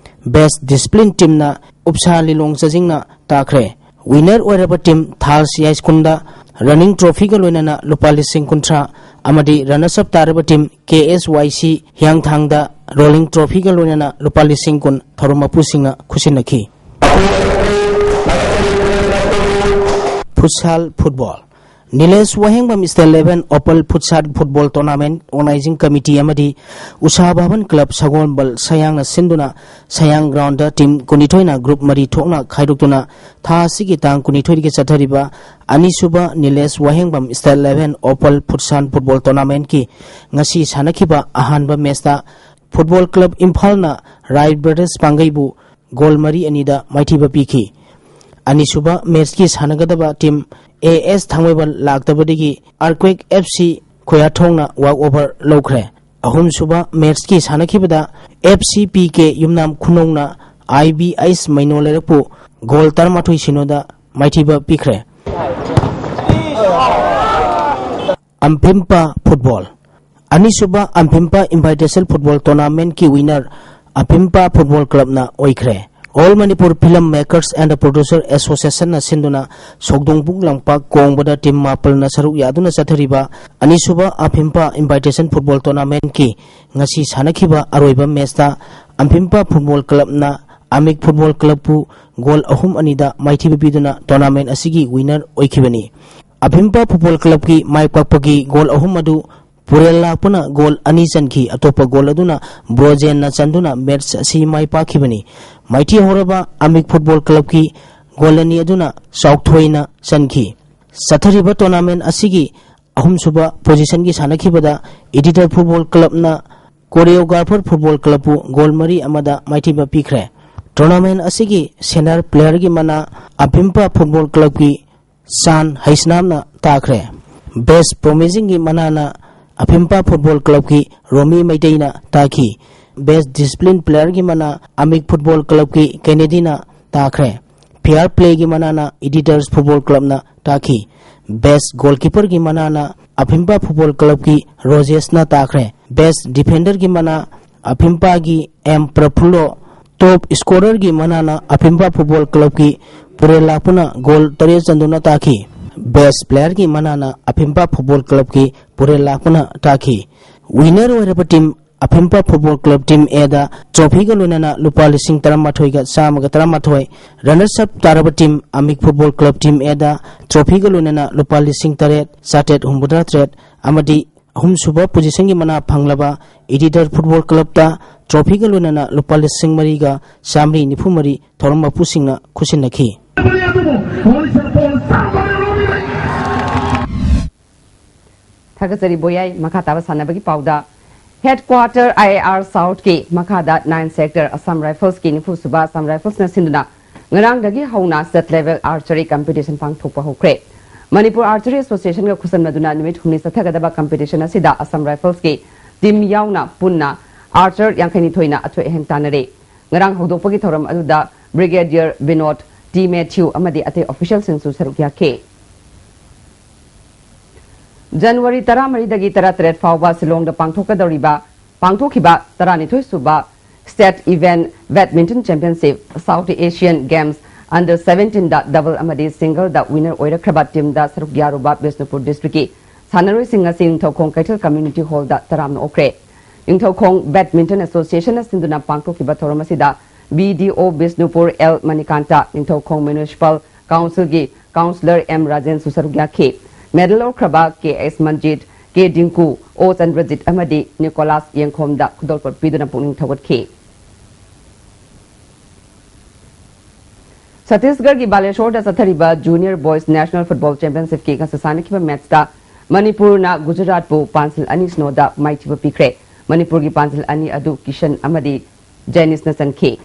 ꯕꯦꯁ꯭ꯠ ꯗꯤꯁꯤꯄ꯭ꯂꯤꯟ ꯇꯤꯝꯅ ꯎꯞꯁꯥ ꯂꯤꯂꯣꯡ ꯆꯥꯖꯤꯡꯅ ꯇꯥꯈ꯭ꯔꯦ꯫ ꯋꯤꯅꯔ ꯑꯣꯏꯔꯕ ꯇꯤꯝ ꯊꯥꯜꯁ ꯌꯥꯏꯁ꯭ꯀꯨꯜꯗ ꯔꯟꯅꯤꯡ ꯇ꯭ꯔꯣꯐꯤꯒ ꯂꯣꯏꯅꯅ ꯂꯨꯄꯥ ꯂꯤꯁꯤꯡ ꯀꯨꯟꯊ꯭ꯔꯥ ꯑꯃꯗꯤ ꯔꯅꯔꯁ ꯑꯞ ꯇꯥꯔꯕ team K S Y C ꯍꯤꯌꯥꯡꯊꯥꯡꯗ ꯔꯣꯂꯤꯡ ꯇ꯭ꯔꯣꯐꯤꯒ ꯂꯣꯏꯅꯅ ꯂꯨꯄꯥ ꯂꯤꯁꯤꯡ ꯀꯨꯟ ꯊꯧꯔꯝ ꯃꯄꯨꯁꯤꯡꯅ ꯈꯨꯠꯁꯤꯟꯅꯈꯤ꯫ Futsal football. Nilesh Wahengbam state level open futsal football tournament organising committee ꯑꯃꯗꯤ ꯎꯁꯥ ꯚꯕꯟ ꯀ꯭ꯂꯕ ꯁꯒꯣꯜꯕꯜ ꯁꯌꯥꯡꯅ ꯁꯤꯟꯗꯨꯅ ꯁꯌꯥꯡ ꯒ꯭ꯔꯥꯎꯟꯗ ꯇꯤꯝ ꯀꯨꯟꯅꯤꯊꯣꯏꯅ ꯒ꯭ꯔꯨꯞ ꯃꯔꯤ ꯊꯣꯛꯅ ꯈꯥꯏꯗꯣꯛꯇꯨꯅ ꯊꯥ ꯑꯁꯤꯒꯤ ꯇꯥꯡ ꯀꯨꯟꯅꯤꯊꯣꯏꯗꯒꯤ ꯆꯠꯊꯔꯤꯕ ꯑꯅꯤꯁꯨꯕ Nilesh Wahengbam state level open futsal football ꯇꯣꯔꯅꯥꯃꯦꯟꯠꯀꯤ ꯉꯁꯤ ꯁꯥꯟꯅꯈꯤꯕ ꯑꯍꯥꯟꯕ ꯃꯦꯆꯇ ꯐꯨꯠꯕꯣꯜ ꯀ꯭ꯂꯕ ꯏꯝꯐꯥꯜꯅ ꯔꯥꯏ ꯕ꯭ꯔꯗꯔꯁ ꯄꯥꯡꯒꯩꯕꯨ ꯒꯣꯜ ꯃꯔꯤ ꯑꯅꯤꯗ ꯃꯥꯏꯊꯤꯕ ꯄꯤꯈꯤ꯫ ꯑꯅꯤꯁꯨꯕ ꯃꯦꯆꯀꯤ ꯁꯥꯟꯅꯒꯗꯕ team A S Thangmeiband ꯂꯥꯛꯇꯕꯗꯒꯤ ꯑꯥꯔꯀ꯭ꯋꯦꯛ F C ꯈꯣꯌꯥꯊꯣꯡꯅ work over ꯂꯧꯈ꯭ꯔꯦ꯫ ꯑꯍꯨꯝꯁꯨꯕ ꯃꯦꯠꯁꯀꯤ ꯁꯥꯟꯅꯈꯤꯕꯗ ꯑꯦꯐ ꯁꯤ ꯄꯤ ꯀꯦ ꯌꯨꯝꯅꯥꯝ ꯈꯨꯅꯧꯅ ꯑꯥꯏ ꯕꯤ ꯑꯩꯁ ꯃꯩꯅꯣ ꯂꯩꯔꯛꯄꯨ ꯒꯣꯜ ꯇꯔꯥꯃꯥꯊꯣꯏ ꯁꯤꯅꯣꯗ ꯃꯥꯏꯊꯤꯕ ꯄꯤꯈ꯭ꯔꯦ꯫ ꯑꯝꯐꯤꯝꯄꯥ ꯐꯨꯠꯕꯣꯜ꯫ ꯑꯅꯤꯁꯨꯕ ꯑꯝꯐꯤꯝꯄꯥ ꯏꯟꯚꯥꯏꯇꯦꯁꯟ ꯐꯨꯠꯕꯣꯜ ꯇꯣꯔꯅꯥꯃꯦꯟꯠꯀꯤ ꯋꯤꯅꯔ ꯑꯝꯐꯤꯝꯄꯥ ꯐꯨꯠꯕꯣꯜ ꯀ꯭ꯂꯕꯅ ꯑꯣꯏꯈ꯭ꯔꯦ꯫ All Manipur film makers and producer ꯑꯦꯁꯣꯁꯤꯌꯦꯁꯟꯅ ꯁꯤꯟꯗꯨꯅ ꯁꯧꯗꯣꯡꯕꯨꯡ ꯂꯝꯄꯥꯛ ꯀꯣꯡꯕꯗ ꯇꯤꯝ ꯃꯥꯄꯜꯅ ꯁꯔꯨꯛ ꯌꯥꯗꯨꯅ ꯆꯠꯊꯔꯤꯕ ꯑꯅꯤꯁꯨꯕ ꯑꯝꯐꯤꯝꯄꯥ ꯏꯟꯚꯥꯏꯇꯦꯁꯟ ꯐꯨꯠꯕꯣꯜ ꯇꯣꯔꯅꯥꯃꯦꯟꯠꯀꯤ ꯉꯁꯤ ꯁꯥꯟꯅꯈꯤꯕ ꯑꯔꯣꯏꯕ ꯃꯦꯠꯁꯇ ꯑꯝꯐꯤꯝꯄꯥ ꯐꯨꯠꯕꯣꯜ ꯀ꯭ꯂꯕꯅ ꯑꯃꯤꯛ ꯐꯨꯠꯕꯣꯜ ꯀ꯭ꯂꯕꯄꯨ ꯒꯣꯜ ꯑꯍꯨꯝ ꯑꯅꯤꯗ ꯃꯥꯏꯊꯤꯕ ꯄꯤꯗꯨꯅ ꯇꯣꯔꯅꯥꯃꯦꯟꯠ ꯑꯁꯤꯒꯤ ꯋꯤꯅꯔ ꯑꯣꯏꯈꯤꯕꯅꯤ꯫ ꯑꯝꯐꯤꯝꯄꯥ ꯐꯨꯠꯕꯣꯜ ꯀ꯭ꯂꯕꯀꯤ ꯃꯥꯏ ꯄꯥꯛꯄꯒꯤ ꯒꯣꯜ ꯑꯍꯨꯝ ꯑꯗꯨ ꯄꯨꯔꯦꯜ ꯂꯥꯛꯄꯅ ꯒꯣꯜ ꯑꯅꯤ ꯆꯟꯈꯤ꯫ ꯑꯇꯣꯞꯄ ꯒꯣꯜ ꯑꯗꯨꯅ ꯕ꯭ꯔꯣꯖꯦꯟꯅ ꯆꯟꯗꯨꯅ ꯃꯦꯠꯁ ꯑꯁꯤ ꯃꯥꯏ ꯄꯥꯛꯈꯤꯕꯅꯤ꯫ ꯃꯥꯏꯊꯤ ꯍꯧꯔꯕ ꯑꯃꯤꯛ ꯐꯨꯠꯕꯣꯜ ꯀ꯭ꯂꯕꯀꯤ ꯒꯣꯜ ꯑꯅꯤ ꯑꯗꯨꯅ ꯆꯥꯎꯊꯣꯏꯅ ꯆꯟꯈꯤ꯫ ꯆꯠꯊꯔꯤꯕ ꯇꯣꯔꯅꯥꯃꯦꯟꯠ ꯑꯁꯤꯒꯤ ꯑꯍꯨꯝꯁꯨꯕ ꯄꯣꯖꯤꯁꯟꯒꯤ ꯁꯥꯟꯅꯈꯤꯕꯗ editor football ꯀ꯭ꯂꯕꯅ choreographer football ꯀ꯭ꯂꯕꯄꯨ goal ꯃꯔꯤ ꯑꯃꯗ ꯃꯥꯏꯊꯤꯕ ꯄꯤꯈ꯭ꯔꯦ꯫ ꯇꯣꯔꯅꯥꯃꯦꯟꯠ ꯑꯁꯤꯒꯤ ꯁꯦꯅꯤꯌꯔ ꯄ꯭ꯂꯦꯌꯔꯒꯤ ꯃꯅꯥ ꯑꯝꯐꯤꯝꯄꯥ ꯐꯨꯠꯕꯣꯜ ꯀ꯭ꯂꯕꯀꯤ ꯆꯥꯟ ꯍꯩꯁꯅꯥꯝꯅ ꯇꯥꯈ꯭ꯔꯦ꯫ ꯕꯦꯁ ꯄ꯭ꯔꯣꯃꯤꯁꯤꯡꯒꯤ ꯃꯅꯥꯅ ꯑꯝꯐꯤꯝꯄꯥ ꯐꯨꯠꯕꯣꯜ ꯀ꯭ꯂꯕꯀꯤ ꯔꯣꯃꯤ ꯃꯩꯇꯩꯅ ꯇꯥꯈꯤ꯫ ꯕꯦꯁ ꯗꯤꯁꯤꯄ꯭ꯂꯤꯟ ꯄ꯭ꯂꯦꯌꯔꯒꯤ ꯃꯅꯥ ꯑꯃꯤꯛ ꯐꯨꯠꯕꯣꯜ ꯀ꯭ꯂꯕꯀꯤ ꯀꯦꯅꯦꯗꯤꯅ ꯇꯥꯈ꯭ꯔꯦ꯫ ꯐꯤꯌꯥꯔ ꯄ꯭ꯂꯦꯒꯤ ꯃꯅꯥꯅ ꯏꯗꯤꯇꯔꯁ ꯐꯨꯠꯕꯣꯜ ꯀ꯭ꯂꯕꯅ ꯇꯥꯈꯤ꯫ ꯕꯦꯁ ꯒꯣꯜꯀꯤꯄꯔꯒꯤ ꯃꯅꯥꯅ ꯑꯐꯤꯝꯄꯥ ꯐꯨꯠꯕꯣꯜ ꯀ꯭ꯂꯕꯀꯤ ꯔꯣꯖꯦꯁꯅ ꯇꯥꯈ꯭ꯔꯦ꯫ ꯕꯦꯁ ꯗꯤꯐꯦꯟꯗꯔꯒꯤ ꯃꯅꯥ ꯑꯐꯤꯝꯄꯥꯒꯤ ꯑꯦꯝ ꯄ꯭ꯔꯐꯨꯜꯂꯣ, ꯇꯣꯞ ꯁ꯭ꯀꯣꯔꯔꯒꯤ ꯃꯅꯥꯅ ꯑꯐꯤꯝꯄꯥ ꯐꯨꯠꯕꯣꯜ ꯀ꯭ꯂꯕꯀꯤ ꯄꯨꯔꯦꯜ ꯂꯥꯛꯄꯅ ꯒꯣꯜ ꯇꯔꯦꯠ ꯆꯟꯗꯨꯅ ꯇꯥꯈꯤ꯫ ꯕꯦꯁ ꯄ꯭ꯂꯦꯌꯔꯒꯤ ꯃꯅꯥꯅ ꯑꯐꯤꯝꯄꯥ ꯐꯨꯠꯕꯣꯜ ꯀ꯭ꯂꯕꯀꯤ ꯄꯨꯔꯦꯜ ꯂꯥꯛꯄꯅ ꯇꯥꯈꯤ꯫ ꯋꯤꯅꯔ ꯑꯣꯏꯔꯕ ꯇꯤꯝ ꯑꯐꯤꯝꯄꯥ ꯐꯨꯠꯕꯣꯜ ꯀ꯭ꯂꯕ ꯇꯤꯝ ꯑꯦꯗ ꯇ꯭ꯔꯣꯐꯤꯒ ꯂꯣꯏꯅꯅ ꯂꯨꯄꯥ ꯂꯤꯁꯤꯡ ꯇꯔꯥꯃꯥꯊꯣꯏꯒ ꯆꯥꯝꯃꯒ ꯇꯔꯥꯃꯥꯊꯣꯏ, ꯔꯅꯔꯁ ꯑꯞ ꯇꯥꯔꯕ ꯇꯤꯝ ꯑꯃꯤꯛ ꯐꯨꯠꯕꯣꯜ ꯀ꯭ꯂꯕ ꯇꯤꯝ ꯑꯦꯗ ꯇ꯭ꯔꯣꯐꯤꯒ ꯂꯣꯏꯅꯅ ꯂꯨꯄꯥ ꯂꯤꯁꯤꯡ ꯇꯔꯦꯠ ꯆꯥꯇ꯭ꯔꯦꯠ ꯍꯨꯝꯐꯨꯇꯔꯥ ꯇꯔꯦꯠ ꯑꯃꯗꯤ ꯑꯍꯨꯝꯁꯨꯕ ꯄꯣꯖꯤꯁꯟꯒꯤ ꯃꯅꯥ ꯐꯪꯂꯕ ꯏꯗꯤꯇꯔ ꯐꯨꯠꯕꯣꯜ ꯀ꯭ꯂꯕꯇ ꯇ꯭ꯔꯣꯐꯤꯒ ꯂꯣꯏꯅꯅ ꯂꯨꯄꯥ ꯂꯤꯁꯤꯡ ꯃꯔꯤꯒ ꯆꯥꯃꯔꯤ ꯅꯤꯐꯨ ꯃꯔꯤ ꯊꯧꯔꯝ ꯃꯄꯨꯁꯤꯡꯅ ꯈꯨꯠꯁꯤꯟꯅꯈꯤ꯫ ꯊꯥꯒꯠꯆꯔꯤ ꯕꯣꯌꯥꯏ꯫ ꯃꯈꯥ ꯇꯥꯕ ꯁꯥꯟꯅꯕꯒꯤ ꯄꯥꯎꯗ, ꯍꯦꯗ ꯀ꯭ꯋꯥꯇꯔ ꯑꯥꯏ ꯑꯥꯏ ꯑꯥꯔ ꯁꯥꯎꯠꯀꯤ ꯃꯈꯥꯗ ꯅꯥꯏꯟ ꯁꯦꯛꯇꯔ ꯑꯁꯥꯝ ꯔꯥꯏꯐꯜꯁꯀꯤ ꯅꯤꯐꯨ ꯁꯨꯕ ꯑꯁꯥꯝ ꯔꯥꯏꯐꯜꯁꯅ ꯁꯤꯟꯗꯨꯅ ꯉꯔꯥꯡꯗꯒꯤ ꯍꯧꯅ ꯁ꯭ꯇꯦꯠ ꯂꯦꯚꯦꯜ ꯑꯥꯔꯆꯔꯤ ꯀꯝꯄꯤꯇꯤꯁꯟ ꯄꯥꯡꯊꯣꯛꯄ ꯍꯧꯈ꯭ꯔꯦ꯫ ꯃꯅꯤꯄꯨꯔ ꯑꯥꯔꯆꯔꯤ ꯑꯦꯁꯣꯁꯤꯌꯦꯁꯟꯒ ꯈꯨꯠꯁꯝꯅꯗꯨꯅ ꯅꯨꯃꯤꯠ ꯍꯨꯝꯅꯤ ꯆꯠꯊꯒꯗꯕ ꯀꯝꯄꯤꯇꯤꯁꯟ ꯑꯁꯤꯗ ꯑꯁꯥꯝ ꯔꯥꯏꯐꯜꯁꯀꯤ team ꯌꯥꯎꯅ ꯄꯨꯟꯅ archer ꯌꯥꯡꯈꯩꯅꯤꯊꯣꯏꯅ ꯑꯊꯣꯏ ꯑꯍꯦꯟ ꯇꯥꯟꯅꯔꯦ꯫ ꯉꯔꯥꯡ ꯍꯧꯗꯣꯛꯄꯒꯤ ꯊꯧꯔꯝ ꯑꯗꯨꯗ Brigadier Binod, T Matthew ꯑꯃꯗꯤ ꯑꯇꯩ officialꯁꯤꯡꯁꯨ ꯁꯔꯨꯛ ꯌꯥꯈꯤ꯫ ꯖꯅꯋꯥꯔꯤ ꯇꯔꯥꯃꯔꯤꯗꯒꯤ ꯇꯔꯥꯇꯔꯦꯠ ꯐꯥꯎꯕ ꯁꯤꯂꯣꯡꯗ ꯄꯥꯡꯊꯣꯛꯀꯗꯧꯔꯤꯕ, ꯄꯥꯡꯊꯣꯛꯈꯤꯕ ꯇꯔꯥꯅꯤꯊꯣꯏ ꯁꯨꯕ State Event Badminton Championship South Asian Games Under seventeenꯗ double ꯑꯃꯗꯤ singleꯗ winner ꯑꯣꯏꯔꯛꯈ꯭ꯔꯕ teamꯗ ꯁꯔꯨꯛ ꯌꯥꯔꯨꯕ ꯕꯤꯁꯅꯨꯄꯨꯔ districtꯀꯤ ꯁꯥꯟꯅꯔꯣꯏꯁꯤꯡ ꯉꯁꯤ ꯅꯤꯡꯊꯧꯈꯣꯡ ꯀꯩꯊꯦꯜ community hallꯗ ꯇꯔꯥꯝꯅ ꯑꯣꯛꯈ꯭ꯔꯦ꯫ ꯅꯤꯡꯊꯧꯈꯣꯡ Badminton Associationꯅ ꯁꯤꯟꯗꯨꯅ ꯄꯥꯡꯊꯣꯛꯈꯤꯕ ꯊꯧꯔꯝ ꯑꯁꯤꯗ B D O Bishnupur L Manikanta, Ningthoukhong Municipal Councilꯒꯤ Councillor M ꯔꯥꯖꯦꯟꯁꯨ ꯁꯔꯨꯛ ꯌꯥꯈꯤ꯫ Medal ꯂꯧꯈ꯭ꯔꯕ K S ꯃꯟꯖꯤꯠ, K Dingko, O ꯆꯟꯗ꯭ꯔꯖꯤꯠ ꯑꯃꯗꯤ ꯅꯤꯀꯣꯂꯥꯁ ꯌꯦꯡꯈꯣꯝꯗ ꯈꯨꯗꯣꯜꯄꯣꯠ ꯄꯤꯗꯨꯅ ꯄꯨꯛꯅꯤꯡ ꯊꯧꯒꯠꯈꯤ꯫ ꯁꯠꯇꯤꯁꯒꯔꯒꯤ ꯕꯥꯂꯦꯁꯣꯔꯗ ꯆꯠꯊꯔꯤꯕ Junior Boys National Football Championshipꯀꯤ ꯉꯁꯤ ꯁꯥꯟꯅꯈꯤꯕ matchꯇ ꯃꯅꯤꯄꯨꯔꯅ ꯒꯨꯖꯔꯥꯠꯄꯨ ꯄꯥꯟꯁꯤꯜ ꯑꯅꯤ ꯁꯤꯅꯣꯗ ꯃꯥꯏꯊꯤꯕ ꯄꯤꯈ꯭ꯔꯦ꯫ ꯃꯅꯤꯄꯨꯔꯒꯤ ꯄꯥꯟꯁꯤꯜ ꯑꯅꯤ ꯑꯗꯨ ꯀꯤꯁꯟ ꯑꯃꯗꯤ ꯖꯦꯅꯤꯁꯅ ꯆꯟꯈꯤ꯫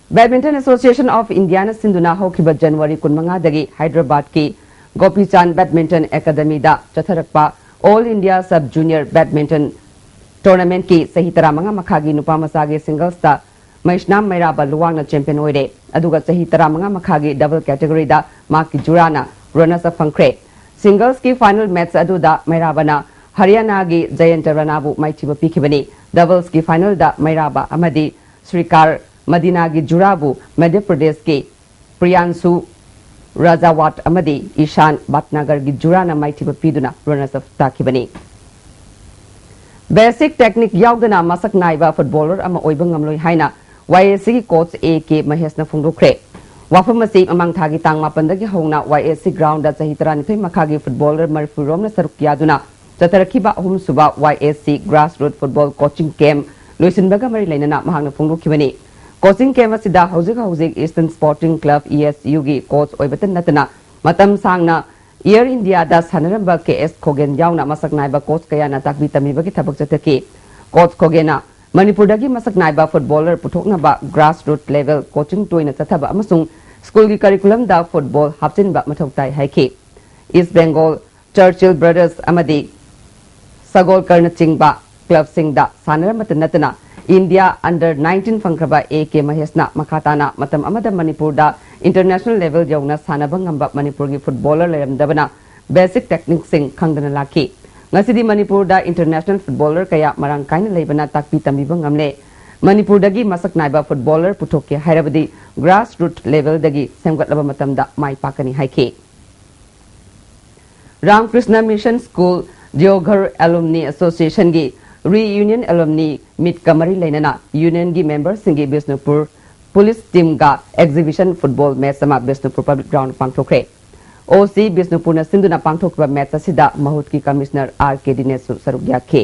Badminton Association of Indiaꯅ ꯁꯤꯟꯗꯨꯅ ꯍꯧꯈꯤꯕ January ꯀꯨꯟꯃꯉꯥꯗꯒꯤ ꯍꯥꯏꯗ꯭ꯔꯕꯥꯗꯀꯤ ꯒꯣꯄꯤꯆꯥꯟ Badminton Academyꯗ ꯆꯠꯊꯔꯛꯄ All India Sub Junior Badminton Tournamentꯀꯤ ꯆꯍꯤ ꯇꯔꯥꯃꯉꯥ ꯃꯈꯥꯒꯤ ꯅꯨꯄꯥ ꯃꯆꯥꯒꯤ singlesꯇ ꯃꯩꯁꯅꯥꯝ ꯃꯩꯔꯥꯕ ꯂꯨꯋꯥꯡꯅ champion ꯑꯣꯏꯔꯦ꯫ ꯑꯗꯨꯒ ꯆꯍꯤ ꯇꯔꯥꯃꯉꯥ ꯃꯈꯥꯒꯤ double categoryꯗ ꯃꯍꯥꯛꯀꯤ ꯖꯨꯔꯥꯅ runners up ꯐꯪꯈ꯭ꯔꯦ꯫ Singlesꯀꯤ final match ꯑꯗꯨꯗ ꯃꯩꯔꯥꯕꯅ ꯍꯔꯤꯌꯥꯅꯥꯒꯤ ꯖꯌꯟꯇ ꯔꯥꯅꯥꯕꯨ ꯃꯥꯏꯊꯤꯕ ꯄꯤꯈꯤꯕꯅꯤ꯫ Doublesꯀꯤ finalꯗ ꯃꯩꯔꯥꯕ ꯑꯃꯗꯤ ꯁ꯭ꯔꯤꯀꯥꯔ ꯃꯗꯤꯅꯥꯒꯤ ꯖꯨꯔꯥꯕꯨ ꯃꯙ꯭ꯌ ꯄ꯭ꯔꯗꯦꯁꯀꯤ ꯄ꯭ꯔꯤꯌꯥꯟꯁꯨ ꯔꯥꯖꯥꯋꯥꯠ ꯑꯃꯗꯤ ꯏꯁꯥꯟ ꯚꯠꯅꯥꯒꯔꯒꯤ ꯖꯨꯔꯥꯅ ꯃꯥꯏꯊꯤꯕ ꯄꯤꯗꯨꯅ runners up ꯇꯥꯈꯤꯕꯅꯤ꯫ Basic technique ꯌꯥꯎꯗꯅ ꯃꯁꯛ ꯅꯥꯏꯕ footballer ꯑꯃ ꯑꯣꯏꯕ ꯉꯝꯂꯣꯏ ꯍꯥꯏꯅ YACꯒꯤ coach A K ꯃꯍꯦꯁꯅ ꯐꯣꯡꯗꯣꯛꯈ꯭ꯔꯦ꯫ ꯋꯥꯐꯝ ꯑꯁꯤ ꯃꯃꯥꯡ ꯊꯥꯒꯤ ꯇꯥꯡ ꯃꯥꯄꯟꯗꯒꯤ ꯍꯧꯅ YAC groundꯗ ꯆꯍꯤ ꯇꯔꯥꯅꯤꯊꯣꯏ ꯃꯈꯥꯒꯤ footballer ꯃꯔꯤꯐꯨ ꯔꯣꯝꯅ ꯁꯔꯨꯛ ꯌꯥꯗꯨꯅ ꯆꯠꯊꯔꯛꯈꯤꯕ ꯑꯍꯨꯝꯁꯨꯕ YAC Grassroot Football Coaching Camp ꯂꯣꯏꯁꯤꯟꯕꯒ ꯃꯔꯤ ꯂꯩꯅꯅ ꯃꯍꯥꯛꯅ ꯐꯣꯡꯗꯣꯛꯈꯤꯕꯅꯤ꯫ Coaching camp ꯑꯁꯤꯗ ꯍꯧꯖꯤꯛ ꯍꯧꯖꯤꯛ Eastern Sporting Club, ESUꯒꯤ coach ꯑꯣꯏꯕꯇ ꯅꯠꯇꯅ ꯃꯇꯝ ꯁꯥꯡꯅ Air Indiaꯗ ꯁꯥꯟꯅꯔꯝꯕ K S ꯈꯣꯒꯦꯟ ꯌꯥꯎꯅ ꯃꯁꯛ ꯅꯥꯏꯕ coach ꯀꯌꯥꯅ ꯇꯥꯛꯄꯤ ꯇꯝꯕꯤꯕꯒꯤ ꯊꯕꯛ ꯆꯠꯊꯈꯤ꯫ Coach ꯈꯣꯒꯦꯟꯅ ꯃꯅꯤꯄꯨꯔꯗꯒꯤ ꯃꯁꯛ ꯅꯥꯏꯕ footballer ꯄꯨꯊꯣꯛꯅꯕ grassroot level coaching ꯇꯣꯏꯅ ꯆꯠꯊꯕ ꯑꯃꯁꯨꯡ schoolꯒꯤ curriculumꯗ football ꯍꯥꯞꯆꯤꯟꯕ ꯃꯊꯧ ꯇꯥꯏ ꯍꯥꯏꯈꯤ꯫ East Bengal Churchill Brothers ꯑꯃꯗꯤ ꯁꯒꯣꯜꯀꯔꯅꯆꯤꯡꯕ ꯀ꯭ꯂꯕꯁꯤꯡꯗ ꯁꯥꯟꯅꯔꯝꯕꯇ ꯅꯠꯇꯅ ꯏꯟꯗꯤꯌꯥ under nineteen ꯐꯪꯈ꯭ꯔꯕ ꯑꯦ ꯀꯦ ꯃꯍꯦꯁꯅ ꯃꯈꯥ ꯇꯥꯅ ꯃꯇꯝ ꯑꯃꯗ ꯃꯅꯤꯄꯨꯔꯗ international level ꯌꯧꯅ ꯁꯥꯟꯅꯕ ꯉꯝꯕ ꯃꯅꯤꯄꯨꯔꯒꯤ ꯐꯨꯠꯕꯣꯂꯔ ꯂꯩꯔꯝꯗꯕꯅ basic techniqueꯁꯤꯡ ꯈꯪꯗꯅ ꯂꯥꯛꯈꯤ꯫ ꯉꯁꯤꯗꯤ ꯃꯅꯤꯄꯨꯔꯗ international footballer ꯀꯌꯥ ꯃꯔꯥꯡ ꯀꯥꯏꯅ ꯂꯩꯕꯅ ꯇꯥꯛꯄꯤ ꯇꯝꯕꯤꯕ ꯉꯝꯂꯦ꯫ ꯃꯅꯤꯄꯨꯔꯗꯒꯤ ꯃꯁꯛ ꯅꯥꯏꯕ ꯐꯨꯠꯕꯣꯂꯔ ꯄꯨꯊꯣꯛꯀꯦ ꯍꯥꯏꯔꯕꯗꯤ grassroot levelꯗꯒꯤ ꯁꯦꯝꯒꯠꯂꯕ ꯃꯇꯝꯗ ꯃꯥꯏ ꯄꯥꯛꯀꯅꯤ ꯍꯥꯏꯈꯤ꯫ ꯔꯥꯝꯀ꯭ꯔꯤꯁꯅ ꯃꯤꯁꯟ ꯁ꯭ꯀꯨꯜ ꯗꯤꯑꯣꯘꯔ ꯑꯦꯂꯨꯝꯅꯤ ꯑꯦꯁꯣꯁꯤꯌꯦꯁꯟꯒꯤ reunion alumni meetꯀ ꯃꯔꯤ ꯂꯩꯅꯅ unionꯒꯤ memberꯁꯤꯡꯒꯤ Bishnupur police teamꯒ exhibition football match ꯑꯃ ꯕꯤꯁꯅꯨꯄꯨꯔ public ground ꯄꯥꯡꯊꯣꯛꯈ꯭ꯔꯦ꯫ ꯑꯣ ꯁꯤ ꯕꯤꯁꯅꯨꯄꯨꯔꯅ ꯁꯤꯟꯗꯨꯅ ꯄꯥꯡꯊꯣꯛꯈꯤꯕ match ꯑꯁꯤꯗ ꯃꯍꯨꯠꯀꯤ commissioner ꯑꯥꯔ ꯀꯦ ꯗꯤꯅꯦꯁꯁꯨ ꯁꯔꯨꯛ ꯌꯥꯈꯤ꯫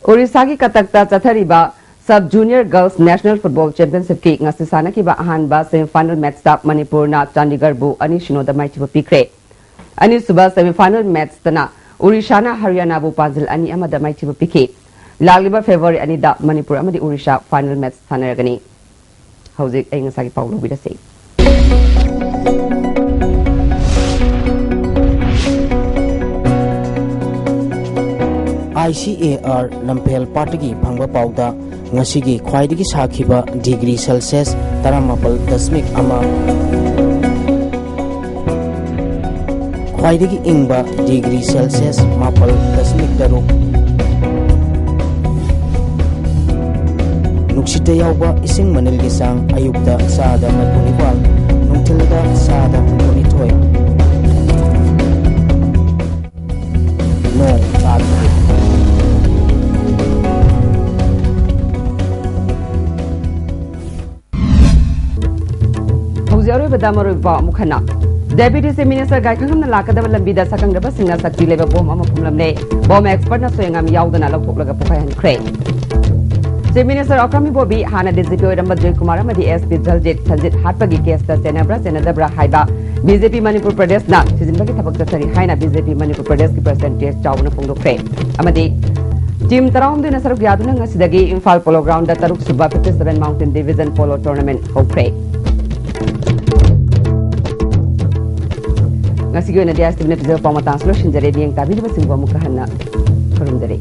ꯑꯣꯔꯤꯁꯥꯒꯤ ꯀꯇꯛꯇ ꯆꯠꯊꯔꯤꯕ Sub Junior Girls National Football Championshipꯀꯤ ꯉꯁꯤ ꯁꯥꯟꯅꯈꯤꯕ ꯑꯍꯥꯟꯕ semifinal matchꯇ ꯃꯅꯤꯄꯨꯔꯅ ꯆꯥꯟꯗꯤꯒꯔꯕꯨ ꯑꯅꯤ ꯁꯤꯅꯣꯗ ꯃꯥꯏꯊꯤꯕ ꯄꯤꯈ꯭ꯔꯦ꯫ ꯑꯅꯤꯁꯨꯕ semifinal matchꯇꯅ ꯑꯣꯔꯤꯁꯥꯅ ꯍꯔꯤꯌꯥꯅꯥꯕꯨ ꯄꯥꯟꯖꯤꯜ ꯑꯅꯤ ꯑꯃꯗ ꯃꯥꯏꯊꯤꯕ ꯄꯤꯈꯤ꯫ ꯂꯥꯛꯂꯤꯕ February ꯑꯅꯤꯗ ꯃꯅꯤꯄꯨꯔ ꯑꯃꯗꯤ ꯑꯣꯔꯤꯁꯥ final match ꯁꯥꯟꯅꯔꯒꯅꯤ꯫ ꯍꯧꯖꯤꯛ ꯑꯏꯪ ꯑꯁꯥꯒꯤ ꯄꯥꯎ ꯂꯧꯕꯤꯔꯁꯤ꯫ ꯑꯥꯏ ꯁꯤ ꯑꯦ ꯑꯥꯔ ꯂꯝꯐꯦꯜ ꯄꯥꯠꯇꯒꯤ ꯐꯪꯕ ꯄꯥꯎꯗ, ꯉꯁꯤꯒꯤ ꯈ꯭ꯋꯥꯏꯗꯒꯤ ꯁꯥꯈꯤꯕ degree Celsius ꯇꯔꯥꯃꯥꯄꯜ ꯗꯁꯃꯤꯛ ꯑꯃ, ꯈ꯭ꯋꯥꯏꯗꯒꯤ ꯏꯪꯕ degree Celsius ꯃꯥꯄꯜ ꯗꯁꯃꯤꯛ ꯇꯔꯨꯛ꯫ ꯅꯨꯡꯁꯤꯠꯇ ꯌꯥꯎꯕ ꯏꯁꯤꯡ ꯃꯅꯤꯜꯒꯤ ꯆꯥꯡ ꯑꯌꯨꯛꯇ ꯆꯥꯗ ꯃꯔꯤꯐꯨ ꯅꯤꯄꯥꯜ, ꯅꯨꯡꯊꯤꯜꯗ ꯆꯥꯗ ꯍꯨꯝꯐꯨ ꯅꯤꯊꯣꯏ꯫ ꯅꯣꯡ ꯇꯥꯗ꯭ꯔꯤ꯫ ꯍꯧꯖꯤꯛ ꯑꯔꯣꯏꯕꯗ ꯃꯔꯨꯑꯣꯏꯕ ꯄꯥꯎ ꯑꯃꯨꯛ ꯍꯟꯅ꯫ Deputy Chief Minister ꯒꯥꯏꯈꯪꯉꯝꯅ ꯂꯥꯛꯀꯗꯕ ꯂꯝꯕꯤꯗ ꯁꯛꯈꯪꯗꯕꯁꯤꯡꯅ ꯁꯛꯇꯤ ꯂꯩꯕ bomb ꯑꯃ ꯐꯨꯝꯂꯝꯂꯦ꯫ Bomb expertꯅ ꯁꯣꯌꯦꯡꯉꯥꯝ ꯌꯥꯎꯗꯅ ꯂꯧꯊꯣꯛꯂꯒ ꯄꯣꯈꯥꯏꯍꯟꯈ꯭ꯔꯦ꯫ Chief Minister ꯑꯣꯀ꯭ꯔꯥꯝ ꯏꯕꯣꯕꯤ ꯍꯥꯟꯅ D G P ꯑꯣꯏꯔꯝꯕ ꯖꯣꯏꯀꯨꯃꯥꯔ ꯑꯃꯗꯤ S P ꯖꯜꯖꯤꯠ ꯁꯟꯖꯤꯠ ꯍꯥꯠꯄꯒꯤ caseꯇ ꯆꯦꯟꯅꯕ꯭ꯔꯥ ꯆꯦꯟꯅꯗꯕ꯭ꯔꯥ ꯍꯥꯏꯕ B J P ꯃꯅꯤꯄꯨꯔ ꯄ꯭ꯔꯗꯦꯁꯅ ꯊꯤꯖꯤꯟꯕꯒꯤ ꯊꯕꯛ ꯆꯠꯊꯔꯤ ꯍꯥꯏꯅ B J P ꯃꯅꯤꯄꯨꯔ ꯄ꯭ꯔꯗꯦꯁꯀꯤ president T S ꯆꯥꯎꯕꯅ ꯐꯣꯡꯗꯣꯛꯈ꯭ꯔꯦ꯫ ꯑꯃꯗꯤ team ꯇꯔꯥꯍꯨꯝꯗꯣꯏꯅ ꯁꯔꯨꯛ ꯌꯥꯗꯨꯅ ꯉꯁꯤꯗꯒꯤ ꯏꯝꯐꯥꯜ Polo Groundꯗ ꯇꯔꯨꯛ ꯁꯨꯕ fifty seven Mountain Division Polo Tournament ꯍꯧꯈ꯭ꯔꯦ꯫ ꯉꯁꯤꯒꯤ ꯑꯣꯏꯅꯗꯤ ꯑꯥꯏ ꯑꯦꯁ ꯇꯤ ꯚꯤꯅ ꯄꯤꯖꯕ ꯄꯥꯎ ꯃꯇꯥꯡꯁꯨ ꯂꯣꯏꯁꯤꯟꯖꯔꯦ꯫ ꯃꯤꯠꯌꯦꯡ ꯇꯥꯕꯤꯔꯤꯕꯁꯤꯡꯕꯨ ꯑꯃꯨꯛꯀ ꯍꯟꯅ ꯈꯨꯔꯨꯝꯖꯔꯤ꯫